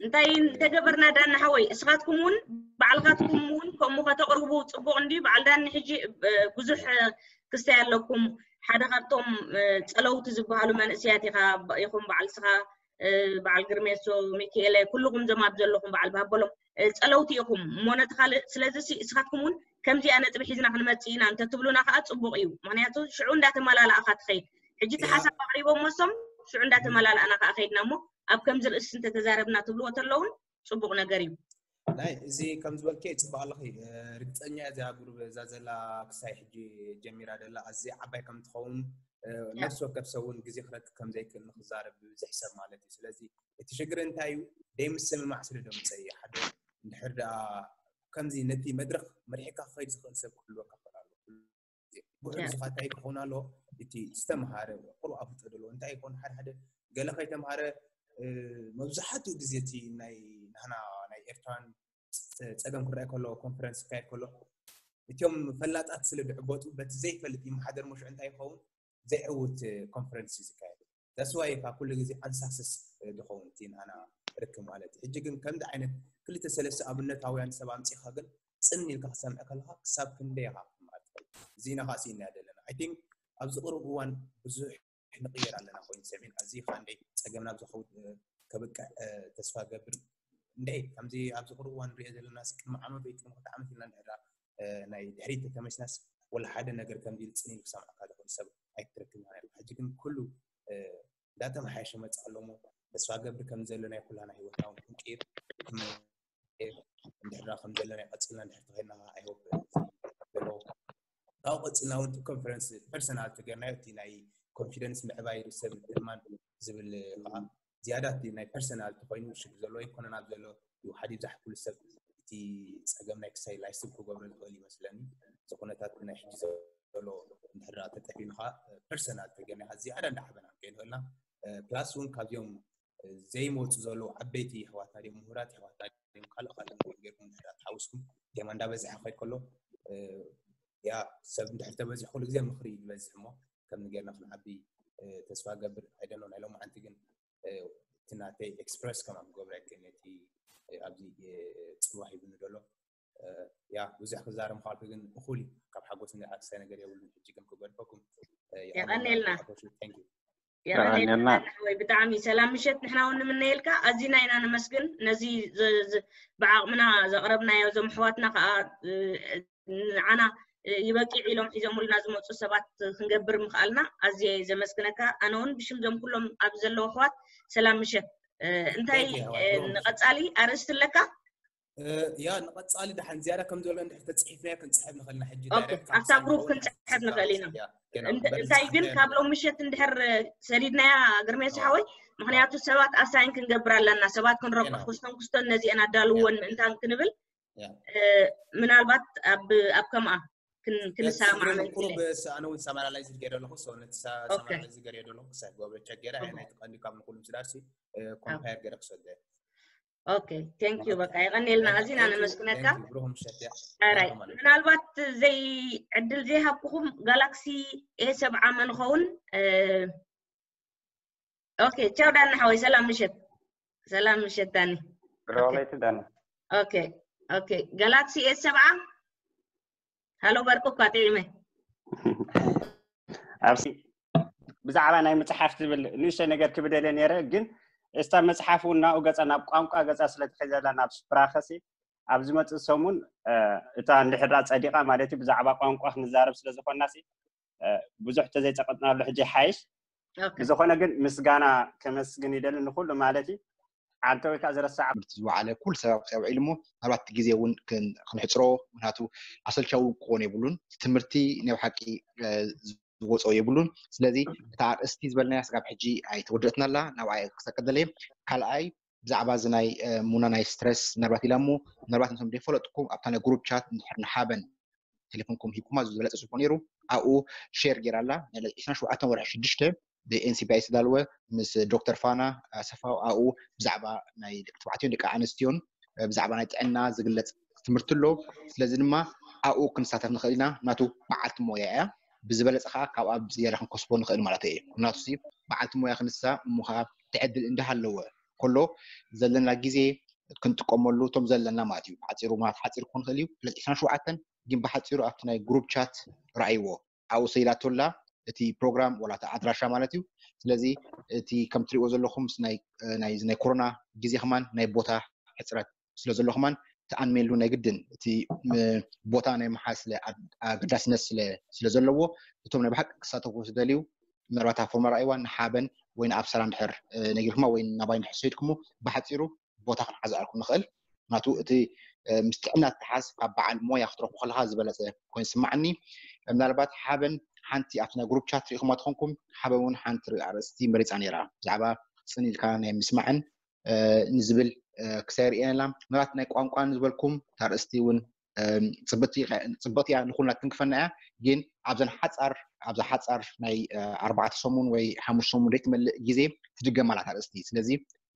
እንታይ እንተገበርና ዳኒ ሓወይ፣ እስኻትኩም እውን ባዕልኻትኩም እውን ከምኡ ከተቕርቡ ጽቡቕ እንድዩ። በዓል ዳኒ ሕጂ፣ እ፣ ብዙሕ፣ እ፣ ክስታይ ኣለኩም። ሓደ ካብቶም፣ እ፣ ጸለውቲ ዝበሃሉ መንእሰያት ኢኻ፣ ብ-፣ ኢኹም በዓል ስኻ፣ እ፣ በዓል ግርሜሶ፣ ሚኪኤለ፣ ኩልኹም እዞም ኣብ ዘለኹም በዓል ባቦሎም፣ እ፣ ጸለውቲ ኢኹም። እሞ ነቲ ካልእ፣ ስለዚ ሲ-፣ እስኻትኩም እውን ከምዚኣ ነጥቢ ሒዝና ክንመጽእ ኢና እንተትብሉና ከኣ ጽቡቕ እዩ። ምኽንያቱ ሽዑ እንዳተመላላእኻ ትኸይድ። ሕጂ እቲ ያ። ሓሳብ ኣቕሪቦም መሶም ሽዑ እንዳተመላላእና ከኣ ከይድና እሞ ኣብ ከምዚ ርእሲ እንተተዛረብና ትብልዎ ተለውን ጽቡቕ ነገር እዩ። ናይ እዚ ከም ዝበልኪ ጽቡቕ ኣለኺ። እ፣ ርግጸኛ እያ እዛ ጉሩብ እዛ ዘላ ክሳይ ሕጂ ጀሚራ ደላ ኣዝያ ዓባይ ከም ትኸውን፣ እ፣ ያ። ነፍሲ ወከፍ ሰብ እውን ግዜ ክረክብ ከም ዘይክእል ንክዛረብ ብብዝሒ ሰብ ማለት እዩ። ስለዚ እቲ ሽግር እንታይ እዩ? ደይ ምስምማዕ ስለ ደምጸ እዩ። ሓደ እንድሕር ደኣ ከምዚ ነቲ መድረኽ መሪሕካ ክኸይድ ዝኽእል ሰብ ክህልወካ ክኽእል ኣለዎ። ብሕር ያ። ዝኻታይ ክኸውን ኣለዎ። እቲ ዝተምሃረ ቁሩብ ኣፍልጦ ዘለዎ እንታይ ይኮን ሓደ ሓደ ገለ ከይተምሃረ፣ መብዛሕትኡ ግዜ እቲ ናይ ናህና ናይ ኤርትራን ጸገም ክረአ ከሎ ኮንፈረንስ ክካየድ ከሎ እቲኦም ፈላጣት ስለ ዝዕበጡ በቲ ዘይፈልጥ ይመሓደር ምሽ እንታይ ይኸውን ዘይዕውት ኮንፈረንስ እዩ ዝካየድ። ተስዋይ ካብ ኩሉ ግዜ ኣንሳስስ ዝኸውን እቲ ንኣና ርክብ ማለት እዩ። ሕጂ ግን ከምዚ ዓይነት ክልተ ሰለስተ ኣብነታውያን ሰብ ኣምፂኻ ግን ጽን ኢልካ ክሰምዕ ከለካ ክሳብ ክንደይ ኢኻ ማለት እዩ። እዚ ኢና ከዓ ስኢና ዘለና። I think ኣብዚ ቅሩብ እዋን ብዙሕ ንቅየር ኣለና ኮይኑ ሰሜን ኣዚ ከዓ እንደ ጸገምና ብዝኸውን ከብቅዕ ተስፋ ገብር። እንደ ከምዚ ኣብዚ ቅሩብ እዋን ንሪኦ ዘለና ቅድሚ ዓመት ወይ ቅድሚ ክልተ ዓመት ኢልና እንድሕር ናይ ድሕሪት ተተመልስናስ ወላ ሓደ ነገር ከምዚ ኢሉ ጽን ኢሉ ክሰምዓካ ዝኽእል ሰብ ኣይትረክብን ኢኻ። ሕጂ ግን ኩሉ እንዳተመሓየሸ መጽእ ኣሎ እሞ ተስፋ ገብር ከም ዘሎ ናይ ኩላና ህይወትና እውን ክንቅይር እንድሕር ከም ዘለና ይቐጽልና እንድሕር ተኸድና I hope ዘሎ ካብኡ ቀጽልና እውን ኮንፈረንስ ፐርሰናል ተገርናዮ እቲ ናይ ኮንፊደንስ ምዕባይ ሰብ ምትእምማን ዝብል ከዓ ዝያዳ እቲ ናይ ፐርሰናል ተኮይኑ ሽግ ዘሎ ይኮነን ኣብ ዘሎ ይውሓድ ይብዛሕ ኩሉ ሰብ እቲ ጸገም ናይ ክሳይ ላይስብ ክገብሮ ዝኽእል ይመስለኒ። እዚ ኩነታት ናይ ሕጂ ዘሎ እንድሕር ተጠፊኑ ከዓ ፐርሰናል ተገርና ዝያዳ እንዳዓበና ከይንኽእልና ፕላስ እውን ካብዚኦም ዘይመፁ ዘለዉ ዓበይቲ ኣሕዋትና ድዮም ምሁራት ኣሕዋትና ድዮም ካልእ ካልእ ነገር ጌርኩም እንድሕር ተሓዊስኩም ቴማ እንዳበዝሐ ክኸይድ ከሎ ያ ሰብ እንድሕር ተበዚሑ ኩሉ ግዜ ምኽሪ ይበዝሕ እሞ ከም ንጌርና ክንዓቢ ተስፋ ገብር ኣይደሎ ናይ ሎማዓንቲ ግን እቲ ናተይ ኤክስፕረስ ከማ ክገብረ ያክል ነቲ ኣብዚ ፅልዋ ሂብኒ ዘሎ ያ ብዙሕ ክዛረብ ምኳልኩ ግን እኹል እዩ ካብ ሓጎስ ንዓክሳይ ነገር የብሉን ሕጂ ግን ክገድፈኩም የቐንየልና። የቐንየልና። ወይ ብጣዕሚ ሰላም ምሸት ንሕና እውን ንምነየልካ ኣዚና ኢና ነመስግን ነዚ ብዓቕምና ዘቕረብናዮ እዞም ኣሕዋትና ከዓ ንዓና ይበቂዕ ኢሎም ሒዞምልና ዝመፁ ሰባት ክንገብር ምኽኣልና ኣዝየ ዘመስግነካ። ኣነ እውን ብሽም ዞም ኩሎም ኣብ ዘለዉ ኣሕዋት ሰላም ምሸት። እንታይ ንቐፃሊ ኣርእስቲ ኣለካ? ያ ንቐፃሊ ደሓን ዝያዳ ከም ዝበለ እንድሕር ተፅሒፍናዮ ክንፅሕፍ ንኽእል ኢና ሕጂ ኣብታ ግሩፕ ክንፅሕፍ ንኽእል ኢና። እንታይ ግን ካብ ሎም ምሸት እንድሕር ሰዲድናያ ግርሜ ሰሓወይ ምክንያቱ ሰባት ኣሳይን ክንገብር ኣለና ሰባት ክንረብሕ ክስቶን ክስቶን ነዚአን ኣዳልወን እንታን ክንብል ምናልባት ኣብ ኣብ ከምኣ ክንሰማማዕ ቁሩብ ኣነ እውን ሰማራላይዝ ገይረ ኣለኹ ሰውነት ሰማራላይዝ ገይረ ኣለኹ ክሳብ ገብረ ቸገረ ናይ ተቐንዲ ካብ ንኩሉ ምስዳርሲ ኮምፓየር ገይረ ክሰደ ኦኬ ቴንክ ዩ በቃ የቐኔልና ኣዚና ነመስግነካ። ብሩክ ምሸት ያ ራይ ምናልባት ዘይ ዕድል ዘይሃብኩኹም ጋላክሲ ኤ ሰብዓ መን ኸውን? ኦኬ ቻው ዳኒ ሓወይ ሰላም ምሸት። ሰላም ምሸት ዳኒ። ሮቤት ዳኒ ኦኬ ኦኬ ጋላክሲ ኤ ሰብዓ ሃሎ በርቁ እኳ ጥዒመ ኣብዚ ብዛዕባ ናይ መፅሓፍ ዝብል ንእሽተይ ነገር ክብል ደልየ ነይረ ግን እስታ መፅሓፍ እውን ናብኡ ገፃ ናብ ቋንቋ ገፃ ስለትኸይ ዘላ ናብ ስፕራኸሲ ኣብ ዝመፅእ ሰሙን እታ እንድሕር ዳኣ ፀዲቃ ማለት እዩ ብዛዕባ ቋንቋ ክንዛረብ ስለዝኮና ሲ ብዙሕ ተዘይፀቀጥናሉ ሕጂ ሓይሽ ብዝኮነ ግን ምስጋና ከመስግን ይደሊ ንኩሉ ማለት እዩ ዓንተ ወይ ከዓ ዝረሳዕ ትምህርቲ ዝወዓለ ኩሉ ሰብ ኣብፀ ውዒሉ እሞ ናብራት ግዜ እውን ክንሕፅሮ ምክንያቱ ኣሰልቻዊ ክኾን የብሉን ትምህርቲ ናይ ብሓቂ ዝወፅኦ የብሉን ስለዚ እታ ኣርእስቲ ዝበልናያ ስጋብ ሕጂ ኣይተወደእትናላ ናብኣ ክሰቀደለየ ካልኣይ ብዛዕባ እዚ ናይ ሙና ናይ ስትረስ ምናልባት ኢላ እሞ ምናልባት ነቶም ዘይፈለጥኩም ኣብታ ናይ ግሩፕ ቻት እንድሕር ንሓበን ቴሌፎንኩም ሂብኩማ ዝበለፀ ፅቡቅ ነይሩ ኣብኡ ሼር ጌራ ኣላ ናይ ዕስራን ሸውዓተን ወርሒ ሽዱሽተ ብኤንሲቢኣይ ዝተዳለወ ምስ ዶክተር ፋና ኣሰፋው ኣብኡ ብዛዕባ ናይ ደቂ ተባዕትዮን ደቂ ኣንስትዮን ብዛዕባ ናይ ጥዕና ዝግለፅ ትምህርቲ ኣሎ ስለዚ ድማ ኣብኡ ክንሳተፍ ንኽእል ኢና ናቱ በዓልቲ ሞያ እያ ብዝበለፀ ከዓ ካብኣ ዝያዳ ክንከስቦ ንኽእል ማለት እዩ ምክንያቱ በዓልቲ ሞያ ክንሳ እሞ ከዓ ትዕድል እንዳሃለወ ከሎ ዘለና ግዜ ክንጥቀመሉ እቶም ዘለና ማለት እዩ ሓፂሩ ማለት ሓፂር ክኾን ይኽእል እዩ ዕስራን ሸውዓተን ግን ብሓፂሩ ኣብቲ ናይ ግሩፕ ቻት ረኣይዎ ኣብኡ ሰይላቶላ እቲ ፕሮግራም ወላ ኣድራሻ ማለት እዩ ስለዚ እቲ ከም ትሪእዎ ዘለኹም ናይ ኮሮና ግዜ ከማን ናይ ቦታ ሕፅረት ስለ ዘሎ ከማን ተኣንሜሉ ናይ ግድን እቲ ቦታ ናይ መሓዝ ስለ ኣገዳስነት ስለ ዘለዎ እቶም ናይ ብሓቂ ክሳተፉ ዝደልዩ ምናልባት ኣብ ፎርማ ረኣይዋ ንሓበን ወይ ንኣብ ሰራ እንድሕር ነጊርኩማ ወይ ናባይ እንድሕር ሰይድኩሞ ብሓፂሩ ቦታ ክንዓዘኣልኩም ንኽእል ናቱ እቲ ምስ ጥዕና ትሓዝ ካብ በዓል ሞያ ክትረኽቡ ከለካ ዝበለፀ ኮይኑ ስማዓኒ ምናልባት ሓበን ሓንቲ ኣብቲ ናይ ግሩፕ ቻት ርኢኹማ ትኾንኩም ሓበን እውን ሓንቲ ኣርእስቲ መሪፃ ነይራ ብዛዕባ ፅን ኢልካ ናይ ምስማዕን ንዝብል ክሳይ ርእየን ኣላ ምናልባት ናይ ቋንቋ ንዝበልኩም ታርእስቲ እውን ፅብቅቲ እያ ንኩልና ትንክፈና እያ ግን ኣብዘን ሓፃር ኣብዛ ሓፃር ናይ ኣርባዕተ ሰሙን ወይ ሓሙሽተ ሰሙን ዘይትመልእ ግዜ ትድገም ኣላ ታርእስቲ ስለዚ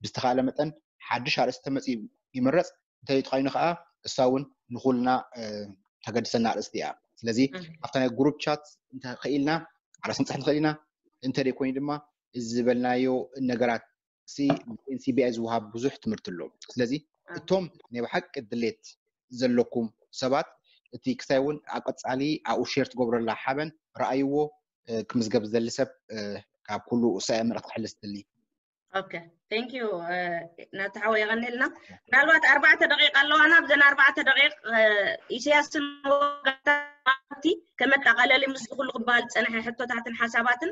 ብዝተኻእለ መጠን ሓድሽ ኣርእስቲ ተመፂኡ ይምረፅ። እንተዘይተኾይኑ ከዓ እሳ እውን ንኩልና ተገድሰና ኣርእስቲ እያ። ስለዚ ኣብታ ናይ ግሩፕ ቻት እንተኽኢልና ኣርእስቲ ንፅሕፍ ንኽእል ኢና። እንተደይኮይኑ ድማ እዚ ዝበልናዮ ነገራት ሲ ብኤንሲቢኣይ ዝወሃብ ብዙሕ ትምህርቲ ኣሎ። ስለዚ እቶም ናይ ብሓቂ ድሌት ዘለኩም ሰባት እቲ ክሳይ እውን ኣብ ቀፃሊ ኣብኡ ሼር ትገብረላ ሓበን ረኣይዎ ክምዝገብ ዝደሊ ሰብ ካብ ኩሉ እሳያ መልእክቲ ክሕልፍ ዝደሊ። ኦኬ ቴንክ ዩ ናተሓወ የቐኒልና። ምናልባት ኣርባዕተ ደቂቕ ኣለዋና። ብዘን ኣርባዕተ ደቂቕ ኢሳያስን ወጋቲ ከመጣቐለሊ ምስ ኩሉ ክበሃል ዝፀንሐ ሕቶታትን ሓሳባትን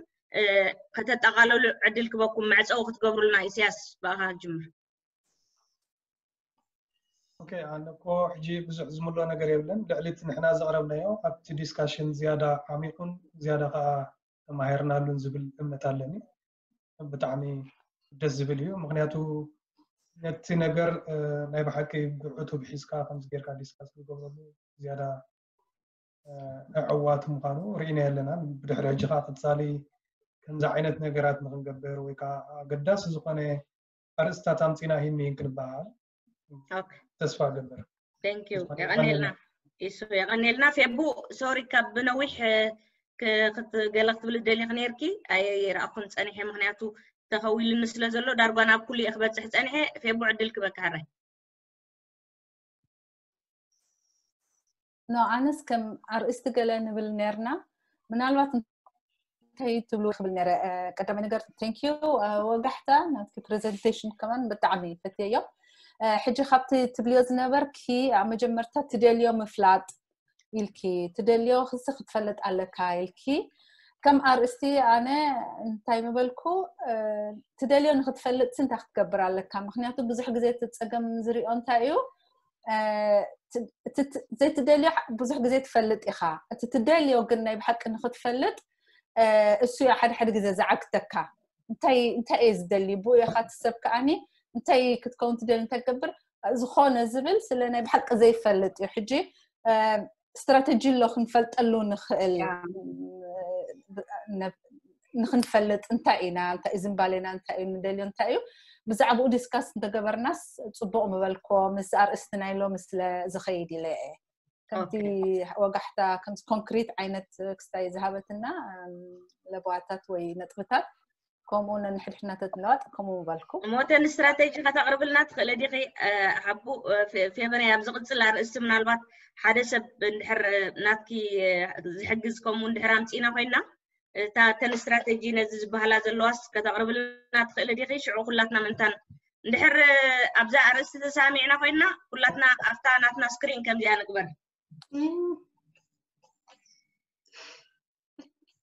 ከተጠቓለሉ ዕድል ክበኩም መዕፀዊ ክትገብሩልና። ኢሳያስ ብኣኻ ጅምር። ኦኬ ኣነ እኮ ሕጂ ብዙሕ ዝምሎ ነገር የብለን። ልዕሊ እቲ ንሕና ዘቕረብናዮ ኣብቲ ዲስካሽን ዝያዳ ዓሚቑን ዝያዳ ከዓ ተማሂርናሉን ዝብል እምነት ኣለኒ። ብጣዕሚ ደስ ዝብል እዩ። ምክንያቱ ነቲ ነገር ናይ ብሓቂ ብዕቱብ ሒዝካ ከምዚ ጌርካ ዲስካስ ዝገብረሉ ዝያዳ ኣዕዋቲ ምዃኑ ርኢና ኣለና። ብድሕሪ ሕጂ ከዓ ቀፃሊ ከምዚ ዓይነት ነገራት ንክንገብር ወይ ከዓ ኣገዳሲ ዝኾነ ኣርእስታት ኣምፂና ሂን ምሂን ክንበሃል ተስፋ እገብር። የቐኔልና ኢሱ የቐኔልና። ፌቡ ሶሪ ካብ ብነዊሕ ገለ ክትብል ደሊክ ነርኪ ኣይረኣኩን ፀኒሐ፣ ምክንያቱ ተኸዊልኒ ስለ ዘሎ ዳርጓ ናብ ኩሉ እየ ክበፅሕ ፀኒሐ። ፌቡ ዕድል ክበካ ሕራይ። ኖ ኣነስ ከም ኣርእስቲ ገለ ንብል ነርና ምናልባት እንታይ ትብሉ ክብል ነረ። ቀዳማይ ነገር ቴንክ ዩ ወጋሕታ ናትኪ ፕሬዘንቴሽን ከማን ብጣዕሚ ፈትየዮ። ሕጂ ካብቲ ትብልዮ ዝነበርኪ ኣብ መጀመርታ ትደልዮ ምፍላጥ ኢልኪ ትደልዮ ክሲ ክትፈልጥ ኣለካ ኢልኪ ከም ኣርእስቲ ኣነ እንታይ ምበልኩ ትደልዮ ንክትፈልጥ እንታይ ክትገብር ኣለካ። ምክንያቱ ብዙሕ ግዜ እቲ ፀገም ዝሪኦ እንታይ እዩ ዘይትደልዮ ብዙሕ ግዜ ትፈልጥ ኢኻ። እቲ ትደልዮ ግን ናይ ብሓቂ ንክትፈልጥ እሱ ሓደ ሓደ ግዜ ዝዓግተካ። እንታይ እንታይ እየ ዝደሊ ብኡ ኢኻ ትሰብ ከኣኒ እንታይ ክትከውን ትደሊ እንታይ ትገብር ዝኾነ ዝብል ስለ ናይ ብሓቂ ዘይፈልጥ እዩ። ሕጂ ስትራተጂ ኣሎ ክንፈልጠሉ ንኽእል ንክንፈልጥ እንታይ ኢና እንታይ ዝምባሌና እንታይ እዩ ንደልዮ እንታይ እዩ ብዛዕባኡ ዲስካስ እንተገበርናስ ፅቡቕ ምበልኮ ምስ ኣርእስቲ ናይ ሎሚ ስለ ዝኸይድ ኢለ እየ። ከምቲ ወጋሕታ ከምዚ ኮንክሪት ዓይነት ክስታይ ዝሃበትና ለበዋታት ወይ ነጥብታት ከምኡ ነንሕድሕድና ተትለዋጥ ከምኡ ምበልኩ። እሞ እተን ስትራቴጂ ከተቕርብልና ትኽእሊ ዲኺ ሓቡ ፌቨን? ኣብ ዝቕፅል ኣርእስቲ ምናልባት ሓደ ሰብ እንድሕር ናትኪ ዝሕግዝ ከምኡ እንድሕር ኣምፂእና ኮይና እታ እተን ስትራቴጂ ነዚ ዝበሃላ ዘለዋስ ከተቕርብልና ትኽእሊ ዲኺ? ሽዑ ኩላትና ምንታን እንድሕር ኣብዛ ኣርእስቲ ተሳሚዕና ኮይና ኩላትና ኣብታ ናትና ስክሪን ከምዚኣ ንግበር።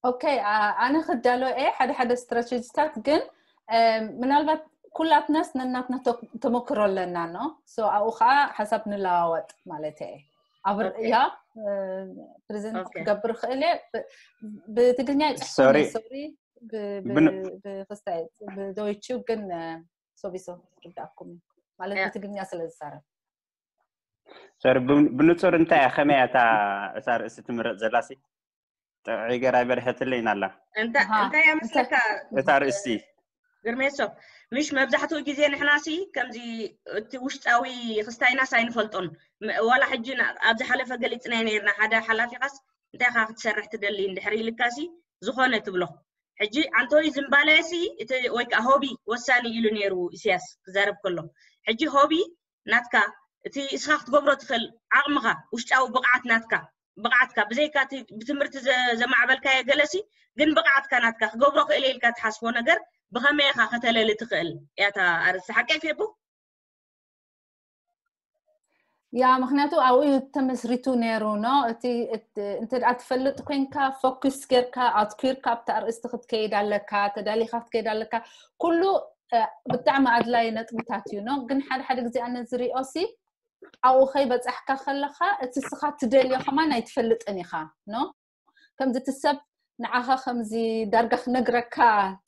ኦኬ ኣነ ክዳሎ እየ ሓደ ሓደ ስትራቴጂታት ግን ምናልባት ኩላትናስ ነናትና ተመክሮ ኣለና ኖ ኣብኡ ከዓ ሓሳብ ንለዋወጥ ማለት እየ። ኣብ ያ ፕሬዘንት ክገብር ክእል እየ። ብትግርኛ ይፅሕፍ ሶሪ ብክስታይ ብዶይቹ ግን ሶቢሶ ርዳእኩም ማለት ብትግርኛ ስለ ዝዛረብ ሶሪ ብንፁር እንታይ እያ ከመይ እያ እታ እታ ርእሲ ትምረፅ ዘላሲ ጥዑይ ገራ ይበርሀትለይ ናላ እንታይ እያ መስለካ እታ ርእሲ ግርሜሶ ምሽ መብዛሕትኡ ግዜ ንሕና ሲ ከምዚ እቲ ውሽጣዊ ክስታይናስ ኣይንፈልጦን ዋላ ሕጂ ኣብ ዝሓለፈ ገሊፅናይ ነርና ሓደ ሓላፊኻስ እንታይ ካ ክትሰርሕ ትደሊ እንድሕር ኢልካ ሲ ዝኾነ ትብሎ ሕጂ ኣንቶኒ ዝምባለ ሲ ወይ ከዓ ሆቢ ወሳኒ ኢሉ ነይሩ ኢሳያስ ክዛረብ ከሎ ሕጂ ሆቢ ናትካ እቲ እስኻ ክትገብሮ ትኽእል ዓቕምኻ ውሽጣዊ ብቕዓት ናትካ ብቕዓትካ ብዘይካ ብትምህርቲ ዘማዕበልካዮ ገለሲ ግን ብቕዓትካ ናትካ ክገብሮ ክእል ኢልካ ትሓስቦ ነገር ብኸመይ ኢኻ ከተለሊ ትኽእል እያታ ኣርእስቲ ሓቀይ ፌቡ ያ ምክንያቱ ኣብኡ ተመስሪቱ ነይሩ ኖ እቲ እንተ ትፈልጥ ኮንካ ፎክስ ጌርካ ኣትኩርካ ኣብቲ ኣርእስቲ ክትከይድ ኣለካ ተዳሊካ ክትከይድ ኣለካ ኩሉ ብጣዕሚ ኣድላይ ነጥብታት እዩ ኖ ግን ሓደ ሓደ ግዜ ኣነ ዝሪኦ ሲ ኣብኡ ከይበፃሕካ ከለካ እቲ ስኻ ትደልዮ ከማን ኣይትፈልጥን ኢኻ ኖ ከምዚ እቲ ሰብ ንዓኻ ከምዚ ዳርጋ ክነግረካ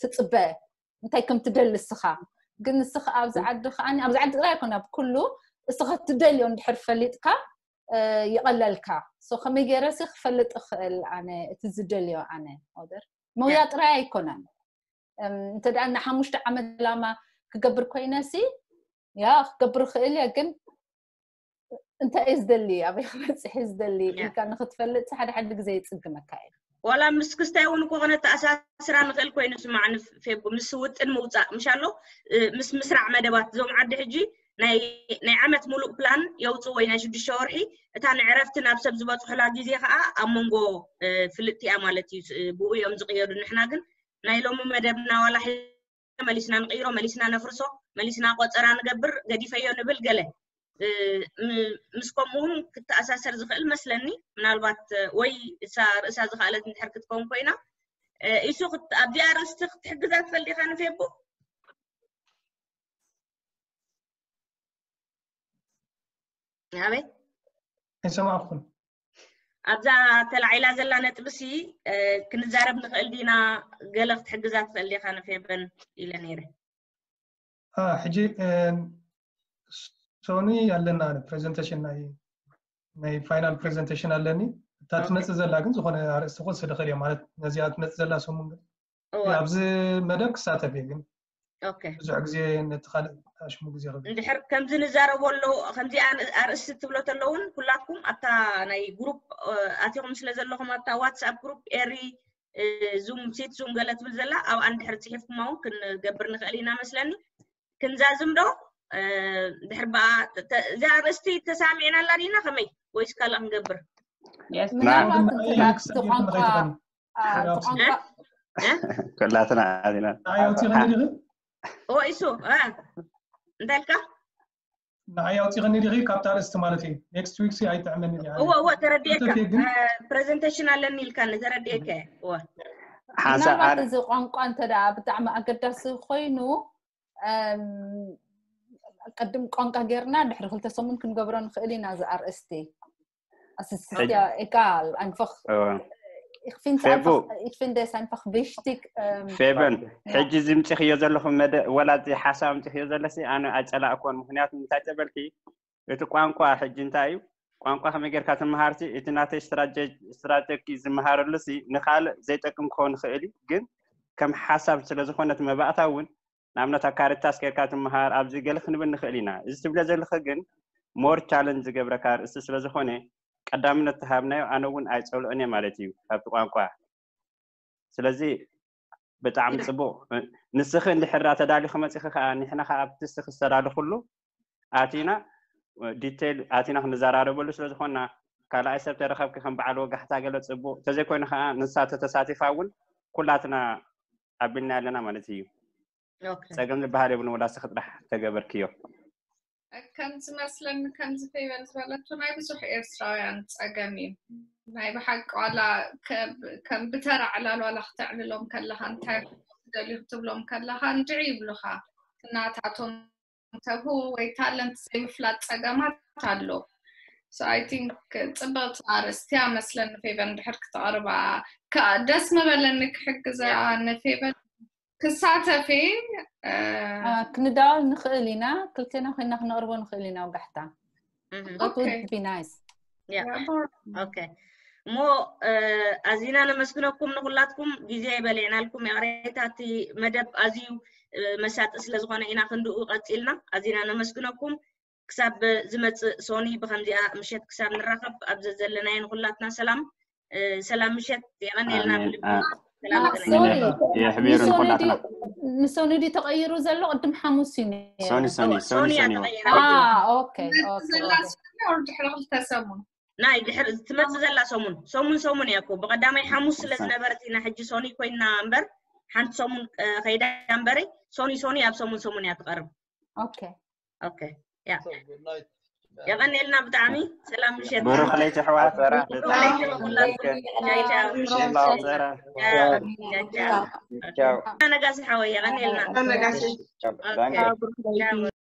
ትፅበ እንታይ ከም ትደሊ እስኻ ግን እስኻ ኣብዚ ዓዲ ከዓ ኣብዚ ዓዲ ጥራይ ኣይኮነ ኣብ ኩሉ እስኻ ትደልዮ እንድሕር ፈሊጥካ ይቐለልካ ሶ ከመይ ገይረ ሲ ክፈልጥ እኽእል ኣነ እቲ ዝደልዮ ኣነ ኦደር ሞያ ጥራይ ኣይኮነን እንተ ደኣ ንሓሙሽተ ዓመት ዕላማ ክገብር ኮይነሲ ያ ክገብር ክእል እየ ግን እንታይ እየ ዝደሊ ኣበይ ክበፅሕ እየ ዝደሊ ኢልካ ንክትፈልጥ ሓደ ሓደ ግዜ ይፅግመካ እዩ። ዋላ ምስ ክስታይ እውን እኮ ክነተኣሳስራ ንኽእል ኮይኑ ስማዕ ንፌቡ ምስ ውጥን ምውፃእ ምሻሎ ምስ ምስራዕ መደባት እዞም ዓዲ ሕጂ ናይ ዓመት ሙሉእ ፕላን የውፅእ ወይ ናይ ሽዱሽተ ወርሒ እታ ንዕረፍቲ ናብ ሰብ ዝበፅሑላ ግዜ ከዓ ኣብ መንጎ ፍልጥቲ እያ ማለት እዩ። ብኡ እዮም ዝቅየዱ። ንሕና ግን ናይ ሎሚ መደብና ዋላ መሊስና ንቅይሮ መሊስና ነፍርሶ መሊስና ቆፀራ ንገብር ገዲፈዮ ንብል ገለ ምስ ከምኡ እውን ክተኣሳሰር ዝኽእል መስለኒ። ምናልባት ወይ እሳ ርእሳ ዝኽኣለት እንድሕር ክትከውን ኮይና ኢሱ ኣብዚኣ ርእስቲ ክትሕግዛ ትፈልጥ ኢኻ ንፌቡ? ኣበይ ኣይሰማዕኩን። ኣብዛ ተላዒላ ዘላ ነጥብሲ ክንዛረብ ንኽእል ዲና? ገለ ክትሕግዛ ትኽእል ዲኻ ንፌበን ኢለ ነይረ። ሕጂ ሶኒ ኣለና ፕሬዘንቴሽን ናይ ናይ ፋይናል ፕሬዘንቴሽን ኣለኒ። እታ ትመፅእ ዘላ ግን ዝኾነ ኣርእስቲ ክወስድ ይኽእል እየ ማለት ነዚኣ ትመፅእ ዘላ ሰሙን ግን ኣብዚ መደብ ክሳተፍ እየ ግን ብዙሕ ግዜ ነቲ ካልእ ኣሽሙ ግዜ ክብል እንድሕር ከምዚ ንዛረቦ ኣሎ ከምዚ ኣርእስቲ ትብሎ ተለውን ኩላትኩም ኣብታ ናይ ግሩፕ ኣቲኹም ስለ ዘለኹም ኣብታ ዋትስኣፕ ግሩፕ ኤሪ ዙም ሲት ዙም ገለ ትብል ዘላ ኣብኣ እንድሕር ፅሒፍኩማ እውን ክንገብር ንኽእል ኢና መስለኒ። ክንዛዝም ዶ ድሕር በኣ እዛ ኣርእስቲ ተሳሚዕናላ ዲና ከመይ ወይስ ካልእ ክንገብር? ምናልባት እንተ ኣብቲ ቋንቋ ኩላትና ኢና ኦኢሱ እንታይ ኢልካ? ንዓይ ኣውፂኽኒ ዲኺ ካብታ ኣርእስቲ ማለት እዩ። ኔክስት ዊክ ሲ ኣይጥዕመኒ እየ። እወ እወ ተረዲኤካ። ፕሬዘንቴሽን ኣለኒ ኢልካኒ ተረዲኤካ። እወ ሓንሳብ ምናልባት እዚ ቋንቋ እንተ ደኣ ብጣዕሚ ኣገዳሲ ኮይኑ ቅድም ቋንቋ ጌርና ድሕሪ ክልተ ሰሙን ክንገብሮ ንኽእል ኢና እዚ ኣርእስቲ። Es ist ja egal, einfach. Ich finde es einfach, ich finde es einfach wichtig. ፌበን ሕጂ እዚ ምፅኽዮ ዘለኹ ወላ እዚ ሓሳብ ምፅኽዮ ዘለሲ ኣነ ኣይፀላእኮን። ምክንያቱ እንታይ ተበልኪ እቲ ቋንቋ ሕጂ እንታይ እዩ ቋንቋ ከመይ ጌርካ ትመሃርሲ እቲ ናተይ ስትራቴጂ ዝመሃረሉሲ ንካልእ ዘይጠቅም ክኸውን ይኽእል እዩ ግን ከም ሓሳብ ስለዝኾነ እቲ መባእታ እውን ንኣብነት ኣብ ካሪታስ ኬድካ ትምሃር ኣብዚ ገለ ክንብል ንኽእል ኢና። እዚ ትብልዮ ዘለኺ ግን more challenge ዝገብረካ ኣርእስቲ ስለዝኾነ ቀዳምነት ተሃብናዮ ኣነ እውን ኣይፀልኦን እየ ማለት እዩ ካብቲ ቋንቋ። ስለዚ ብጣዕሚ ፅቡቕ። ንስኺ እንድሕር ዳኣ ተዳሊኺ መፂኺ ከዓ ንሕና ከዓ ኣብቲ ንስኺ ዝተዳለኽሉ ኣቲና detail ኣቲና ክንዘራረበሉ ስለዝኾንና ካልኣይ ሰብ ተረኸብኪ ከም በዓል ወጋሕታ ገለ ፅቡቕ፣ ተዘይኮይኑ ከዓ ንሳ ተተሳቲፋ እውን ኩላትና ኣቢልናያ ኣለና ማለት እዩ። ፀገም ዝበሃል የብሉን ወላ እስኺ ጥራሕ ተገበርክዮ። ከም ዝመስለኒ ከምዚ ፌቨን ዝበለቶ ናይ ብዙሕ ኤርትራውያን ፀገም እዩ። ናይ ብሓቂ ዋላ ከም ብተራ ዕላል ዋላ ክተዕልሎም ከለኻ እንታይ ትደልዩ ክትብሎም ከለኻ እንድዒ ይብሉኻ። እናታቶም ተብህዎ ወይ ታለንት ዘይምፍላጥ ፀገማት ኣሎ። So I think ፅብቕቲ ኣርእስቲ እያ መስለኒ ፌቨን ድሕር ክተቕርባ ደስ ምበለኒ ክሕግዛ ንፌቨን ክሳተፍ እየ። ክንዳወል ንኽእል ኢና ክልቴና ኮይና ክነቕርቦ ንኽእል ኢና ወጋሕታ። That would be nice. እሞ ኣዚና ነመስግነኩም ንኩላትኩም ግዜ በሊዕናልኩም ይቕሬታ እቲ መደብ ኣዝዩ መሳጢ ስለዝኾነ ኢና ክንድኡ ቀፂልና ኣዚና ነመስግነኩም ክሳብ ዝመፅእ ሶኒ ብከምዚኣ ምሸት ክሳብ ንራኸብ ኣብ ዘዘለናዮ ንኩላትና ሰላም ሰላም ምሸት የቐንየልና ብልቢ የሕቢሩ ንኩላትና ንሶኒ ድዩ ተቐይሩ ዘሎ ቅድም ሓሙስ እዩ ሶኒ ሶኒ ሶኒ ሶኒ ድሕሪ ክልተ ሰሙን ናይ ድሕሪ ትመፅእ ዘላ ሰሙን ሰሙን ሰሙን እያ እኮ ብቀዳማይ ሓሙስ ስለ ዝነበረት ኢና ሕጂ ሶኒ ኮይና እምበር ሓንቲ ሰሙን ከይዳ እምበረ ሶኒ ሶኒ ኣብ ሰሙን ሰሙን እያ ትቐርብ። ኦኬ ኦኬ ያ የቐንየልና ብጣዕሚ ሰላም ምሸት ብሩኽ ለይቲ ኣሕዋት። ነጋሲ ሓወይ የቐንየልና።